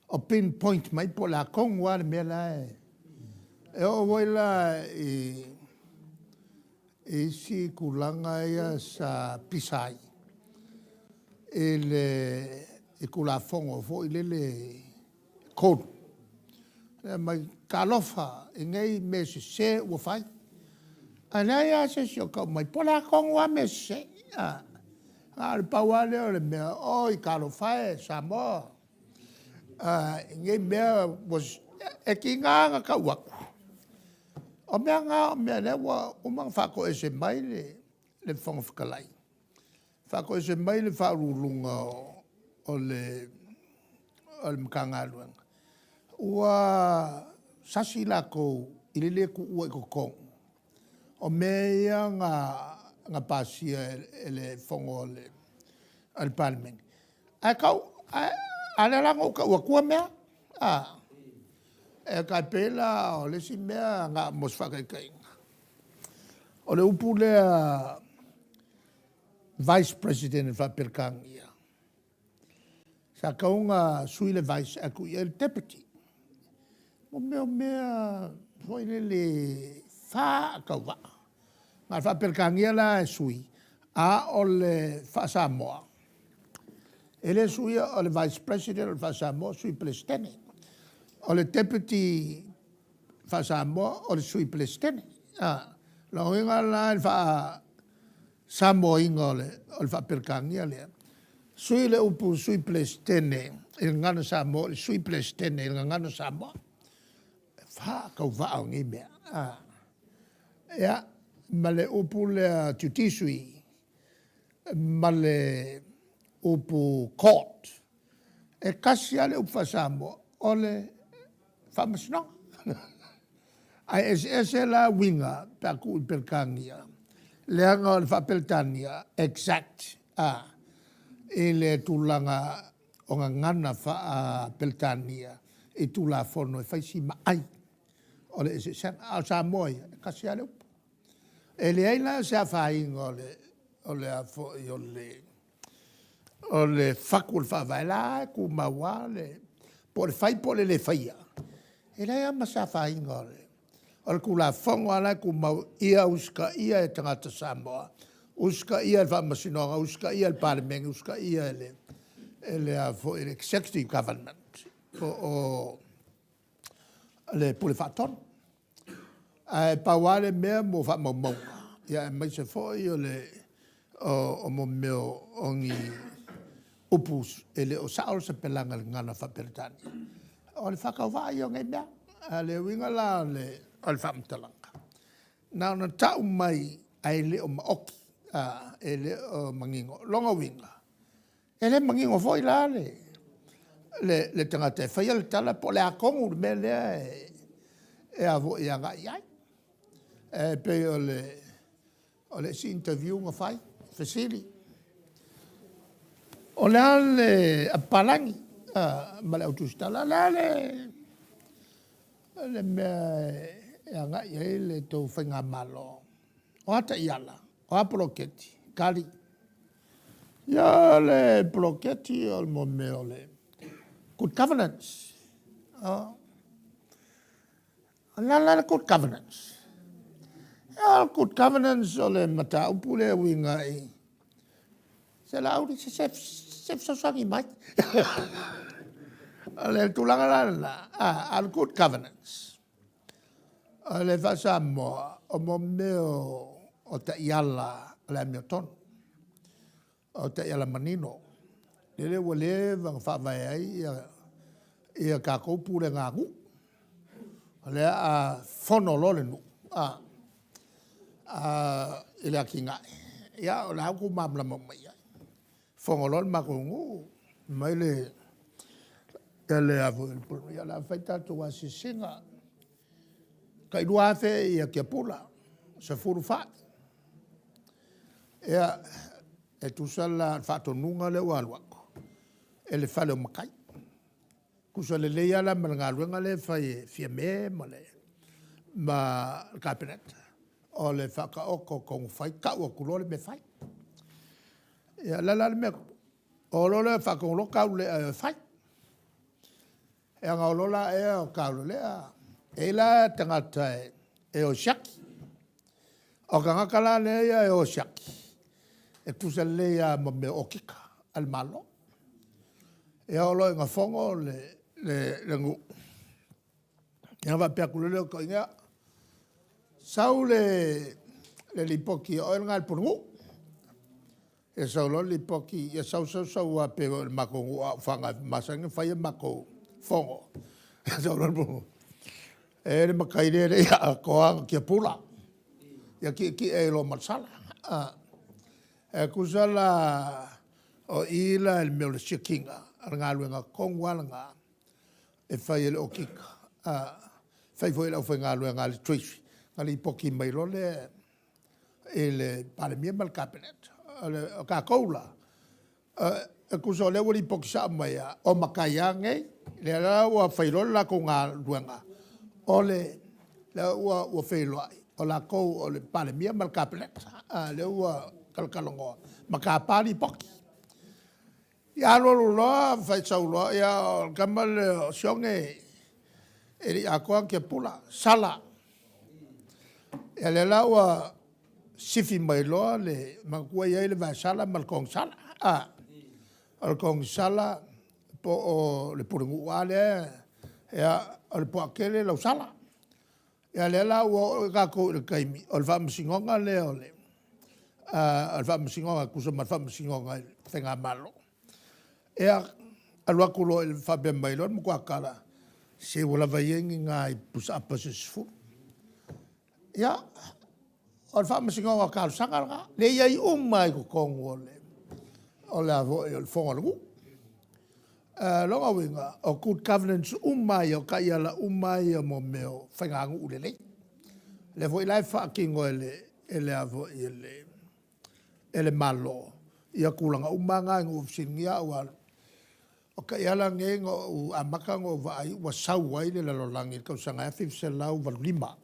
o pinpoint mai po o le a tonu lava le mea la e... E oo foi la i isi tulaga ia sa pisa ai i le Tulafono foi lele 3, fai mai, talofa i nei mea sese ua fai. Ae leai lava se isi o tau mai po o le a tonu lava mea sese. Na o le pau lava lea o le mea, oi talofa e Samoa i nei mea ua... E tiga ona tau atu, o mea na o mea o lea ua uma ona faatoese mai le Fofoga Fetalai, faatoese mai le Ofisa Sili o Pulega o le Matagaluega, ua... sasi lakou i le le tuua i totonu o mea ia na na pasia e le fono a le a le Palemene. Ae tau ae a lea la na ou tau atua mea, a? E tai pei la o le isi mea na o mo se faataitaiga, o le upu lea Vice President i le faa-Peretania, sa tatau ona sui le Vice ae tuu i ai le Deputy. O mea o mea foi lele faatauvaa. Na o le faa-Peretania la e sui, a o le faa-Samoa, e le suia, o le Vice President o le faa-Samoa o le Sui Peresetene. O le Deputy faa-Samoa o le Sui Peresetene. O lona uiga la i le faa-Samoa ina o le faa-Peretania lea, sui le upu Sui Peresetene i le Gagana Samoa i le Sui Peresetene i le Gagana Samoa. E faatauvaa o nei mea. Ia, ma le upu lea Judiciary ma le upu Court, e tasi lava le upu faa-Samoa, o le Faamasinoga. Ae eseese la uiga pe a tuu i Peretania, leaga o le faa-Peretania, exact i le tulaga o gagana faa-Peretania i Tulafono e fai si maai o le eseesega. A o Samoa ia, e tasi lava le upu. E leai la se afaina o le a foi o le o le fatu o le Faavae, la e tumau lava le, po o le fai po o le le faia, e leai lava ma se afaina o le Tulafono lava la e tumau, ia usitaia e tagata Samoa, usitaia e le Faamasinoga, usitaia e le Palemene, usitaia e le a foi le Executive Government po o le Pule Faatonu. Ae pau lava le mea mo faamaumauga, ia aemaise foi o le o mo mea o ni upu e le o sao le sapelaga i le gagana faa-Peretania, o le faatauvaa ia o nei mea. A o le uiga la o le faamatalaga, na ona tau mai ae le o maoti, e le o manino. O lona uiga, e le manino foi la le tagata e faia le tala po o le a tonu le mea lea e a foi e agai i ai. E pei o le isi interview na fai, fesili, o le a le a papalagi ma le Au Tusitala, o le a le mea e agai i ai le tou faigamalo? O a taiala? O a poloketi? Tali, ia o le poloketi o le mea o le good governance. O le a la le good governance? O le good governance o le mataupu lea e uiga i se Laauli, se fesoasoani mai. O le tulaga la lena, a o le good governance, o le faa-Samoa, o mo mea o taiala o le amiotonu, o taiala manino, lele ua leva ona faavae ai ia tatou pulega a nuu. O lea a fono loa le nuu i le atinae, ia o lena ua outou malamalama uma i ai. Fono loa le matou nuu, fai mai le Pule, ia o le a fai tatou asiasiga, tai $2,000 tiapula, 10 fai. Ia, e tusa la o le faatonuga lea ua alu atu e le fale o matai. Tusa lelei lava la ma le galuega lea e fai e Fiame ma le Kapeneta, o le faataoto o tonu fai, tau atu loa le mea e fai. Ia o le a la le mea, o loa lea faatonu loa Taulelea e o e fai. Ia ona o loa lea o Taulelea, e i ai la tagata e o e siaki. O tagata la ia e o e siaki, e tutusa lelei lava ma mea o okika a le Malo. Ia oo loa ina fono le nuu, ia ona faapea atu loa lea o toeaiina, ia, sau le lipoti a oe lena le Pulenuu. Ia sau loa le lipoti, ia sau sau sau aua pei o le matou nuu o Aufaga e masani ona fai a matou fono. Ia sau loa le Pulenuu, e le matai lea e le i atoa ana tiapula, ia tietie ai loa ma le sala. E tusa la o i la i le mea o le siakiina, o le galuega tonu lava lena e fai e le okika. Fai foi i le aufaigaluega a le Treasury, na lipoti mai loa lea i le Palemia ma le Kapeneta. O le, o tatou la, e tusa o lea ua lipoti sao mai lava, o matai lava nei, lea la ua fai loa le latou galuega, o le, lea ua, ua feiloai, o latou o le Palemia ma le Kapeneta, lea ua talatalanoa ma tapa lipoti. Ia alualu loa fai sau loa, ia o le tama lea o Sione e le i atoa ana tiapula, sala. Ia lea la ua sifi mai loa le, manatua e i ai le vaesala ma le togisala. O le togisala po o le pulenuu lava lea, ia o le puatele e lausala. Ia lea la ua oo tatou i le taimi o le Faamasinoga lea o le Faamasinoga e tusa ma le Faamasinoga i le Faigamalo. Ia, alu atu loa faapea mai loa le matua tala, se ua lava ia ni nai pusaapa se 10. Ia, o le Faamasinoga o Talosaga lena, lea e i ai uma lava i totonu o le o le a foi o le fono a le nuu. O lona uiga, o good governance uma lava ia, o taiala uma lava ia mo mea o faiganuu lelei. O lea foi la e faatino e le a foi e le Malo ia tulaga uma lava na ina ua fesiligia au, aua o taiala nei na ou amata ona ou vaai ua sau ai le lalolagi i le tausaga e 1985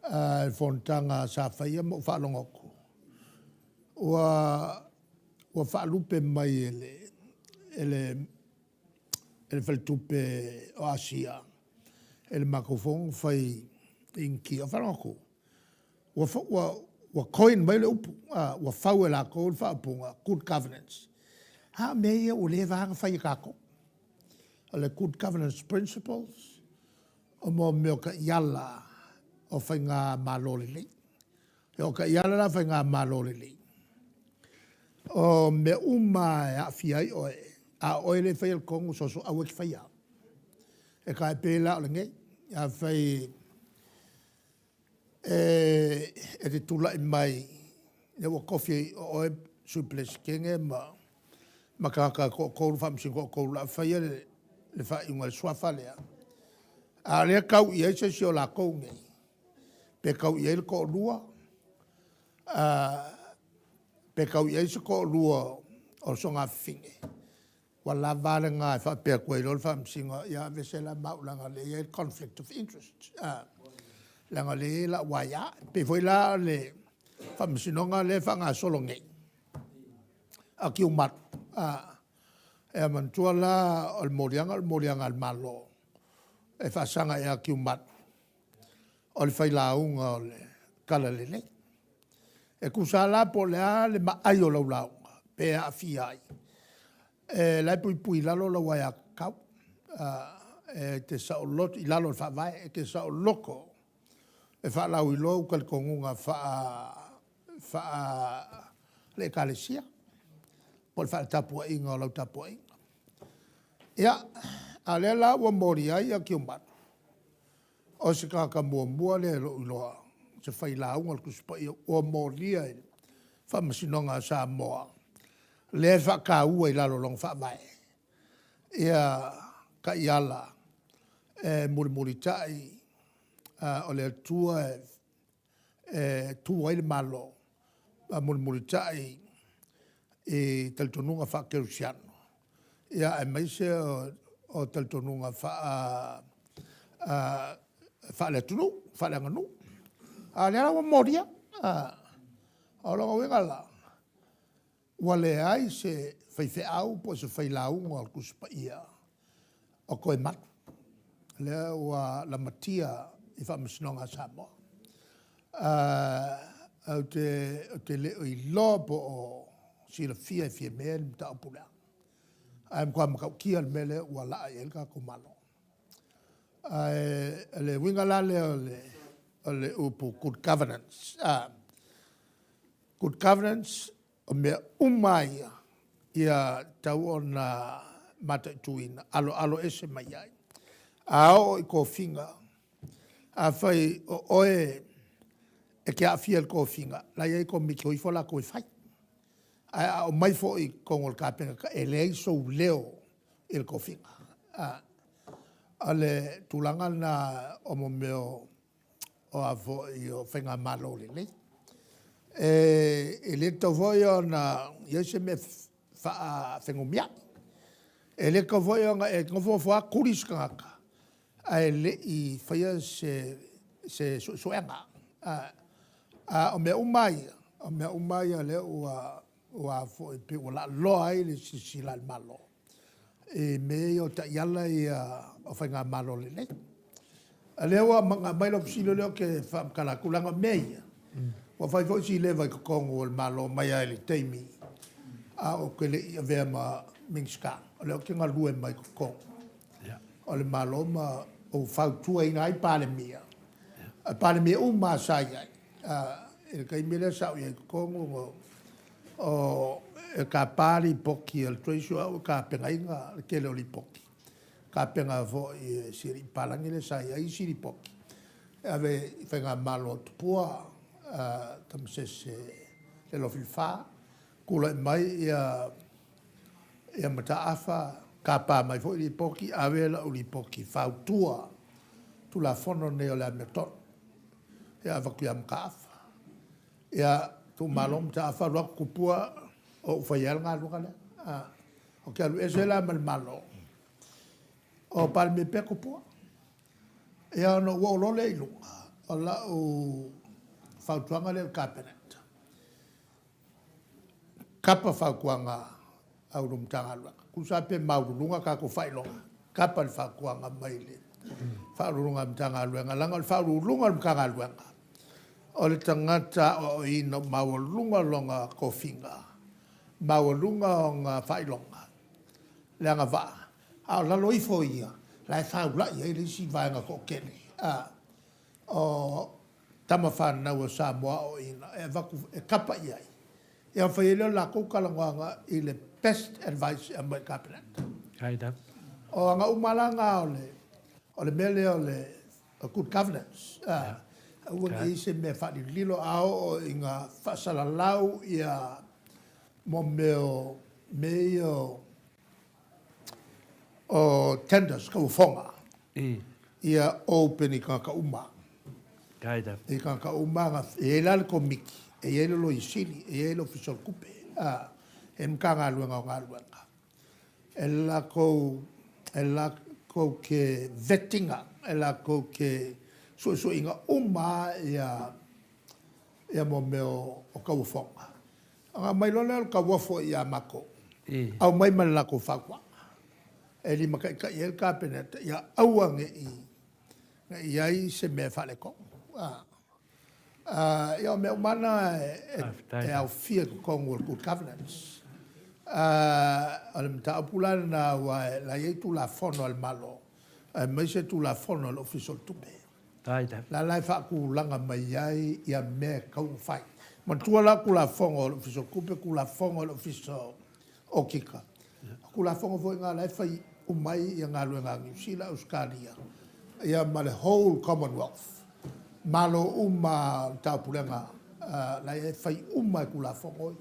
i le fonotaga sa faia ma ou faalogo atu ua faalupe mai e le Faletupe o Asia i le matou fono na fai i Initia, ou faalogo atu ua coin mai le upu, ua fau e latou le faaupuga good governance. A o mea ia ua leva lava ona fai e tatou. O le good governance principles, o mea o taiala o faigamalo lelei. O taiala la o faigamalo lelei, o mea uma lava e aafia ai oe, a o oe lea e faia le tonu, soso aua e te faia. E tai pei la o lenei, afai e te tulai mai lea ua tofi o oe Sui Peresetene ma tagata e toatolu, Faamasino e toatolu o le a faia le faaiuga i le suafa lea, a o lea e tau i ai se isi o latou nei, pe tau i ai le toalua, pe tau i ai se toalua o le soonafafine, ua lava a lena e faapea atu ai loa le Faamasino, ia aveese la ma au leaga o lea e i ai le conflict of interest, leaga o lea e i ai lau aia. E pei foi la o le Faamasinoga lea e faagasolo nei a Tiumalu, e manatua la o le moliaga o le moliaga a le Malo e faasaga ia Tiumalu, o le failauga o le Talalelei. E tusa lava la po o le a le maai o lau lauga pe aafia ai, o la e puipui i lalo lau aiatatau, e te saoloto i lalo o le Faavae, e te saoloto e faalauiloa ou talitonuga faale-Ekalesia po o le faaletapuaiga o lau tapuaiga. Ia, a o lea la ua molia ai Tiumalu, O se tagata muamua lea i lou iloa, o se failauga o le Tusi Paia ua molia i le Faamasinoga a Samoa, lea e faataua i lalo o lona Faavae ia taiala e mulimulitai o le Atua e tu ai le Malo, ma mulimulitai i talitonuga faakerisiano, ia aemaise o talitonuga faale-atunuu, faale-aganuu. A o lea la ua molia. O lona uiga la, ua leai se faifeau po o se failauga o le Tusi Paia o toe malu. O lea ua lamatia i Faamasinoga a Samoa. Ou te le o iloa po o silafia e Fiame le mataupu lea, ae matua matautia le mea lea ua laa i ai le tatou Malo. Ae o le uiga la lea o le upu good governance, good governance O mea uma lava ia, ia tatau ona mataituina, aloalo ese mai ai. A oo i tofiga, afai o oe e te aafia i le tofiga, o la e i ai Komiti o ifo latou e fai. Ae a omai foi i totonu o le Kapeneta, e leai sou leo i le tofiga. O le tulaga lena o mo mea o a foi o faigamalo lelei. E le tatau foi ona i ai se mea faafenumiai. E le tatau foi ona e nofonofo lava tuli se tagata ae le i faia se suesuega. A o mea uma lava ia, o mea uma lava ia o lea ua foi pei ua laaloa ai le silasila a le Malo i mea ia o taiala ia o faigamalo lelei. O lea ua aumai lau fesili o lea ou te faamatala atu, leaga o mea ia, ua fai foi si leva i totonu o le Malo mai lava i le taimi a o ou te le i avea ma Minisita, o lea ou te galue mai totonu o le Malo ma ou fautuaina ai Palemia, Palemia uma lava sa i ai i le taimi lea sa ou i ai i totonu, e tapa lipoti a le Treasury, o au e tapenaina le tele o lipoti, tapena foi e si alii papalagi lea sa i ai isi lipoti e ave i faigamalo a Tupua, Tamasese Lealofi Lefa. Tulai mai ia Mataafa, tapa mai foi lipoti, ave lau lipoti fautua Tulafono lenei o le amiotonu, ia avatu ia Mataafa. Ia tuumalo Mataafa alu atu Tupua, o ou faia lava le galuega lea. Ou te alu ese la ma le Malo, o Palemia pea Tupua. Ia ona ou oo loa lea i luga, o lau fautuaga lea i le Kapeneta, tapa fautuaga a Ofisa Sili o Matagaluega. Tusa lava pe maualuluga tatou faailoga, tapa le fautuaga mai le Ofisa Sili o Matagaluega, leaga o le Ofisa Sili o le Matagaluega, o le tagata aoaoina ua maualuga lona tofiga, maualuga ona faailoga, le agavaa, a o lalo ifo o ia, la e faulai ai le isi vaega toatele. O tama fanau a Samoa aoaoina e avatu e tapa i ai, ia ona fai ai lea o le latou talanoaga i le best advice e aumai i le Kapeneta. O aga uma la na o le mea lea o le good governance, aua ne i i ai se mea e faalilolilo, a oo ina faasalalau ia mo mea o mea ia o tenders, tauofoga, ia open i tagata uma. I tagata uma, e i ai la le Komiti, e i ai le Loia Sili, e i ai le Ofisa o le Tupe, e i ai le Matagaluega o Galuega, e latou, e latou te vet ina, e latou te suesueina uma lava ia mea o tauofoga. Ona aumai loa lea o le tauofo ia matou, aumai ma le latou fautuaga e limataitai ai le Kapeneta ia aua ne i i ai se mea e faaletonu. Ia o mea uma lava na e aofia i totonu o le Good Governance. O le mataupu la lena aua o la e i ai Tulafono a le Malo aemaise Tulafono a le Ofisa o le Tupe. La la e faatulaga mai ai ia mea e tatau ona fai. Manatua la Tulafono a le Ofisa o Tupe, Tulafono a le Ofisa o Okika. O Tulafono foi na la e fai uma ai ia galuega a Niu Sila, Ausetalia, ia ma le whole Commonwealth. Malo uma o le Taupulega la e fai uma e Tulafono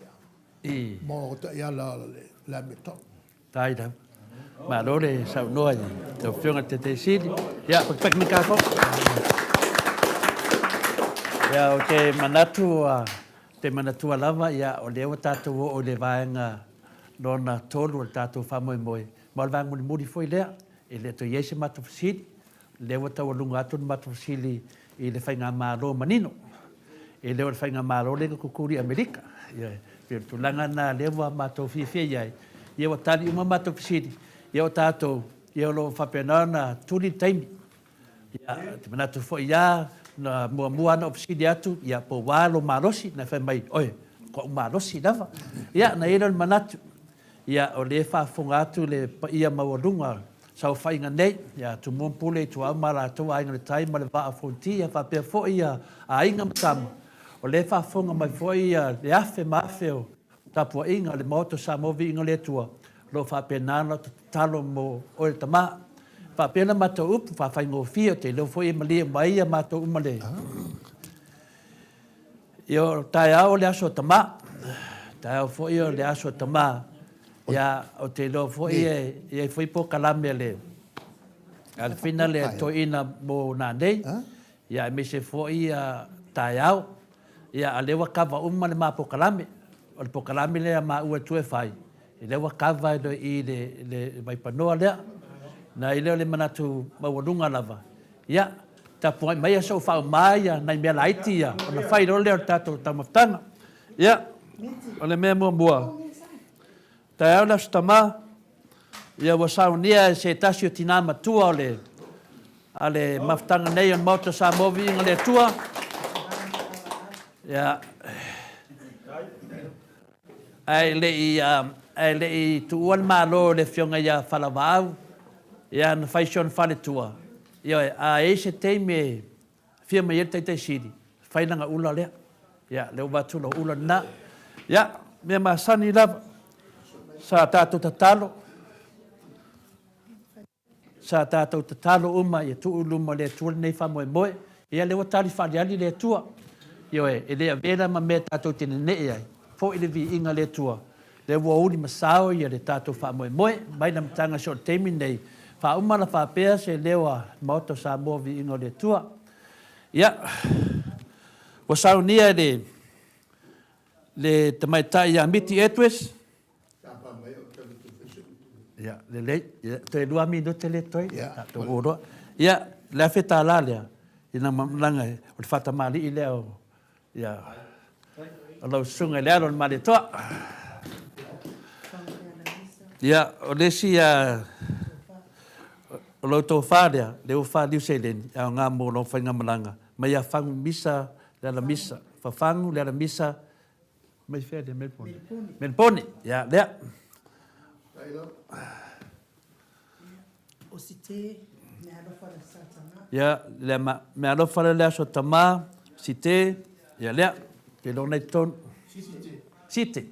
ia mo taiala o le amiotonu. Faafetai lava. Malo le saunoa i lau Afioga i le Taitaifono Sili. Ia, pakipaki mai tātou. Ia, ou te manatu, ou te manatua lava, ia, o lea ua tatou oo i le vaega lona tolu o le tatou faamoemoe, ma o le vaega mulimuli foi lea, e le o toe i ai se matou fesili. Lea ua taualuga atu le matou fesili i le faigamalo manino. E le o le faigamalo lea na tutuli i Amerika. Ia, e pei o le tulaga lena lea ua matou fiafia i ai. Ia ua tali uma matou fesili. Ia o tatou, ia o lo o faapena ona tuli le taimi. Ia, ou te manatu foi ia, na muamua lava ona ou fesili atu, ia po ua lou malosi, na fai mai, oe, matuai ou malosi lava. Ia, ona i ai lea o le manatu, Ia, o lea e faafofoga atu le paia maualuga o le saofaiga nei, ia Tumua ma Pule, Ituau ma Alataua, Aiga i le Tai ma le Vaa o Fonoti, ia faapea foi ia Aiga ma Tama. O lea e faafofoga mai foi le afe ma afe o tapuaiga a le Maota o Samoa Viiga o le Atua, o lo o faapena ona tatalo mo oe le tama. E faapea la matou upu faafaigofie, ou te iloa foi e malie uma ai matou uma le Ia, o taeao o le aso a Tama. Taeao foi o le aso a Tama. Ia, ou te iloa foi e i ai foi polokalame a le A o le fina lea toeaina mo nanei, ia aemaise foi taeao. Ia a o lea ua kava uma le ma polokalame. O le polokalame lea a maua e tua e fai, lea ua kava i i le vaipanoa lea. Na i lea o le manatu maualuga lava, ia tapuai maia se i ou faauma ia nai mea laiti ia ona fai loa lea o le tatou taumafataga. Ia, o le mea muamua, taeao le Aso Tama, ia ua saunia e se tasi o tina matua o le a le mafutaga nei o le Maota Samoa Viiga le Atua. Ia, ae le i, ae le i tuua le Malo i le Afioga ia Falavaau, ia na fai si ona faletua, ioe, a i ai se taimi e fia mai ai le Taitai Sili, fai lana ula lea. Ia, lea ua avatu lau ula lena. Ia, mea masani lava, sa tatou tatalo, Sa tatou tatalo uma ia tuu i luma o le Atua lenei faamoemoe. Ia lea ua tali faaaliali le Atua. Ioe, e le avea la ma mea tatou te nene'e ai, foi le viiga i le Atua. Lea ua uli ma sao ia le tatou faamoemoe mai le amataga seia oo i le taimi lenei, faauma la faapea se leo a le Maota o Samoa viiga o le Atua. Ia, ua saunia e le le tamaitai ia Miti Edwards, Ia, lelei. Ia, toe 2 minute lea e totoe. Ia, tatou o loa. Ia, le $1,000 lea, ina malaga, o le faatamalii lea o, ia, o lau susuga i le alo o le Malietoa. Ia, o le isi, o lau tofa lea, lea ua faliu seleni, e aoga mo lau faigamalaga, mai ia Fagumisa Lealamisa, Fafagu Lealamisa Mai fea lea Melbourne? Melbourne. Ia, lea. O Site, mea alofa le Satana. Ia, lea ma, mea alofa le aso tama, Site, ia lea. Ke lona i tonu. Site. Site.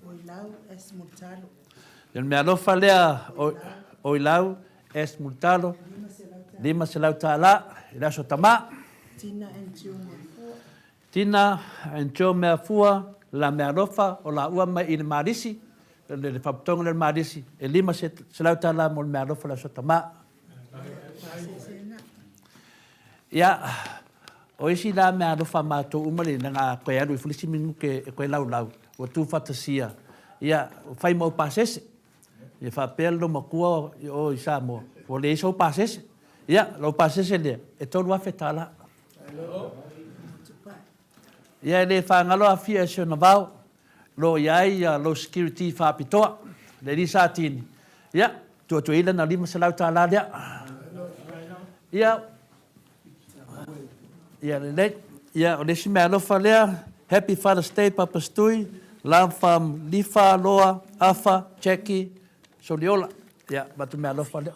O Ilau S. Multalo. Ia, mea alofa lea o Ilau S. Multalo. $500 i le aso tama. Tina and Jill Mafua. Tina and Joe Meafua la meaalofa o laua mai i le Malisi, le Faaputoga lea o le Malisi, e $500 mo le meaalofa o le Aso Tama. Ia, o isi la meaalofa a matou uma le na a koe alu ifo le isi minute e koe laulau, ua tuufatasia, ia, fai ma ou pasese. Ia faapea le loomatua i o i Samoa, ua leai sou pasese. Ia, lou pasese lea, e $3,000. Ia e le faagalo afia e si ona vao, lo o i ai lou security faapitoa, le alii Satini, ia, tuu atu i ai lana $500 lea. Ia, ia lelei. Ia, o le isi meaalofa lea, Happy Father's Day Papa Stui, love from Lifa, Loa, Afa, Jackie, Soliola. Ia, avatu meaalofa lea.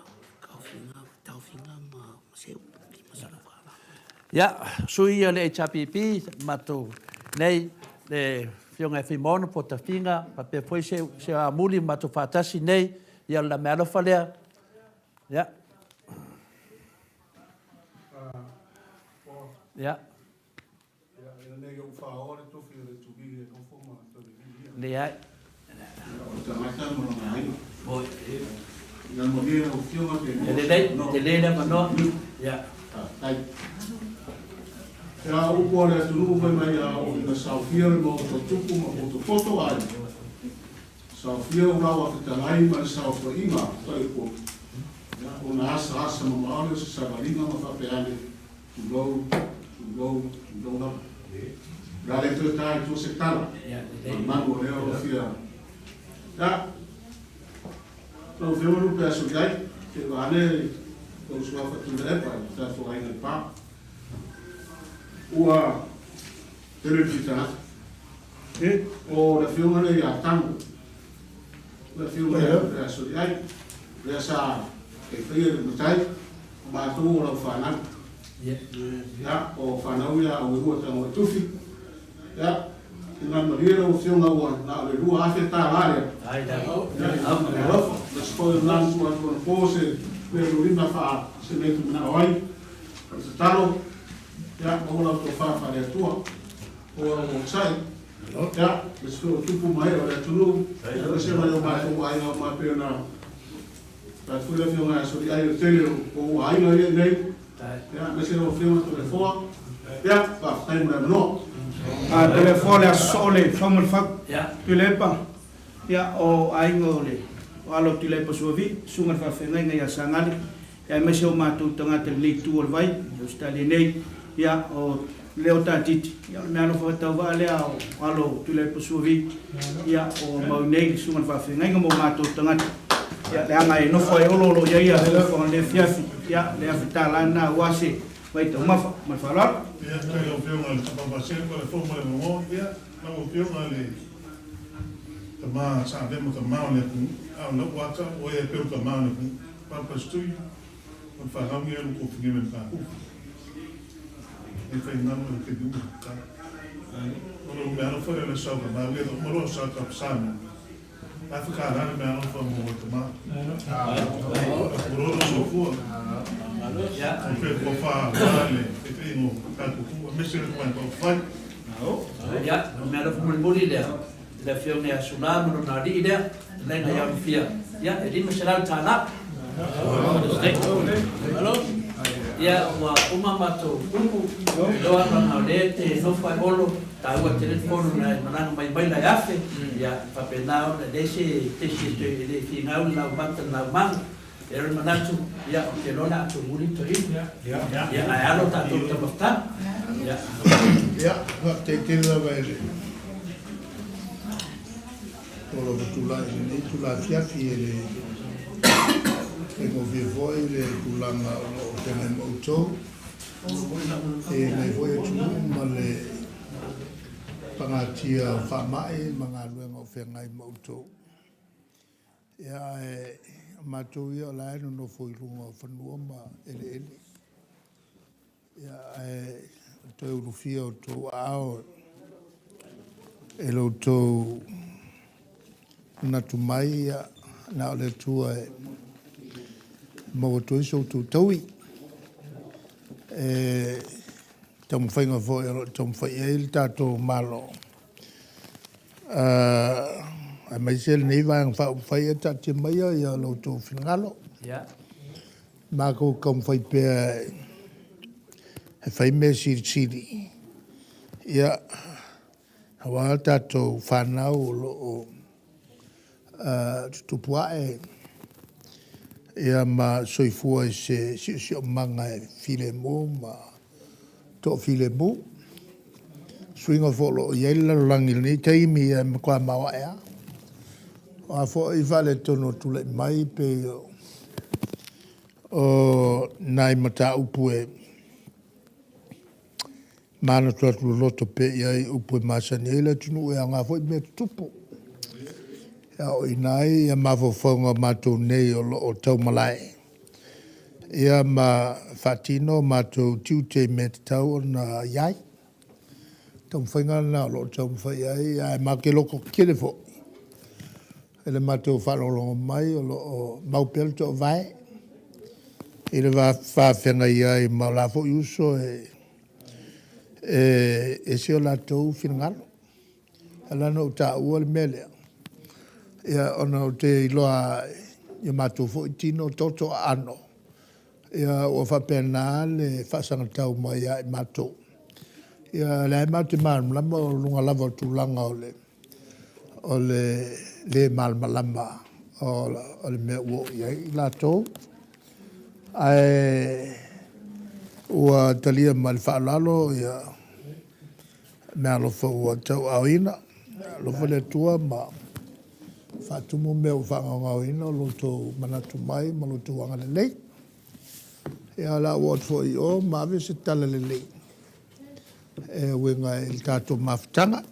Ia, sui ia o le HRPP, matou nei, le Afioga ia Fuimaono po o Tafiga, faapea foi se, se amuli matou faatasi nei, ia o le meaalofa lea. Ia. Ia. Ia, ina nei ou faaoa le tofi o le Tuli e nofo ma Taulelii ia. Leai. Ia, o le tagata ma lona aiga. Oi. Ia malie lau Afioga pe maua se Lelei, avanoa. tele le avanoa. Ia. Faafetai. Ia, upu a le atunuu fai mai a oo ina saofia le Maota o Tupu ma potopoto aiga, saofia ulau a fetalai ma le saofaiga a Taiupolu, ia, ona asaasa mamao lea o se savaliga ma faapea ane, Tulou, tulou, tulou lava. O le a le toe ta i tua se tala. Malumalu o lea o lo fia. Ia, lau Afioga Lupe Aso i ai, te vaane lou suafa Tuilaepa i le tatou aiga i le pa. Ua tele le fitalafi. O le Afioga lea ia Tango, le Afioga ia Lupe Aso i ai, lea sa e faia le matai, O matou o lau fanau. Ia, o fanau ia a Uelua Tagoai Tufi. Ia, ina malie lau Afioga ua na o le $2,000 lea. Ia, alofa. Aemaise foi o lena na tuu atu anapo se mea lolina faa se mea e te manao ai. O le tatalo, ia, maua lau tofa faale-Atua. Maua lau onosai. Ia, aemaise foi o tupu ma ee o le atunuu, aemaise mai o matou aiga uma e pei ona. Faafetai foi le Afioga ia Soliai i le tele o ou aiga ia i inei, ia, aemaise lau Afioga Toleafoa. Ia, faafetai mo le avanoa. Toleafoa o le aso soo le fau ma le fau. Tuilaepa, ia, o aiga o le o alo o Tuilaepa Suavi, susuga i le faafeagaiga ia Sagali, ia aemaise o matou tagata i lenei itu o le vai i Ausetalia nei, ia, o Leo Tatiti, ia o le meaalofa tauvaa lea o alo o Tuilaepa Suavi, ia, o mau nei le susuga i le faafeagaiga ma o matou tagata, ia, leaga e nofo ai Olo o lo o i ai fuafuaga i lenei afiafi, ia, le $1000 lena aua se vaitaumafa. Ma le faaaloalo. Ia, faafetai i lau Afioga i le Tapavaseu ma le Fofoga o le Avanoa. Ia, lau Afioga i le tama sa avea ma tama o le atunuu, a o lau ata o oe e pei o le tama o le atunuu. Papa Stui, o le fanau ia o le tofiga mai Mataupu. E fai galo e te luma ka. O le mea alofa lea o le sau ka mau ia uma loa sa ka Samoa. A whakaara le mea alofa mo oe tama. O roro soifua. O pe kua wha wā le te te ingo tātou ku. A mese le kumai pau whai. Ia, o le mea alofa mulimuli lea, le Afioga ia Sula ma lona alii lea, fetalaiga ia Alofia. Ia, e $500. Ia, ua uma matou upu, iloa leaga o lea e te nofo ai Olo, taua tele le fono na e malaga mai maila e afe, ia, faapena ona e leai se tesi e toe e le finau le laumata i le laumaga. E le manatu, ia, ou te iloa o le a tumuli le toeaina. Ia, ae alo tatou i Taumafataga. Ia. Ia, faafetai tele lava i le lou tulai i lenei itula afiafi e le faigofie foi le tulaga o lo o feagai ma outou i lenei foi atunuu ma le pagatia o faamai ma galuega o feagai ma outou. Ia, ae o matou ia o la e nonofo i luga o fanua ma eleele. Ia, ae toe ulufia o outou aao e lo outou manatu mai, ia, na o le Atua e maua atu ai so outou taui. E taumafaiga foi o lo o taumafai i ai le tatou Malo, aemaise lenei Vaega Faaupufai, ia taatia maia lo outou finagalo. Makou taumafai pea e fai mea silisili, ia, aua tatou fanau o lo o tutupu ae, ia ma soifua i se siosiomaga e filemu ma toafilemu. Suiga foi o lo o i ai le lalolagi i lenei taimi, ia e matua maoae lava. O a foi faaletonu o tulai mai pei o nai mataupu e manatu loloto pea i ai upu e masani ai le atunuu e aoga foi mea tutupu. E aoaoina ai ia mafaufauga o matou nei o lo o taumalae ia ma faatino matou tiute i mea tatau ona i ai. Taumafaiga lena o lo o taumafai i ai, ae matou te lototetele foi i le matou faalogologo mai o lo o mau pea le toovae i le va faafeagai ai ma o la foi uso e ese o latou finagalo. E ala ona ou taua le mea lea, ia ona ou te iloa i o matou foi tino toto aano, ia ua faapena le faasagatau mai ia i matou. Ia o lea matou te malamalama o luga lava o tulaga o le le malamalama o le mea ua oo i ai i latou. Ae ua talia ma le faaaloalo ia meaalofa ua tauaaoina. Alofa le Atua ma faatumu mea ua faagaogaoina o lo outou manatu mai ma lo outou agalelei. Ia o le a ou oo atu foi i o ma ave se tala lelei e uiga i le tatou mafutaga.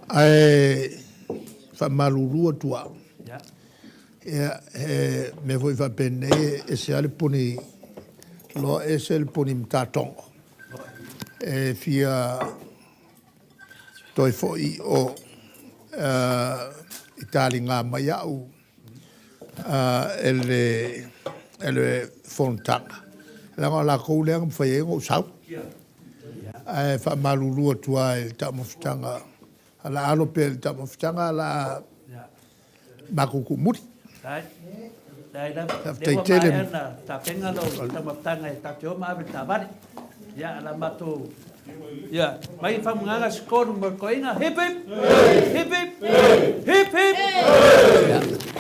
Ae faamalulu atu au, ia, he mea foi faapenei, e ese lava le puni loa ese le puni matatogo. E fia toe foi i o i taliga mai au e le fonotaga, leaga o latou lea na mafai ai ona ou sau. Ae faamalulu atu lava i le taumafataga, o le a alo pea i le taumafataga, ae o le a matou tuumuli. Ai. Leai lava. Faafetai Lea ua tele. maea ona tapena lau taumafataga e tatou te o ma ave i le taavale. Ia, o le a matou... Ia, mai Faumugaga Sekolu mo le toeaina. Hip hip! Hip hip! Hip hip!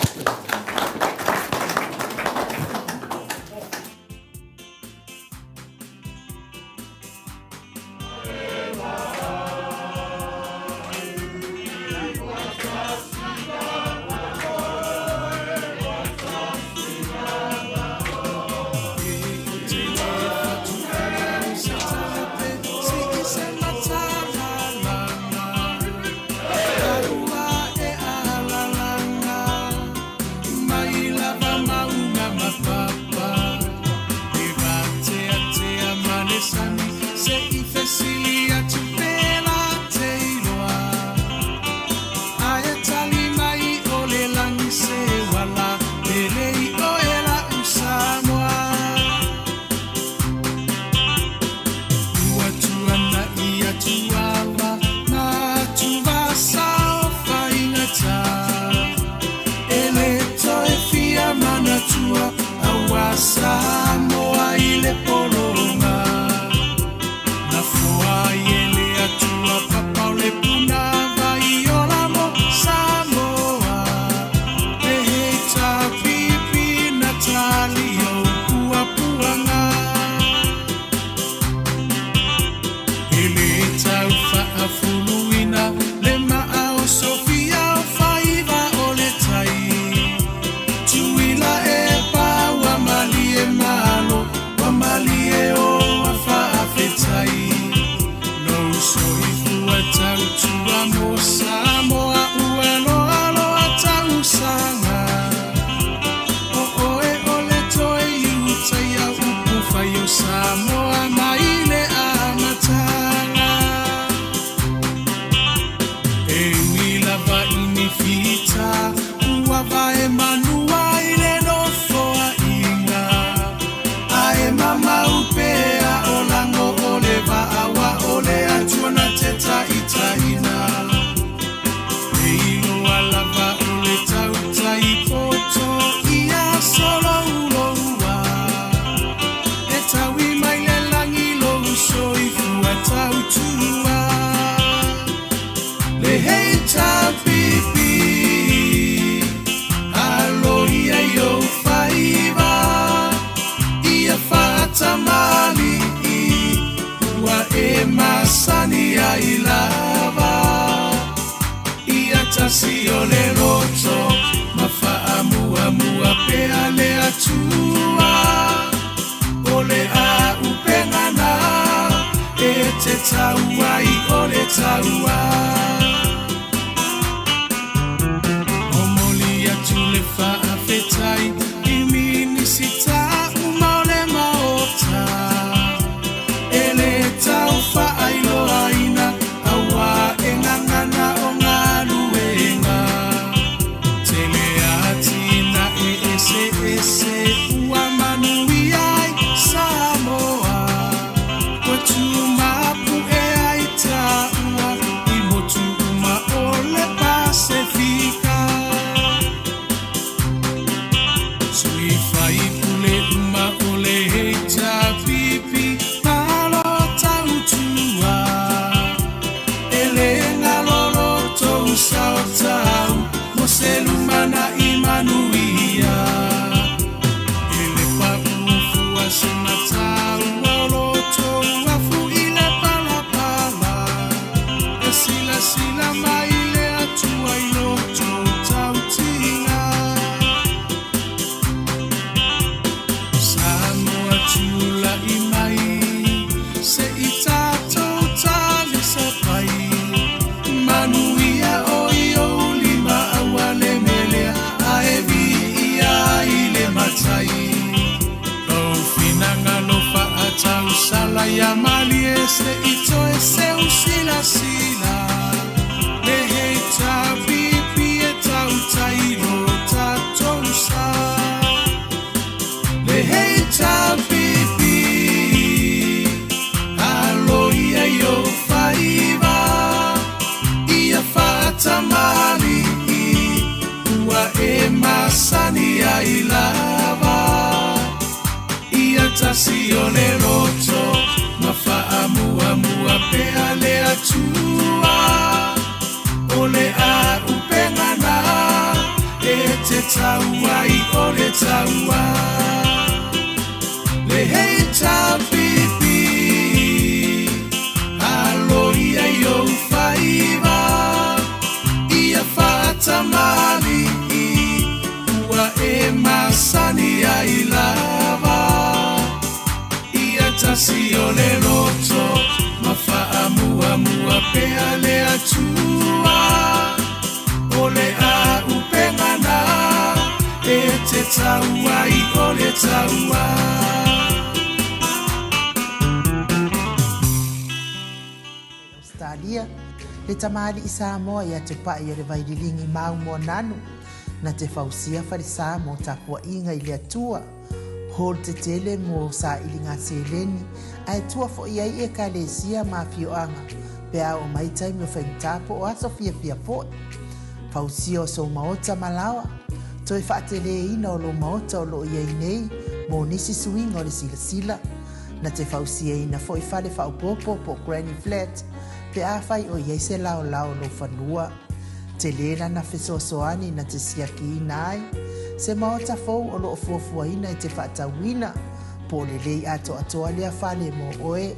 masani ai lava. Ia tasi o le loto ma faamuamua pea le Atua. O le auupega na e te tau ai o le taua. Le HRPP, alo ia i ou faiva, ia faatamalii, ua e masani ai lava. Ia tasi o le loto ma faamuamua pea le Atua. O le auupega na e te tau ai o le taua. Ausetalia, le tamalii Samoa ia Tupai o le Vaililigi mau Moananu, na te fausia falesa mo tapuaiga i le Atua, hall tetele mo sailiga seleni, ae tua foi ai ekalesia ma afioaga pe a oo mai taimi o faigata po o aso fiafia foi. Fausia o sou maota ma laoa, toe faateleina o lou maota o loo i ai nei mo nisi suiga o le silasila. Na te fausiaina foi fale faaopoopo po o granny flat pe afai o i ai se laolao o lou fanua. Tele lana fesoasoani na te siakiina ai se maota fou o loo fuafuaina e te faatauina, po o lelei atoatoa lea fale mo oe.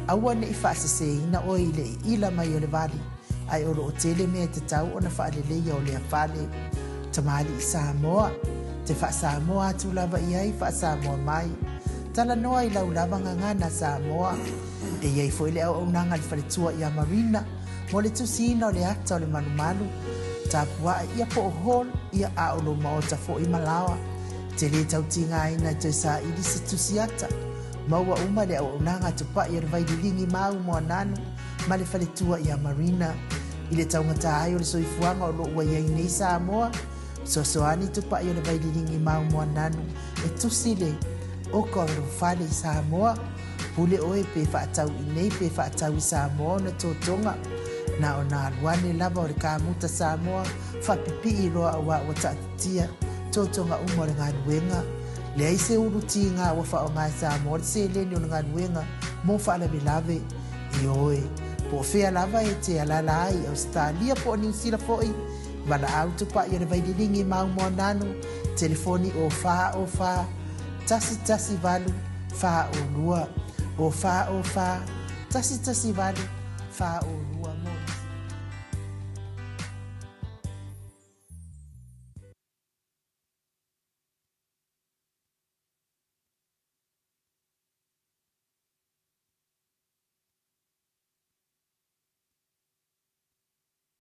Aua ne i faaseseina oe i le iila mai o le vali, ae o loo tele mea e tatau ona faaleleia o lea fale. Tamalii Samoa, te faa-Samoa atu lava i ai, faa-Samoa mai. Talanoa i lau lava gagana Samoa. E i ai foi le auaunaga a le faletua ia Marina mo le tusiina o le ata o le malumalu, tapuae ia po o hall ia a o lou maota foi ma laoa. E te le tau tigaina e toe saili se tusi ata. Maua uma le auaunaga a Tupai o le Vaililigi mau Moananu ma le faletua ia Marina. I le taugata ai o le soifuaga o lo o ua i ai nei Samoa, fesoasoani Tupai o le Vaililigi mau Moananu e tusi le oka o lou fale i Samoa. Pule oe pe faatau i nei pe faatau i Samoa ona totoga. Na ona alu ane lava o le kamuta Samoa faapipii loa auā ua taatitia totoga uma o le galuega. Leai se ulu tiga ua faaaoga e Samoa le seleni o le galuega mo faalavelave. Ioe, po o fea lava e te alaala ai i Ausetalia po o Niu Sila foi, valaau Tupai o le Vaililigi mau Moananu, telefoni o 4 o 4 1 1 8 4 o 2, o 4 o 4 1 1 8 4 o 2.